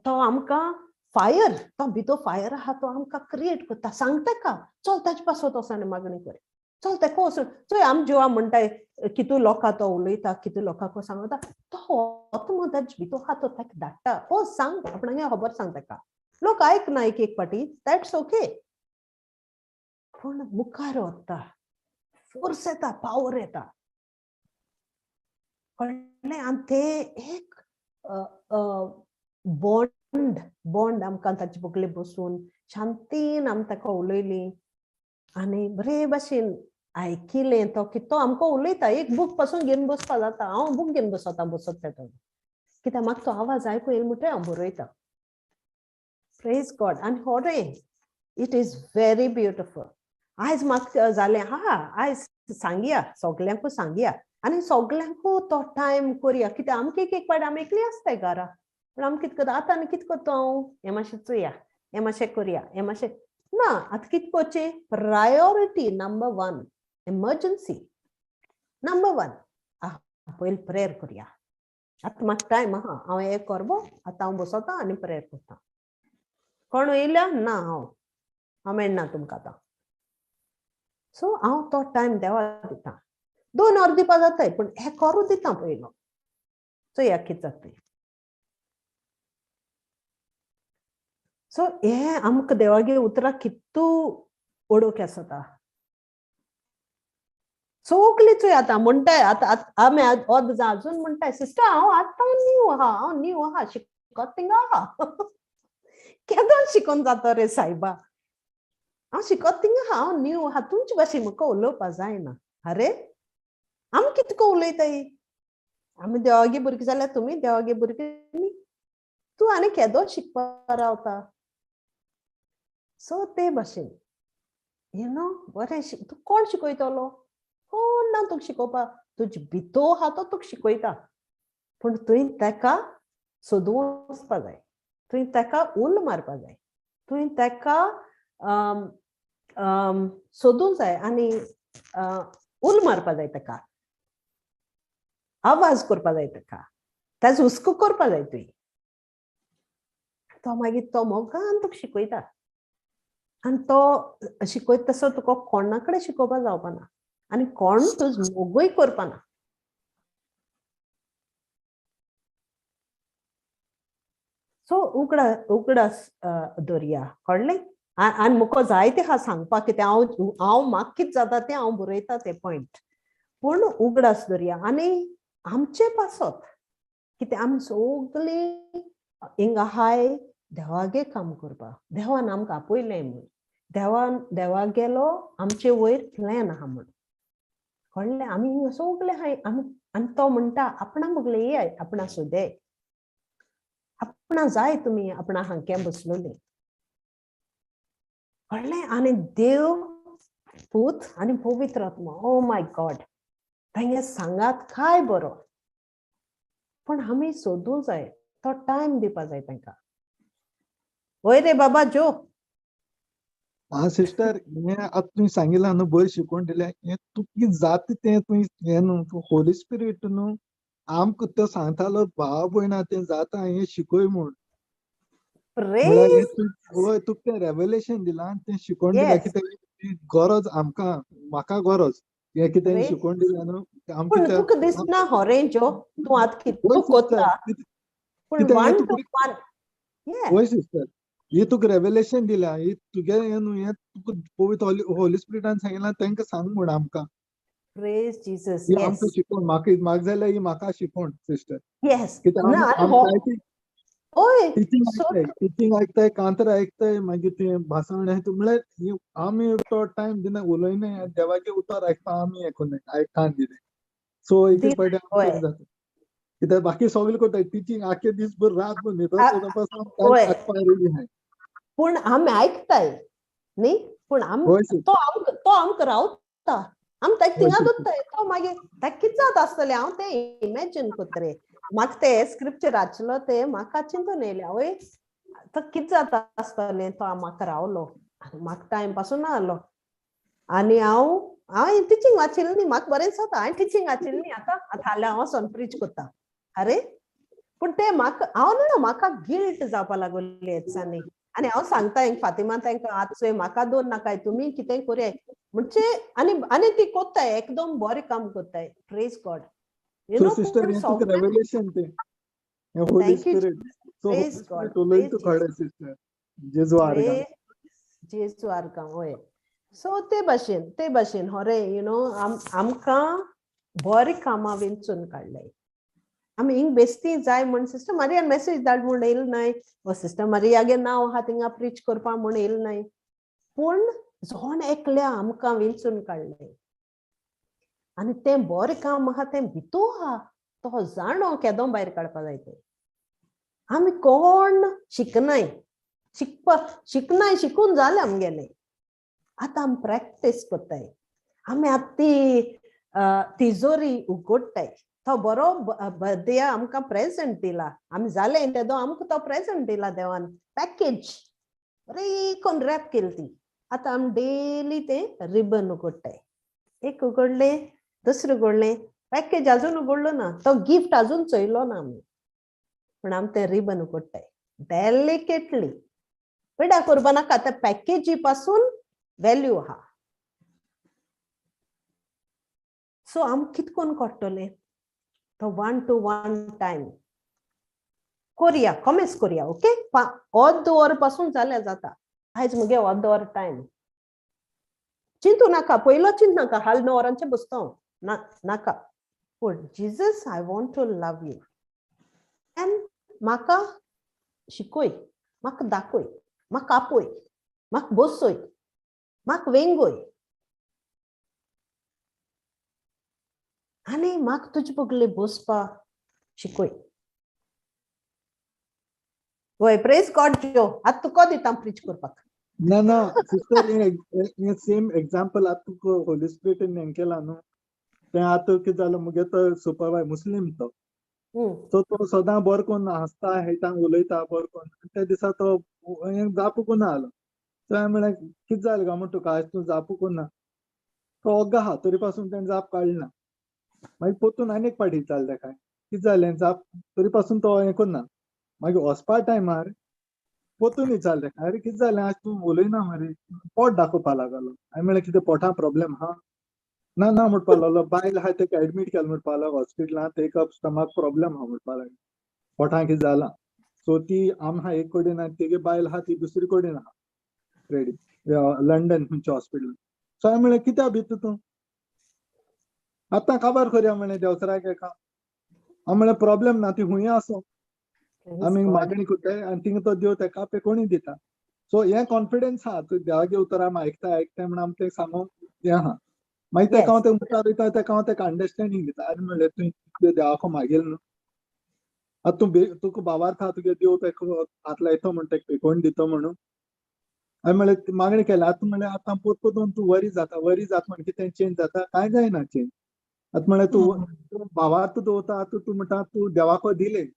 तो आमकां फायर, तो भितर फायर आहा तो आमकां क्रिएट करता, सांगता का चल ताचे पासत वचून मागणी कर, चल ताका वचून चोय. आमी जिवा म्हणटाय कितू लोकां तो उलयता, कितू लोकांक सांगता, तो आत्मो ताचे भितर आहा तो ताका धाडटा, हो सांग आपणागे खबर सांग ताका. लोक आयकना एक एक पाटी, that's okay, पूण मुखार वता, फोर्स येता, पावर येता, कळ्ळें? आनी तें एक बॉन्ड बॉन्ड आमकां ताचे बगले बसून शांतीन आमी ताका उलयली आनी बरे भाशेन आयकिलें तो की तो आमकां उलयता. एक बूक पासून घेवन बसपा जाता, हांव बूक घेवन बसता बसत तेतो, कित्याक म्हाका तो आवाज आयकूं येयलो म्हणटरी हांव बरयता. प्रेज गॉड. आनी होरें, it is very beautiful. आयज म्हाका जालें हा, आयज सांगया सगल्यांकूय सांगया आनी सगल्यांकूय तो टायम करया, कित्याक आमकां एक एक पाट आमी एकली आसताय घरा, पूण आमी कितें करता आतां आनी कितें करता हांव, हें मातशें चोया, हें मातशें करया, हें मातशें ना. आतां कितें करचें, priority number 1, emergency number 1, पयलीं प्रेयर करया. आतां म्हाका टायम आहा, हांव हें करबो, आतां हांव बसता आनी प्रेयर करता. कोण येयल्या ना, हांव हांव मेळना तुमकां आतां. सो हांव तो टायम देवा दिता, 2 वर दिवपा जाताय, पूण हें करूं दिता पयलो, चोया कितें जाता. सो हें आमकां देवागे उतरां कितू ओडोवक आसता. सगळीं चोय आतां म्हणटाय, आतां आमी अर्द अजून म्हणटाय, सिस्टर हांव आतां न्यू आहा, हांव न्यू आहा, शिकत थिंगा आहा, केदोन शिकोन जाता रे सायबा, हांव शिकत थिंगा आहा, हांव न्यू आहा, तुमचे भाशेन म्हाका उलोवपा जायना. अरे आमी कितको उलयताय, आमी देवागे भुरगीं जाल्यार तुमी देवागे भुरगीं न्ही, तूं आनी केदो शिकपा रावता. सो ते भाशेन you know बरें तूं कोण शिकयतलो, कोण ना तुका शिकोवपाक, तुजे भितर आहा तो तुका शिकयता, पूण तुवें ताका सोदूंक वचपा जाय, तुवें ताका उल मारपा जाय, तुवें ताका सोदूंक जाय आनी उल मारपा जाय, ताका आवाज करपा जाय, ताका ताजो हुस्को करपा जाय तुवें. तो मागीर तो मोगान तुका शिकयता आनी तो शिकयता तसो तुका कोणा कडेन शिकोवपा जावपा ना आनी कोण तुज मोगूय करपा ना. सो उगडास दवरया, कळ्ळें? आनी म्हाका जायते आहा सांगपाक, कितें हांव हांव म्हाका कितें जाता तें हांव बरयता तें पॉयंट, पूण उगडास दवरया. आनी आमचे पासत कितें आमी सगळीं हिंगा आहाय देवागे काम करपाक, देवान आमकां आपयलें म्हूण, देवान देवा गेलो आमचे वयर प्लॅन आहा म्हूण, कळ्ळें? आमी सगळे हाय आमी, आनी तो म्हणटा आपणा बगले येयाय, आपणा सोदे, आपणा जाय तुमी आपणा हांक्या बसलोले. कळ्ळें? आनी देव पूत आनी पवित्र आत्मा, ओ my God, तांगे सांगात काय बरो. पण आमी सोदूं जाय, तो टायम दिवपा जाय तांकां. वय रे बाबा जो. हा सिस्टर, हें आतां तुवें सांगिलां न्हू, बरें शिकोवन दिलें. हें तुका जाता तें तुवें हें न्हू, तूं होली स्पिरीट न्हू आमकां तो सांगतालो भाव भयणा तें जाता हें शिकय म्हूण. हय, तुका तें रेवलेशन दिलां आनी तें शिकोवन दिलां कितें गरज आमकां, म्हाका गरज हें कितें शिकोवन दिलां न्हू. पूण तुका दिसना होरे जो तूं आतां कितें कोत्ता, पूण वन टू वन. हय सिस्टर, ही तुका रेवलेशन दिलां, ही तुगे हें न्हू, हें तुका पवित्र होली स्पिरिटान सांगिलां तांकां सांग म्हूण आमकां. Praise Jesus. ही आमकां शिकोवन, म्हाका म्हाका जाल्यार ही म्हाका शिकोवन सिस्टर. येस. कित्याक टिचींग आयकताय, कांतर आयकताय, मागीर तें भाशण म्हणल्यार आमी तो टायम दिना उलयनाय, देवाचें उतर आयकपा आमी हें करनाय, आयकान दिनाय. सो एक एक फावटी आमकां जाता कित्याक बाकी सगळें करताय टिचींग आख्खे दीसभर रातभर न्हिदत आयकपा रेडी आहाय. पूण आमी आयकताय न्ही, पूण तो आमकां रावता, आमी ताका थिंगा दोत्ताय, तो मागीर ताका कितें जाता आसतलें हांव तें इमॅजीन कोत्ता रे. म्हाका तें स्क्रिप्चर वाचलो तें म्हाका चिंतून येयलें, आवय तो कितें जाता आसतलें, तो म्हाका रावलो आनी म्हाका टायम पासून ना आलो. आनी हांव हांवें टिचींग वाचिल्लें न्ही, म्हाका बरें जाता हांवें टिचींग वाचिल्लें न्ही. आतां आतां हाल्यां हांव वचोन प्रीच कोत्ता. अरे पूण तें म्हाका हांव न्हू म्हाका गिल्ट जावपा लागली दिसांनी. आनी हांव सांगता हेंक फातिमा तांकां आतां चोय म्हाका दोन नाकाय, तुमी कितेंय कोरयाय म्हणजे. आनी आनी ती कोत्ताय एकदम बरें काम कोत्ताय. Praise God. You know, sister, हें तुका रेवलेशन तें, हें Holi spirit. So Holi spirit उलयता तुका खरें सिस्टर. जेजू आर्गां, जेजू आर्गां. हय. सो ते भाशेन, ते भाशेन होरे you know आमकां बरें कामां वेंचून काडलें. आमी हिंग बेस्ती जाय म्हण सिस्टर मारियान मॅसेज धाड म्हूण येयल नाय, वा सिस्टर मारियागे नांव आहा थिंगा प्रीच करपा म्हूण येयल नाय, पूण जोण एकल्या आमकां वेंचून काडलें आनी तें बरें काम आहा तें भितू आहा, तो जाणो केदो भायर काडपा जाय तें. आमी कोण शिकनाय, शिकपा शिकनाय, शिकून जालें आमगेलें. आतां आमी प्रॅक्टीस कोत्ताय, आमी आतां ती तिजोरी उगडटाय. तो बरो बदया आमकां प्रेजेंट दिला, आमी जालें तेदो आमकां तो प्रेजेंट दिला देवान, पॅकेज बरी कोन्न रॅप केली ती. आतां आमी डेली तें रिबन उगडटाय, एक उगडलें, दुसरें उगडलें, पॅकेज अजून उगडलो ना, तो गिफ्ट अजून चोयलो ना आमी, पूण आमी तें रिबन उगडटाय डेलिकेटली. पिड्या करपा नाका, त्या पॅकेजी पासून वेल्यू आहा. सो आमी कितें करून काडटलें तो वन टू वन टायम कोरया, कॉमेस कोरया. ओके, अर्द वर पासून जाल्यार जाता. आयज मुगे अर्द वर टायम चिंतू नाका, पयलो चिंत नाका, हाल 9 वरांचें बसता हांव, ना नाका. पूण Jesus I want to love you and म्हाका शिकय, म्हाका दाखय, म्हाका आपय, म्हाका बसय, म्हाका वेंगय आनी म्हाका तुजे बगले बसपा शिकय. वय, प्रेज गॉड. जो आतां तुका दिता प्रीच करपाक. ना ना सिस्टर, हें सेम एग्जाम्पल आतां तुका होली स्पिरिटीन हें केलां न्हू, तें आतां कितें जालें, मुगे तो सुपरवाय मुस्लीम तो, सो तो सदां बरो करून हांसता, हेता, उलयता बरो करून. त्या दिसा तो हें जाप करून आलो. सो हांवें म्हणलें कितें जालें काय म्हूण तुका आयज तूं जाप करून ना? तो ओग्गा आहा, तरी पासून तेणें जाप काडली ना. मागीर परतून आनी एक पाटी विचारलें ताका कितें जालें, जाप तरी पासून तो हें करना. मागीर वचपा टायमार परतून विचारलें, अरे कितें जालें आज तूं उलयना मरे, पोट दाखोवपा लागलो. हांवें म्हणलें कितें पोटा प्रॉब्लेम आहा? ना ना म्हणपा लागलो, बायल आहा तेका एडमीट केलें म्हणपा लागलो हॉस्पिटलांत, तेका स्टमक प्रॉब्लेम आहा म्हणपा लागलो, पोटां कितें जालां. सो ती आम आहा एक कडेन आनी तेगे बायल आहा ती दुसरी कडेन आहा रेडी लंडन खंयच्या हॉस्पिटलांत. सो हांवें म्हणलें कित्याक भिता तूं, आतां काबार करया म्हणलें देवसराक एका. हांव म्हणलें प्रॉब्लेम ना, ती हुंय आसो, आमी मागणी करताय आनी थिंगा तो देव तेका पेकोणी दिता. सो हें कॉन्फिडन्स आहा, तूं देवागे उतर आमी आयकताय आयकताय म्हण आमी तें सांगूंक हें आहा. मागीर तेका हांव तें मुखार वयता, तेका हांव तेका अंडरस्टँडींग दिता. आरे म्हणलें तुवें देवाक मागील न्हू, आतां तूं तुका भावार्थ आहा तुगे देव तेका हात लायतो म्हण, तेका पेकोवन दितो म्हणून. हांवें म्हणलें मागणें केलें. आतां म्हणलें आतां पोत पोतून तूं वरी जाता, वरी जाता म्हण कितें चेंज जाता? कांय जायना चेंज. आतां म्हणलें तूं भावार्थ दवरता, आतां तूं म्हणटा तूं देवाको दिलें,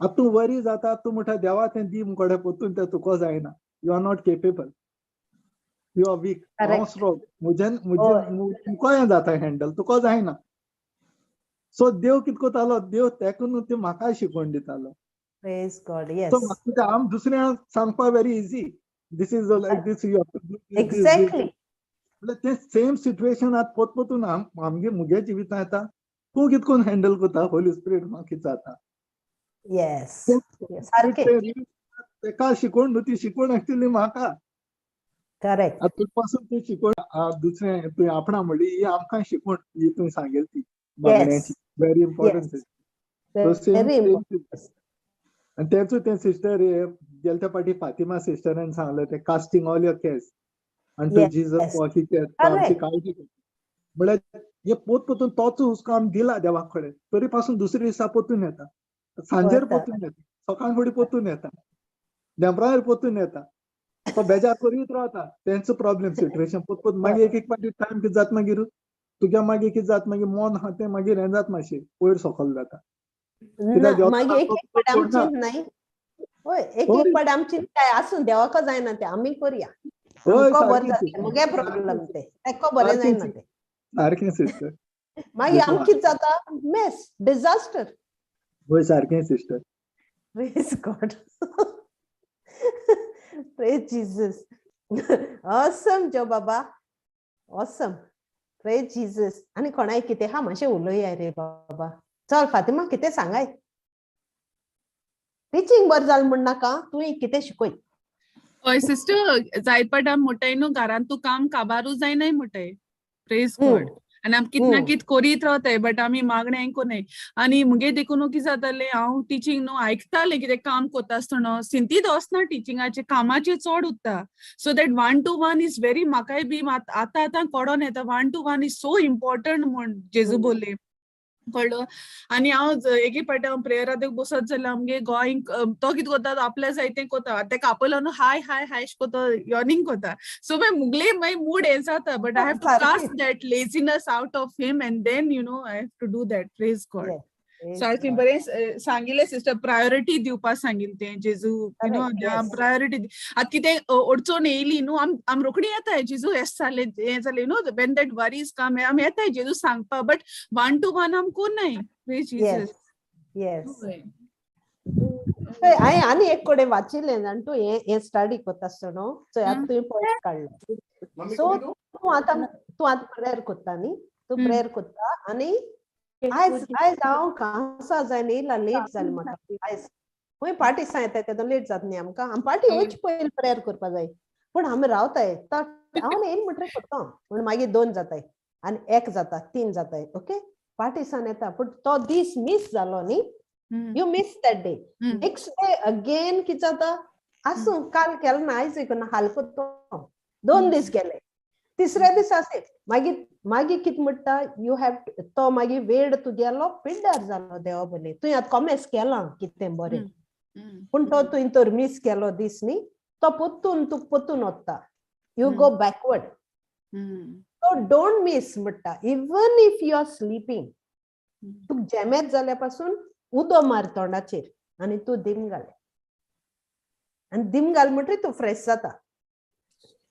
आतां तूं वरी जाता, तूं म्हणटा देवा तें दी मुकोडे पोतून, तें तुका जायना. You are not capable, you are weak. हांव स्ट्रॉंग, म्हज्यान तुका हें जाता हँडल, तुका जायना. सो देव कितें करतालो, देव तेका न्हू ते म्हाका शिकवण दितालो. Praise God, yes. सो म्हाका आम दुसऱ्यांक सांगपा very easy, this is like this, you have to do. Exactly. म्हणल्यार तें सेम सिट्युएशन आतां पोत पोतून आमगे मुगे जिवितांत येता. तूं कितें करून हँडल करता, होली स्पिरिट म्हाका कितें जाता. येस, सारकें. तेका शिकवण न्हू, ती शिकवण एक्चुअली म्हाका. करेक्ट. आतां तुजे पासून तूं शिकवण दुसरें तुवें आपणा म्हणली ही आमकां शिकवण ही तुवें सांगेली ती मागण्याची, व्हेरी इम्पॉर्टंट. Very important. आनी तेचो तें सिस्टर गेले त्या फावटी फातिमा सिस्टरान सांगलें तें casting all your cares आनी to Jesus for he cares, आमची काळजी. म्हळ्यार हे पोत पोतून तोच हुस्को आमी दिला देवा कडेन, तरी पासून दुसरे दिसा पोतून येता, सांजेर पोतून येता, सकाळ फुडें पोतून येता, देमरार पोतून येता, तो बेजार करीत रावता. तेंचो प्रॉब्लेम सिट्युएशन पोत पोत मागीर एक एक फावटी टायम कितें जाता, मागीर तुज्या मागीर कितें जाता, मागीर मन आहा तें मागीर हें जाता, मातशें वयर सकयल जाता. मागीर एक एक पाट आमची नाही, हय, एक एक पाट आमची काय आसूं देवाक जायना तें आमी करुया, आमकां बरें जातलें, मुगे प्रॉब्लेम तें तेका बरें जायना तें. सारकें सिस्टर. मागीर आमकां कितें जाता, मेस, डिजास्टर. हय सारकें sister. Praise God, praise Jesus. Awesome जो बाबा, ऑसम, प्रेज जीसस. आनी कोणाय कितें हा मातशें उलोया रे बाबा. चल फातिमा कितें सांगाय, टिचींग बरें जालें म्हण नाका, तुवें कितें शिकय. हय सिस्टर, जायत पाट आमी म्हणटाय न्हू घरांत तूं काम काबारूच जायनाय म्हणटाय. Praise God. आनी आमी कित ना कित करीत रावताय, बट आमी मागणें कोनाय. आनी मुगे देखून कितें जातालें, हांव टिचींग न्हू आयकतालें कितें काम कोत्ता आसतना, सिंतीद वचना टिचिंगाचें, कामाचें चड उरता. So that 1 to 1 is very, म्हाकाय बी आतां आतां कोडोन येता 1 to 1 is so important म्हण जेजू बोल्ले, कळ्ळो. आनी हांव एके फावटी हांव प्रेयराक बसत जाल्यार आमगे गोंय तो कितें करता, आपल्या जाय तें कोता, तेका आपयलो न्हू हाय हाय हाय कोता, यॉर्निंग कोता. सो मागीर मुगले मागीर मूड हें जाता, but I have to cast that laziness out of him and then you know I have to do that. Praise God. सारकें बरें सांगिल्लें सिस्टर, प्रायोरिटी दिवपा सांगिल्लें तें जेजू, you know priority. आतां कितें अडचण येयली न्हू, आम रोखडी येताय जेजू हें जालें हें जालें, you know when that worries come आमी येताय जेजू सांगपा, बट 1 to 1 आम कोनाय. Praise Jesus. येस. हांवें आनी एक कडेन वाचिल्लें जाण तूं हें स्टडी कोत्ता आसतना, चोय आतां तुवें पॉयंट काडलो. सो तूं आतां प्रेयर कोत्ता न्ही, तूं प्रेयर कोत्ता आनी आयज आयज हांव कांसा जाय न्ही, लेट जालें म्हाका आयज. खंय पार्टी सांग येता तेदो लेट जाता न्ही आमकां, आमी पार्टी वयच पयलीं प्रेयर करपा जाय, पूण आमी रावताय हांव येयन म्हणटरीर करता म्हण मागीर 2 जाताय आनी 1 जाता 3 जाताय, ओके पार्टी सान येता, पूण तो दीस मीस जालो न्ही, you miss that day. Next day again कितें जाता, आसूं काल केलें ना आयज ना हाल करता, 2 दीस गेले, तिसऱ्या दिसा आसे मागीर मागीर कितें म्हणटा, you have तो मागीर वेळ तुगेलो पिड्ड्यार जालो देवा बले, तुवें आतां कॉमेस केलां कितें बरें, पूण तो तुवें तर मीस केलो दीस न्ही, तो पोत्तून तुका पोत्तून वता, you go backward. So don't miss म्हणटा, even if you are sleeping, तुका जेमेत जाल्या पासून उदो मार तोंडाचेर आनी तूं दिम घाल, आनी दिम घाल म्हणटरीर तूं फ्रेश जाता.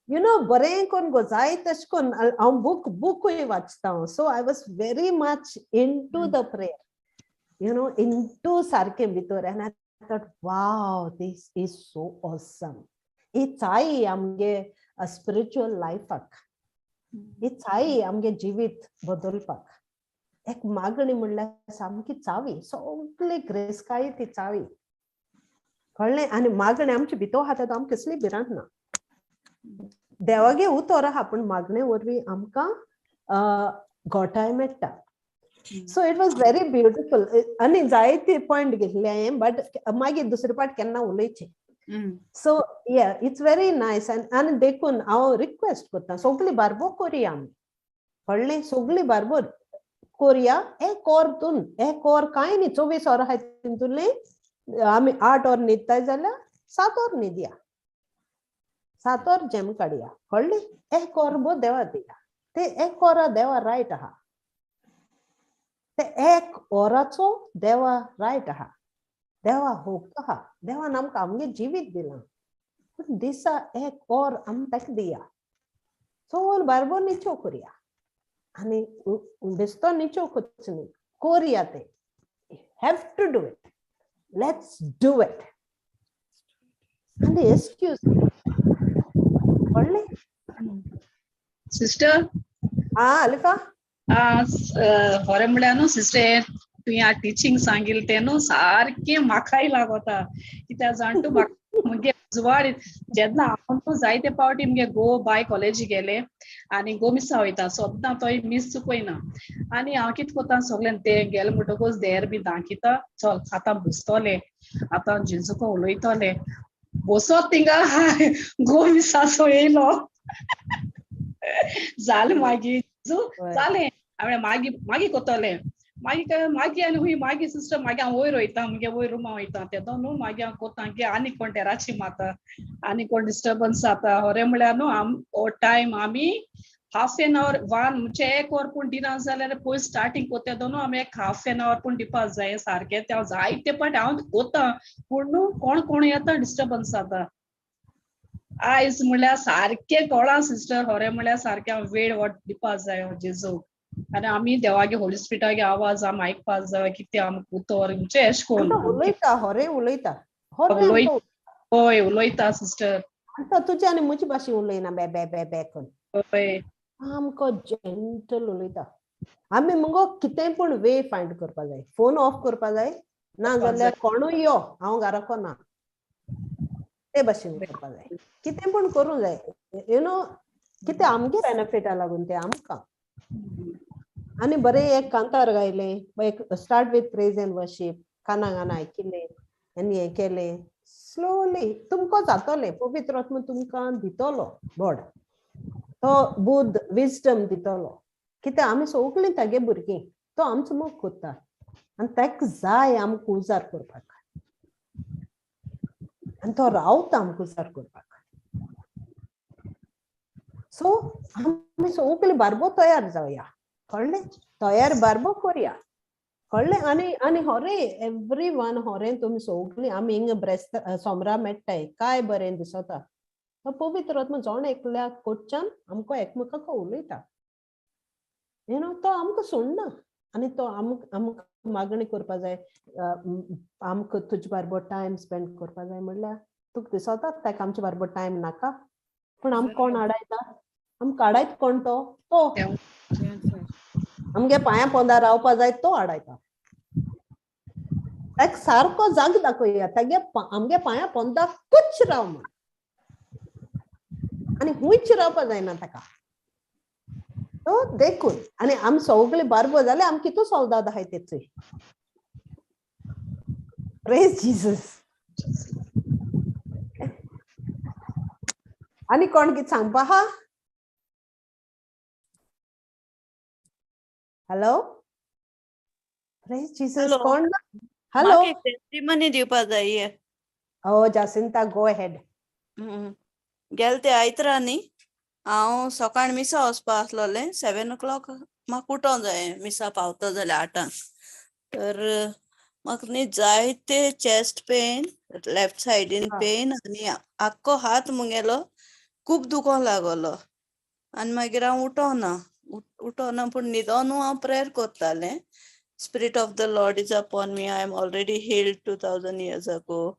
You know बरें कोन्न गो जाय तशें कोन्न हांव बुकूय वाचता हांव. So I was very much into the prayer, you know, into सारकें भितर. आनी I thought wow, this is so awesome. ही चाय आमगे स्पिरिच्युअल लायफाक, ही चाय आमगे जिवीत बदलपाक. एक मागणी म्हणल्यार सामकी चावी, सगळी ग्रेसकाय ती चावी, कळ्ळें. आनी मागणें आमचे भितर आहा तेदो आमकां कसली भिरांत ना. देवागे उतर आहा, पूण मागणे वरवीं आमकां घोटाय मेळटा. So it was very beautiful. आनी जायते पॉयंट घेतले हांवें, बट मागीर दुसरे पाट केन्ना उलयचें. So yeah, it's very nice. आनी देखून हांव रिक्वेस्ट करता सगळी बारबो करुया आमी. कळ्ळें? सगळीं बारबर कोरया एक वर तून एक वर कांय न्ही, 24 वरां आहाय तितूंतलें आमी 8 वर न्हिदताय जाल्यार 7 वर न्हिदया, 7 वर जेम काडया. कळ्ळें? एक वर बो देवा दिया, ते एक वरा देवा रायट आहा, ते एक वराचो देवा रायट आहा, देवा होक आहा, देवान आमकां आमगे जिवीत दिलां, पूण दिसा एक वर आमी ताका दिया. चोल बारबो निचो करया आनी बेस्तो निचो करचो न्ही, कोरया ते, have to do it, let's do it. आनी एक्सक्यूज. कळ्ळें सिस्टर? आं अलिफा, खरें म्हळ्यार न्हू सिस्टर, तुवें टिचींग सांगिल्लें तें न्हू सारकें म्हाकाय लागता. कित्याक जाण तूं, म्हाका मुगे उजवाड जेन्ना हांव न्हू जायते पावटी मुगे गो बाय कॉलेजी गेले आनी गो मिसा वयता, सद्दां तोय मीस चुकयना. आनी हांव कितें कोता, सगळ्यान ते गेले म्हणटकूच देर बी दाखयता, चल आतां बसतले, आतां जेजूको उलयतले, बसत थिंगा गो मिसाचो येयलो जालें मागीर जालें. हांवें मागीर मागीर कोतलें, मागीर मागीर आनी हुंय मागीर सिस्टर मागीर हांव वयर वयता, मुगे वयर रुमा वयता, तेदो न्हू मागीर हांव कोता की आनी कोण टेराची माता, आनी कोण डिस्टर्बन्स जाता. खरें म्हळ्यार न्हू आम हो टायम आमी हाफ एन our one म्हणजे एक वर पूण दिना जाल्यार पयस स्टार्टींग कोता न्हू आमी एक हाफ एन our पूण दिवपाक जाय सारकें. ते हांव जायते पाट हांव कोता, पूण न्हू कोण कोण येता डिस्टर्बन्स जाता. आयज म्हणल्यार सारकें कळ्ळां सिस्टर, खरें म्हणल्यार सारकें हांव वेळ हो दिवपाक जाय जेजू. आनी आमी देवागे होली स्पिरिटागे आवाज आमी आयकपाक जाय, कितें आमकां उतर म्हणजे एश कोन उलयता, खरें उलयता, हय उलयता सिस्टर. आतां तुजे आनी म्हजे भाशेन उलयना, बे बे बे बे करून हय सामको जेंटल उलयता. आमी मुगो कितेंय पूण वे फायंड करपा जाय, फोन ऑफ करपा जाय, ना जाल्यार कोणूय यो हांव घराको ना, ते भाशेन करपा जाय, कितें पूण करूंक जाय, you know, कितें आमगे बेनिफिटा लागून तें आमकां. आनी बरें एक कांतार गायलें, एक start with praise and worship, काना गाना आयकिल्लें आनी हें केलें, स्लोली तुमकां जातलें, पवित्र आत्मा तुमकां दितलो बोड, तो बुद्ध विजडम दितलो. कित्याक आमी सगळीं तागे भुरगीं, तो आमचो मोग कोत्ता आनी ताका जाय आमकां उजार करपाक, आनी तो रावता आमकां उजार करपाक. सो आमी सगळीं बारबो तयार जावया, कळ्ळें? तयार बारबो करया, कळ्ळें? आनी आनी होरे एवरी वन होरे तुमी सगळीं आमी हिंगा ब्रेस्त सोमरा मेळटाय, काय बरें दिसता. तो पवित्र आत्मा जण एकल्या कोटच्यान आमकां एकमेकाक उलयता, you know, तो आमकां सोडना आनी तो आमकां मागणी करपा जाय, आमकां तुजे बारबर टायम स्पेंड करपा जाय. म्हणल्यार तुका दिसता ताका आमचे बारबर टायम नाका, पूण आमकां कोण आडायता? आमकां आडायत कोण? तो तो आमगे पांया पोंदा रावपा जाय, तो आडायता. ताका सारको जाग दाखोवया, तागे आमगे पांया पोंदा कुच राव म्हण, आनी हुंयच रावपा जायना ताका. तो देखून आनी आमी सगळे बारबो जाले, आमी कितू सोल्दाद आहाय तेचूय. Praise Jesus. आनी कोण कितें सांगपा आहा? हॅलो, प्रेज जीसस. कोण? हॅलो, टेस्टिमनी दिवपा जाय. ओ जासिंता, गो हेड. गेले ते आयतरा न्ही, हांव सकाळ मिसा वचपा आसलोलें, 7 o'clock म्हाका उठोंक जाय, मिसा पावता जाल्यार 8. तर म्हाका न्ही जायते चेस्ट पेन, लेफ्ट सायडीन पेन, आनी आख्खो हात मुगेलो खूब दुखोंक लागलो. आनी मागीर हांव उठोना उठोना, पूण न्हिदोनू हांव प्रेयर करतालें, Spirit of the Lord is upon me, I am already healed 2000 years ago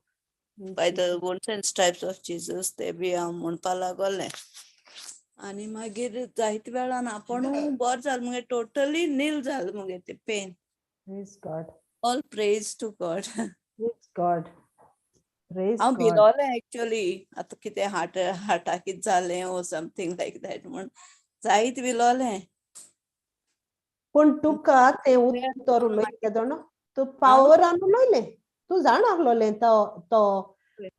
by the wounds and stripes of Jesus. ते बी हांव म्हणपा लागोलें. आनी मागीर जायते वेळान आपूण बरें जालें, मुगे टोटली नील जालें मुगे तें pen. Praise God. All praise to God. Praise God. Praise हांव God. भिलोलें एक्चुअली, आतां कितें हार्ट हार्टाक जालें ओ समथींग लायक that म्हण जायत भिलोलें. पूण तुका तें उतर उलयलें जाणा, तूं पावरान उलयलें, तूं जाण आसलोलें तो तो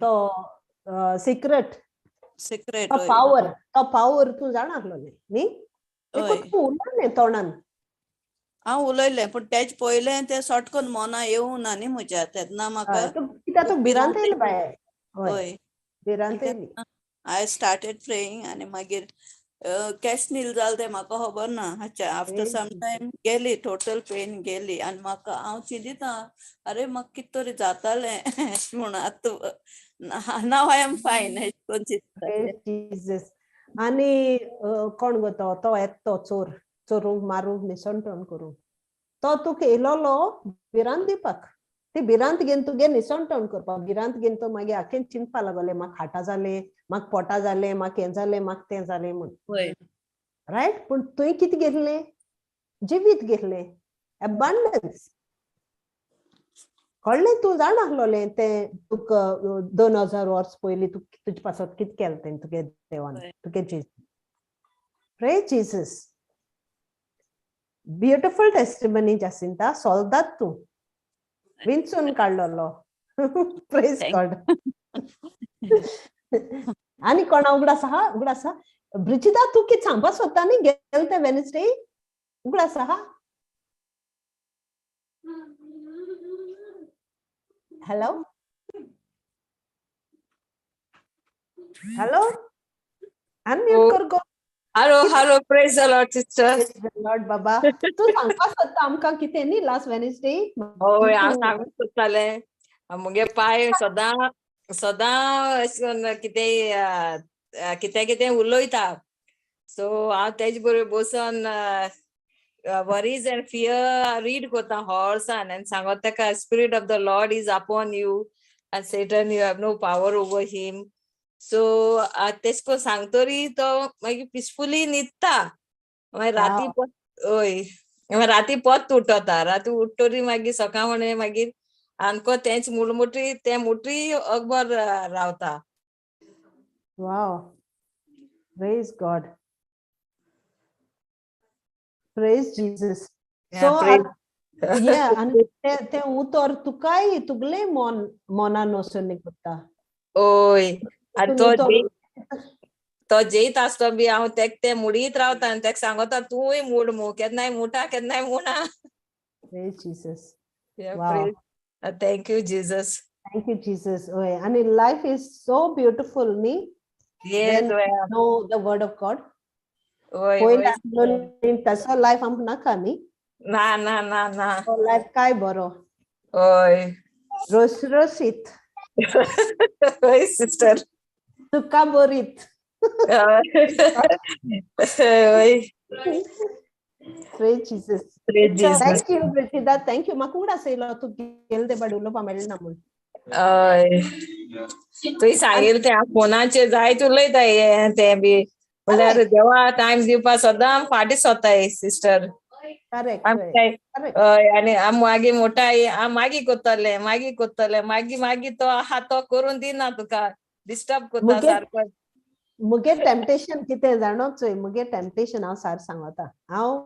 तो सिक्रेट सिक्रेट तो पावर, तो पावर तूं जाण आसलोलें न्ही? देखून तूं उलयलें तोंडान. हांव उलयलें पूण तेज पयलें तें सट करून मना येवंक ना न्ही म्हज्या, तेन्ना म्हाका कित्याक तुका भिरांत येयली बाय. हय, भिरांत येयली. I started praying आनी मागीर कॅश नील जालें तें म्हाका खबर ना. हाच्या आफ्टर सम टायम गेली, टोटल पेन गेली. आनी म्हाका हांव चिंतिता, अरे म्हाका कितें तरी जातालें म्हणून. आतां नाव I am fine अशें करून चिंतता. आनी कोण गो तो तो येता तो चोर, चोरूंक मारूंक निसणटण करूंक, तो तुका येयलोलो भिरांत दिवपाक. ती भिरांत घेवन तुगे निसणटण करपाक, भिरांत घेवन तो मागीर आखेन चिंतपा लागले, म्हाका हाटा जालें, म्हाका पोटा जालें, म्हाका हें जालें, म्हाका तें जालें म्हूण. रायट? पूण तुवें कितें घेतलें? जिवीत घेतलें, एबांडन्स. कळ्ळें? तूं जाणा आसलोलें तें तुका 2000 वर्स पयलीं तुजे पासत कितें केलें तें तुगे देवान, तुगे Jesus. Praise Jesus. Beautiful testimony Jacinta. सोल्दाद तूं, विंचून काडलोलो. Praise God. आनी कोणा उगडास आहा? उगडास आहा? ब्रिजिता, तूं कितें सांगपा सोदता न्ही गेले ते वेनसडे? उगडास आहा? हॅलो हॅलो, अनम्यूट कर गो. Hello hello, praise the Lord sister. Praise the Lord बाबा. तूं सांगपा सोदता आमकां कितें न्ही लास्ट वेनसडे? हय, हांव सांगूंक सोदतालें, मुगे पाय सदां सदां अशें करून कितेंय कितें कितें उलयता. सो हांव तेजे बरोबर बसून वरीज एंड फियर रीड करता हॉर्सान आनी सांगता ताका, spirit of the Lord is upon you and Satan you have no power over him. So तेश कोन सांगतरी तो मागीर पिसफुली न्हिदता. मागीर राती हय, मागीर राती पत्त उठता. राती उठतरी मागीर सकाळ फुडें मागीर आमकां तेंच मुळमुटी तें मुठी अकबर रावता. Wow, praise God, praise Jesus. So आनी तें उतर तुकाय तुगले मन मनान वचून करता. हय, आनी तो जेयत आसतो बी हांव तेक तें मुडीत रावता आनी तेका सांगता तूंय मूड मू, केन्नाय मुटा केन्नाय मुणा. Praise Jesus. Thank you Jesus. Thank you Jesus. हय, आनी लायफ is so beautiful न्ही? Know the word of God. पयलीं तसो लायफ आमकां नाका न्ही? ना ना ना ना, लायफ काय बरो. हय, रसरसीत. हय सिस्टर, तुका बरीत. हय, Praise Jesus. Praise Jesus. Thank you Brigida, thank you. म्हाका उगडास येयलो तूं गेले ते बाड उलोवपा मेळना म्हूण. हय, तुवें सांगिल्लें तें हांव फोनाचेर जायत उलयता हें तें बी, म्हणल्यार देवा टायम दिवपा सदां फाटीं सोदताय सिस्टर. हय, आनी आम मागीर मोटाय हांव मागीर करतलें मागीर करतलें मागीर मागीर तो आहा तो करून दिना, तुका डिस्टर्ब करता सारको. मुगे टेम्पटेशन कितें जाणो चोय, मुगे टेम्पटेशन हांव सार सांगता. हांव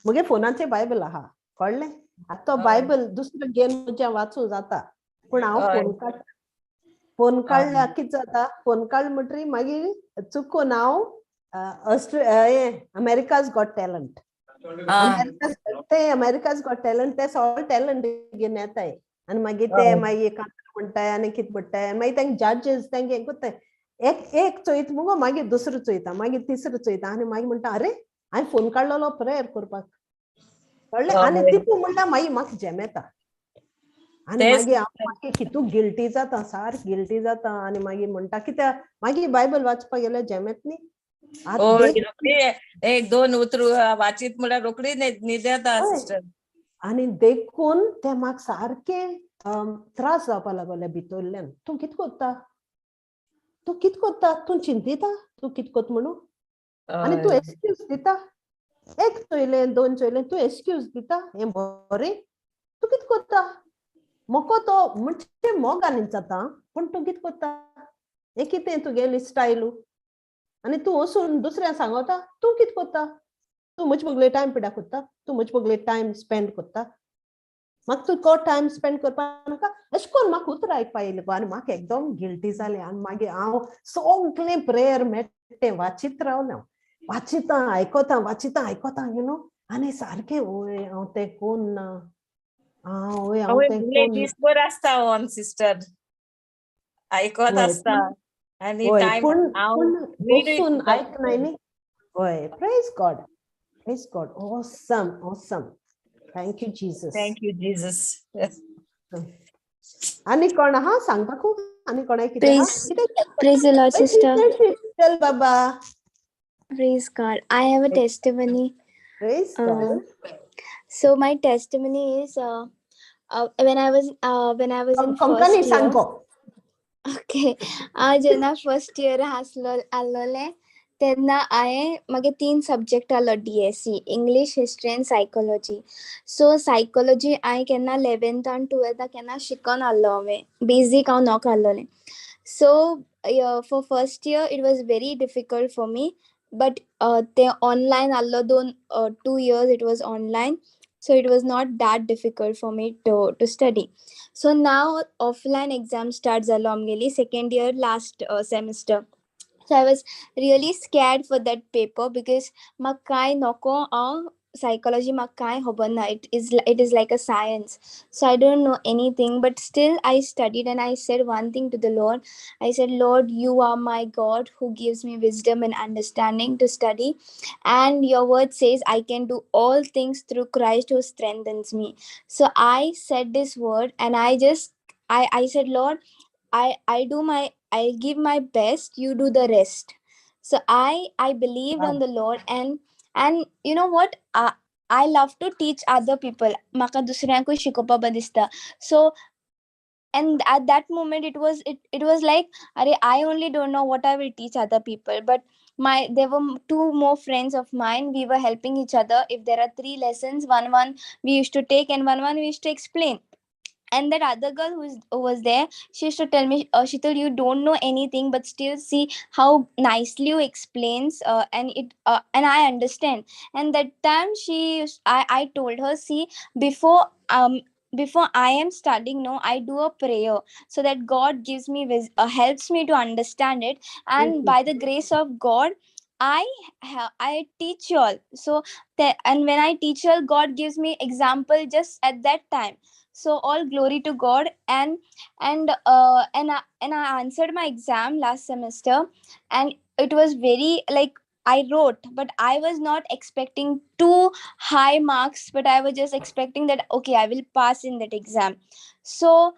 मुगे फोनाचेर बायबल आहा, कळ्ळें? आतां तो बायबल दुसरो घेवन म्हज्या वाचूं जाता, पूण हांव फोन काडटा. फोन काडल्यार कितें जाता, फोन काडलो म्हणटरी मागीर चुकून हांव अमेरिकाज गॉट टॅलंट, ते अमेरिकाज गॉट टॅलंट ते सगळे टॅलंट घेवन येताय आनी मागीर ते मागीर कांतार म्हणटाय आनी कितें म्हणटाय, मागीर तांकां जजेस तांकां हें करताय. एक एक चोयत मुगो, मागीर दुसरो चोयता, मागीर तिसरो चोयता आनी मागीर म्हणटा अरे हांवें फोन काडलेलो प्रेयर करपाक, कळ्ळें? आनी तितू म्हणल्यार मागीर म्हाका जेम येता आनी मागीर हांव मागीर कितू गिल्टी जाता, सारकी गिल्टी जाता. आनी मागीर म्हणटा कित्याक मागीर बायबल वाचपाक गेल्यार जेम येता न्ही. एक दोन उतर वाचीत म्हणल्यार रोखडी न्हीद येता सिस्टर. आनी देखून ते म्हाका सारकें त्रास जावपा लागले भितरल्यान. तूं कितें करता, तूं कितें करता, तूं चिंतिता तूं कितें करता म्हणून, आनी तूं एक्सक्यूज दिता. एक चोयलें दोन चोयलें तूं एक्सक्यूज दिता, हें बरें तूं कितें करता. म्हाका तो म्हणजे मोगान जाता, पूण तूं कितें करता, हें कितें तुगेली स्टायलू. आनी तूं वचून दुसऱ्यांक सांगता तूं कितें करता, तूं म्हजे बगले टायम पिडा करता, तूं म्हजे बगले टायम स्पेंड करता, म्हाका तूं को टायम स्पेंड करपा नाका. अशें करून म्हाका उतरां आयकपा येयलें गो आनी म्हाका एकदम गिल्टी जालें. आनी मागीर हांव सगळें प्रेयर मेट्टें वाचीत रावलें हांव. वाचिता आयकता वाचिता आयकता you know आनी सारकें ओय हांव तें कोन्न ना, आं ओय हांव तें कोन्न. दिसभर आसता ऑन सिस्टर, आयकत आसता आनी टायम पूण बसून आयकनाय न्ही. हय, praise God, praise God, awesome, awesome, thank you Jesus, thank you Jesus. आनी कोण आहा सांगपाकू? आनी कोणाय कितें आहा? Praise the Lord, sister. चल बाबा. Praise God. I have a testimony. Praise God. So my testimony is when I was in first year. Okay. हांव जेन्ना फर्स्ट इयर आसलोलें तेन्ना हांवें म्हागे 3 सब्जेक्ट आसलो, DSC, English, history and psychology. So psychology हांवें केन्ना 11th आनी 12th केन्ना शिकोन आहलो, हांवें बेजीक हांव नोक आहलोलें. So for first year it was very difficult for me, but ते ऑनलायन आहलो, 2 years it was online, so it was not that difficult for me to study. So now offline exam start जालो आमगेली second year last semester. So I was really scared for that paper because म्हाका कांय नको, हांव psychology म्हाका कांय खबर ना, it is like a science, so I don't know anything, but still I studied and I said one thing to the Lord. I said, Lord, you are my God who gives me wisdom and understanding to study, and your word says I can do all things through Christ who strengthens me. So I said this word and I just I said, Lord, I do my, I give my best, you do the rest. So I believed on the Lord, and you know what, I love to teach other people. Maka dusryankuy shikopa ba dista. So, and at that moment it was it was like, Arey, I only don't know what I will teach other people, but there were 2 more friends of mine. We were helping each other. If there are 3 lessons, one we used to take and one we used to explain. And that other girl who was there, she used to tell me, Sheetal, you don't know anything, but still see how nicely you explains, and I understand. And that time I told her, see, before I am studying, no, I do a prayer so that God gives me, helps me to understand it. And by the grace of God, I teach you all. So and when I teach you all, God gives me example just at that time. So all glory to God. And I answered my exam last semester, and it was very like I wrote, but I was not expecting too high marks, but I was just expecting that okay, I will pass in that exam. So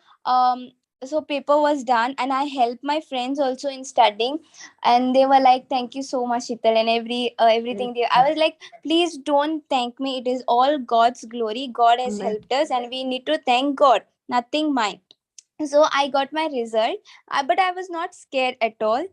so paper was done, and I helped my friends also in studying, and they were like, thank you so much, Sheetal, and everything. I was like, please don't thank me, it is all God's glory. God has helped us and we need to thank God, nothing mine. So I got my result, but I was not scared at all.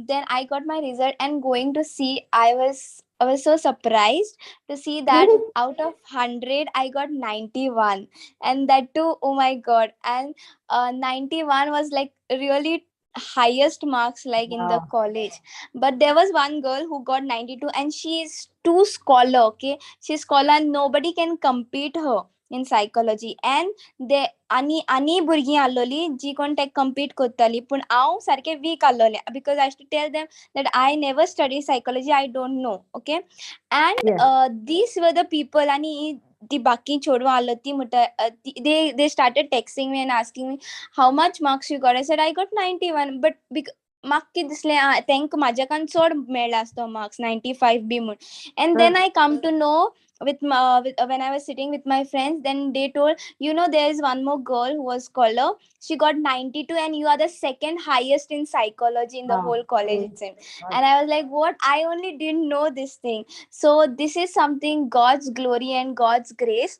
Then I got my result, and going to see, I was so surprised to see that out of 100 I got 91, and that too, oh my God. And 91 was like really highest marks like in the college. But there was one girl who got 92, and she is too scholar, okay, she's scholar and nobody can compete her in psychology. And they ani ani भुरगीं आसलोली जी कोण ते compete करताली, पूण हांव सारकें week आसलोलें, because I to tell them that I never study psychology, I don't know, okay. And these were the people, आनी ती बाकी चेडवां आसलो ती म्हणटा, they started texting me and asking me how much marks you got. I said I got 91, but म्हाका कितें दिसलें, तांकां म्हाज्याकान चड मेळ्ळा आसतो मार्क्स 95 बी म्हूण. And then I come to know with when I was sitting with my friends, then they told, you know, there is one more girl who was scholar, she got 92 and you are the second highest in psychology in the whole college itself. And I was like, what? I only didn't know this thing. So this is something God's glory and God's grace.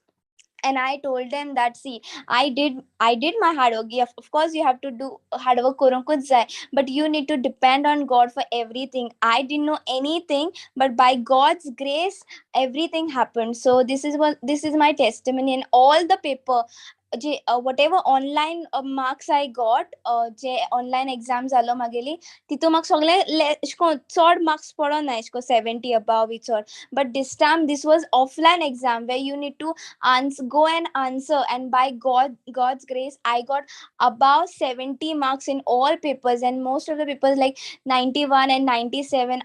And I told them that, see, I did my hard work. Of course you have to do hard work korunkuch jai, but you need to depend on God for everything. I didn't know anything, but by God's grace everything happened. So this is my testimony. And all the paper, whatever online marks I got, J online exam जालो मागेली तितू म्हाका सगळे चड marks पडना, एशको 70 above चड. But this time this was offline exam where you need to go and answer, and by God's grace I got above 70 marks in all papers, and most of the papers like 91 and 97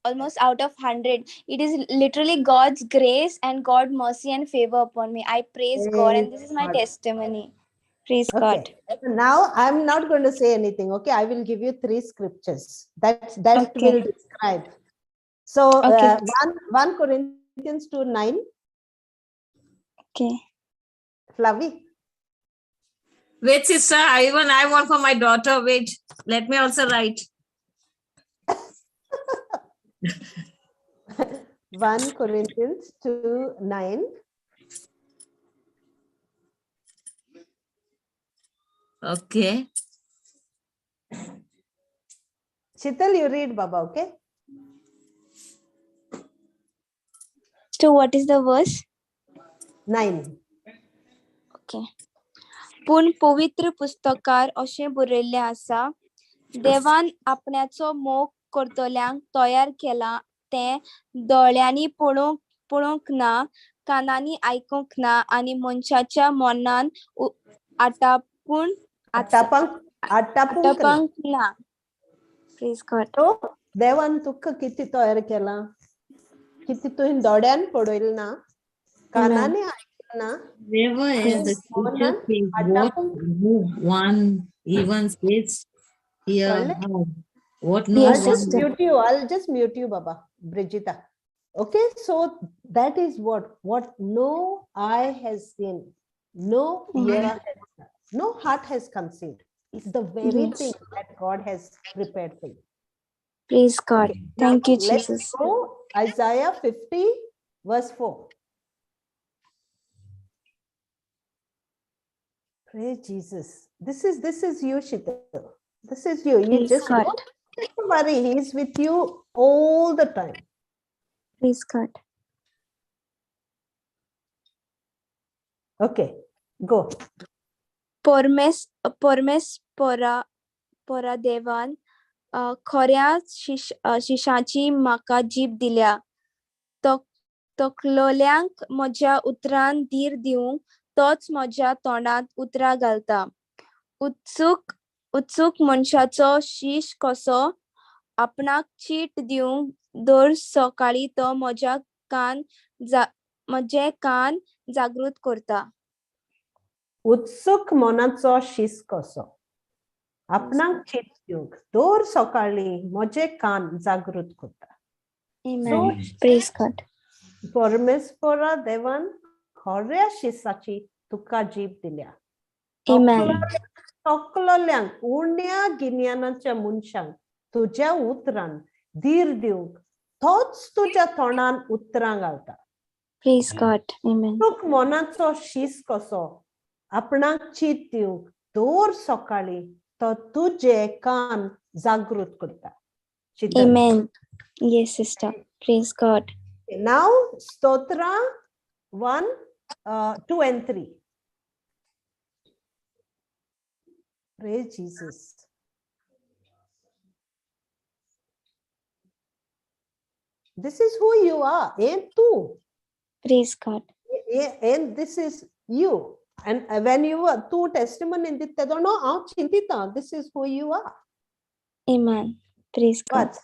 almost out of 100. It is literally God's grace and God mercy and favor upon me. I praise God, and this is my testimony. Praise God. Now I'm not going to say anything. Okay, I will give you 3 scriptures that will describe. So 1 Corinthians 2:9. Okay. Flavi. Wait, sister, I want for my daughter. Wait, let me also write. 1 Corinthians 2:9. Okay. Chital, you read, Baba, okay? So what is the verse? 9. Okay. पूण पवित्र पुस्तकार अशें बरयल्लें आसा, देवान आपण्याचो मोग करतल्यांक तयार केला तें दोळ्यांनी पळोवंक ना, कानांनी आयकूंक ना आनी मनशाच्या मनान आटापूंक ना. Praise God. देवान तुका कितें तयार केलां, कितें तुवें दोळ्यान पळयलें ना, कानांनी आयकलें ना. Never has the scripture says what one even says here, what no I'll just mute you. I'll just mute you, Baba, Brigitta. Okay, so that is what no eye has seen, no ear has heard, no heart has conceived. It's the very thing that God has prepared for you. Praise God. Okay. Thank you, Jesus. Let's go Isaiah 50, verse 4. Praise Jesus. This is you, Shital. This is you. You just don't worry. He is with you all the time. Praise God. Okay, go. Permease पोरा देवान खऱ्या शिशाची म्हाका जीब दिल्या, तकलोल्यांक म्हज्या उतरान धीर दिवंक तोच म्हज्या तोंडांत उतरां घालता. उत्सूक मनशाचो शीश कसो आपणाक चीट दिवंक दर सकाळी तो म्हज्या म्हजे कान जागृत करता. उत्सूक मनाचो शीस कसो आपणाक चीट दिवंक दर सकाळी म्हजे कान जागृत करता. Praise God. परमेश्वरा देवान खऱ्या शिसाची तुका जीब दिल्या. तकलोल्यांक उण्या गिन्यानाच्या मनशांक तुज्या उतरान धीर दिवंक तोच तुज्या तोंडान उतरां घालता. Praise God. Amen. तुक मनाचो शीस कसो आपणाक चीत दिवंक दर सकाळी तो तुजे कान जागृत करता. Amen. Yes, sister. Praise God. Now, Stotra 1, 2 and 3. Praise Jesus. This is who you are. And tu. Praise God. And this is you. And when you were two testimony in the no, chintita, this is who you are. Amen. Praise God.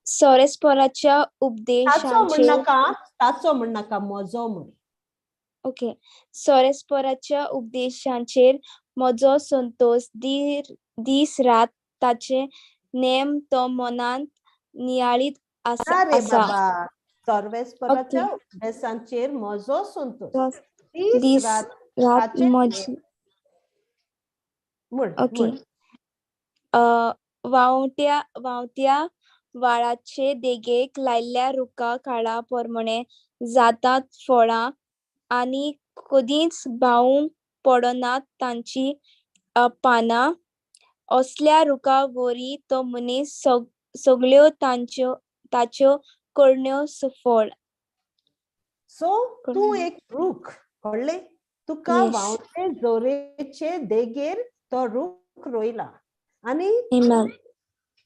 सोरेस्पोराच्या उपदेशांचेर ताचो म्हणनाका म्हजो म्हण. Okay. सोरेस्पोराच्या उपदेशांचेर म्हजो संतोष दीस रात ताचे नेम तो मनांत नियाळीत आसा. सोरेस्पोराच्या उपदेशांचेर म्हजो संतोष दीस रात म्हजी. ओके. व्हांवत्या व्हाळाचे देगेक लायल्ल्या रुखा काळा प्रमाणे जातात फळां आनी कदींच बावूंक पडनात तांची पानां. असल्या रुखा वरी तो मनीस सगळ्यो ताच्यो करण्यो सुफळ. सो तूं एक रूख कळ्ळें, तुका व्हांवते जोरेचे देगेर तो रूख रोयला आनी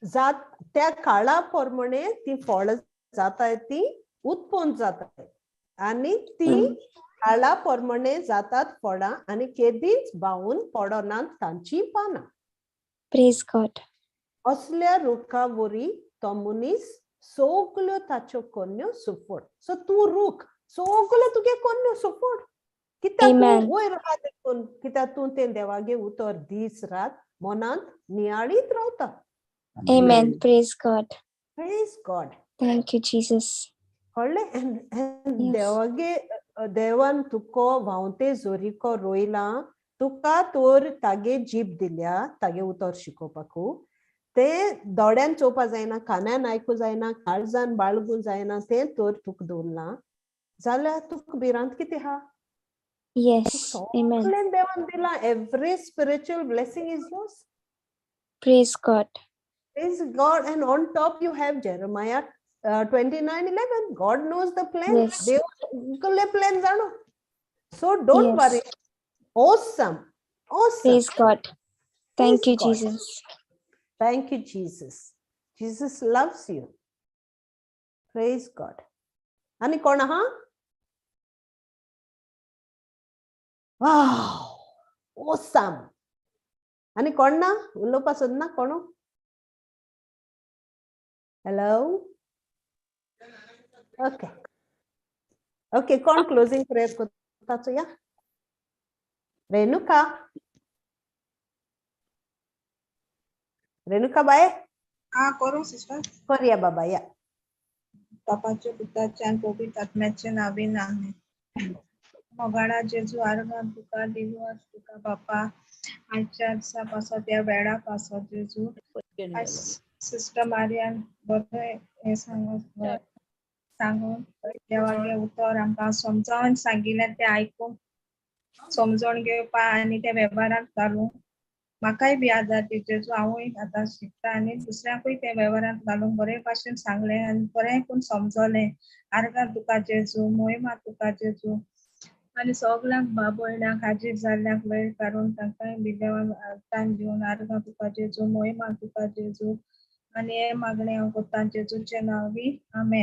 जात त्या काळा प्रमाणे ती फळ जाताय, ती उत्पन्न जाताय आनी ती काळा प्रमाणे जातात फळां आनी केदींच बावून पडनात तांची पानां. Praise God. असल्या रुखा वरी तो मनीस सगल्यो ताच्यो कोन्यो सुफोड. सो तूं रूख, सगल्यो तुगे कोन्यो सुफोड. कित्याक तूं वयर आहा देखून, कित्याक तूं तें देवागे उतर दीस रात मनांत नियाळीत रावता. Amen. Praise God. Praise God. Thank you, Jesus. कळ्ळें? And देवागे देवान तुका व्हांवते जोरिको रोयलां, तुका तर तागे जीब दिल्या तागे उतर शिकोवपाकू. तें दोळ्यान चोवपा जायना, कानान आयकूं जायना, काळजान बाळगूं जायना, तें तर तुका दवरलां जाल्यार तुका भिरांत कितें आहा? Yes. Amen. सगळें देवान दिलां. Every spiritual blessing is yours. Praise God. Praise God. And on top you have Jeremiah 29:11. God knows the plan. Yes. देव सगळे plan जाणो. So don't Yes. worry. Awesome. Awesome. Praise God. Thank Praise you, God. Jesus. Thank you, Jesus. Jesus loves you. Praise God. आनी कोण आहा? Wow. Awesome. आनी कोण ना? उलोवपा सोदना कोण? हॅलो. ओके ओके, कोण क्लोजिंग प्रेयर करता चोया? रेणुका. रेणुका बाय. हा, करूं सिस्टर? करया बाबा, या. बापाच्या, पुताच्या आनी पवित्र आत्म्याच्या नांवान आमेन. मोगाळा जेजू, आर्गां तुका दिवस तुका बापा, आयच्या दिसा पासत, ह्या वेळा पासत जेजू. आयज सिस्टर मारियान बरें हें सांगून सांगून देवागे उतर आमकां समजावन सांगिल्लें, तें आयकून समजून घेवपा आनी तें वेव्हारांत घालूंक म्हाकाय बी आदार दी जेजू. हांवूय आतां शिकता आनी दुसऱ्यांकूय तें वेव्हारांत घालूंक बरे भाशेन सांगलें आनी बरें करून समजलें. आर्गां तुका जेजू, मोहिमा तुका जेजू. आनी सगल्यांक भाव भयणांक हाजीर जाल्ल्यांक वेळ काडून तांकांय बी देवान टायम दिवन आर्गां तुका जेजू, मोहिमा तुका जेजू. आनी हें मागणें हांव करतां जेजूचें नांवी, आमेन.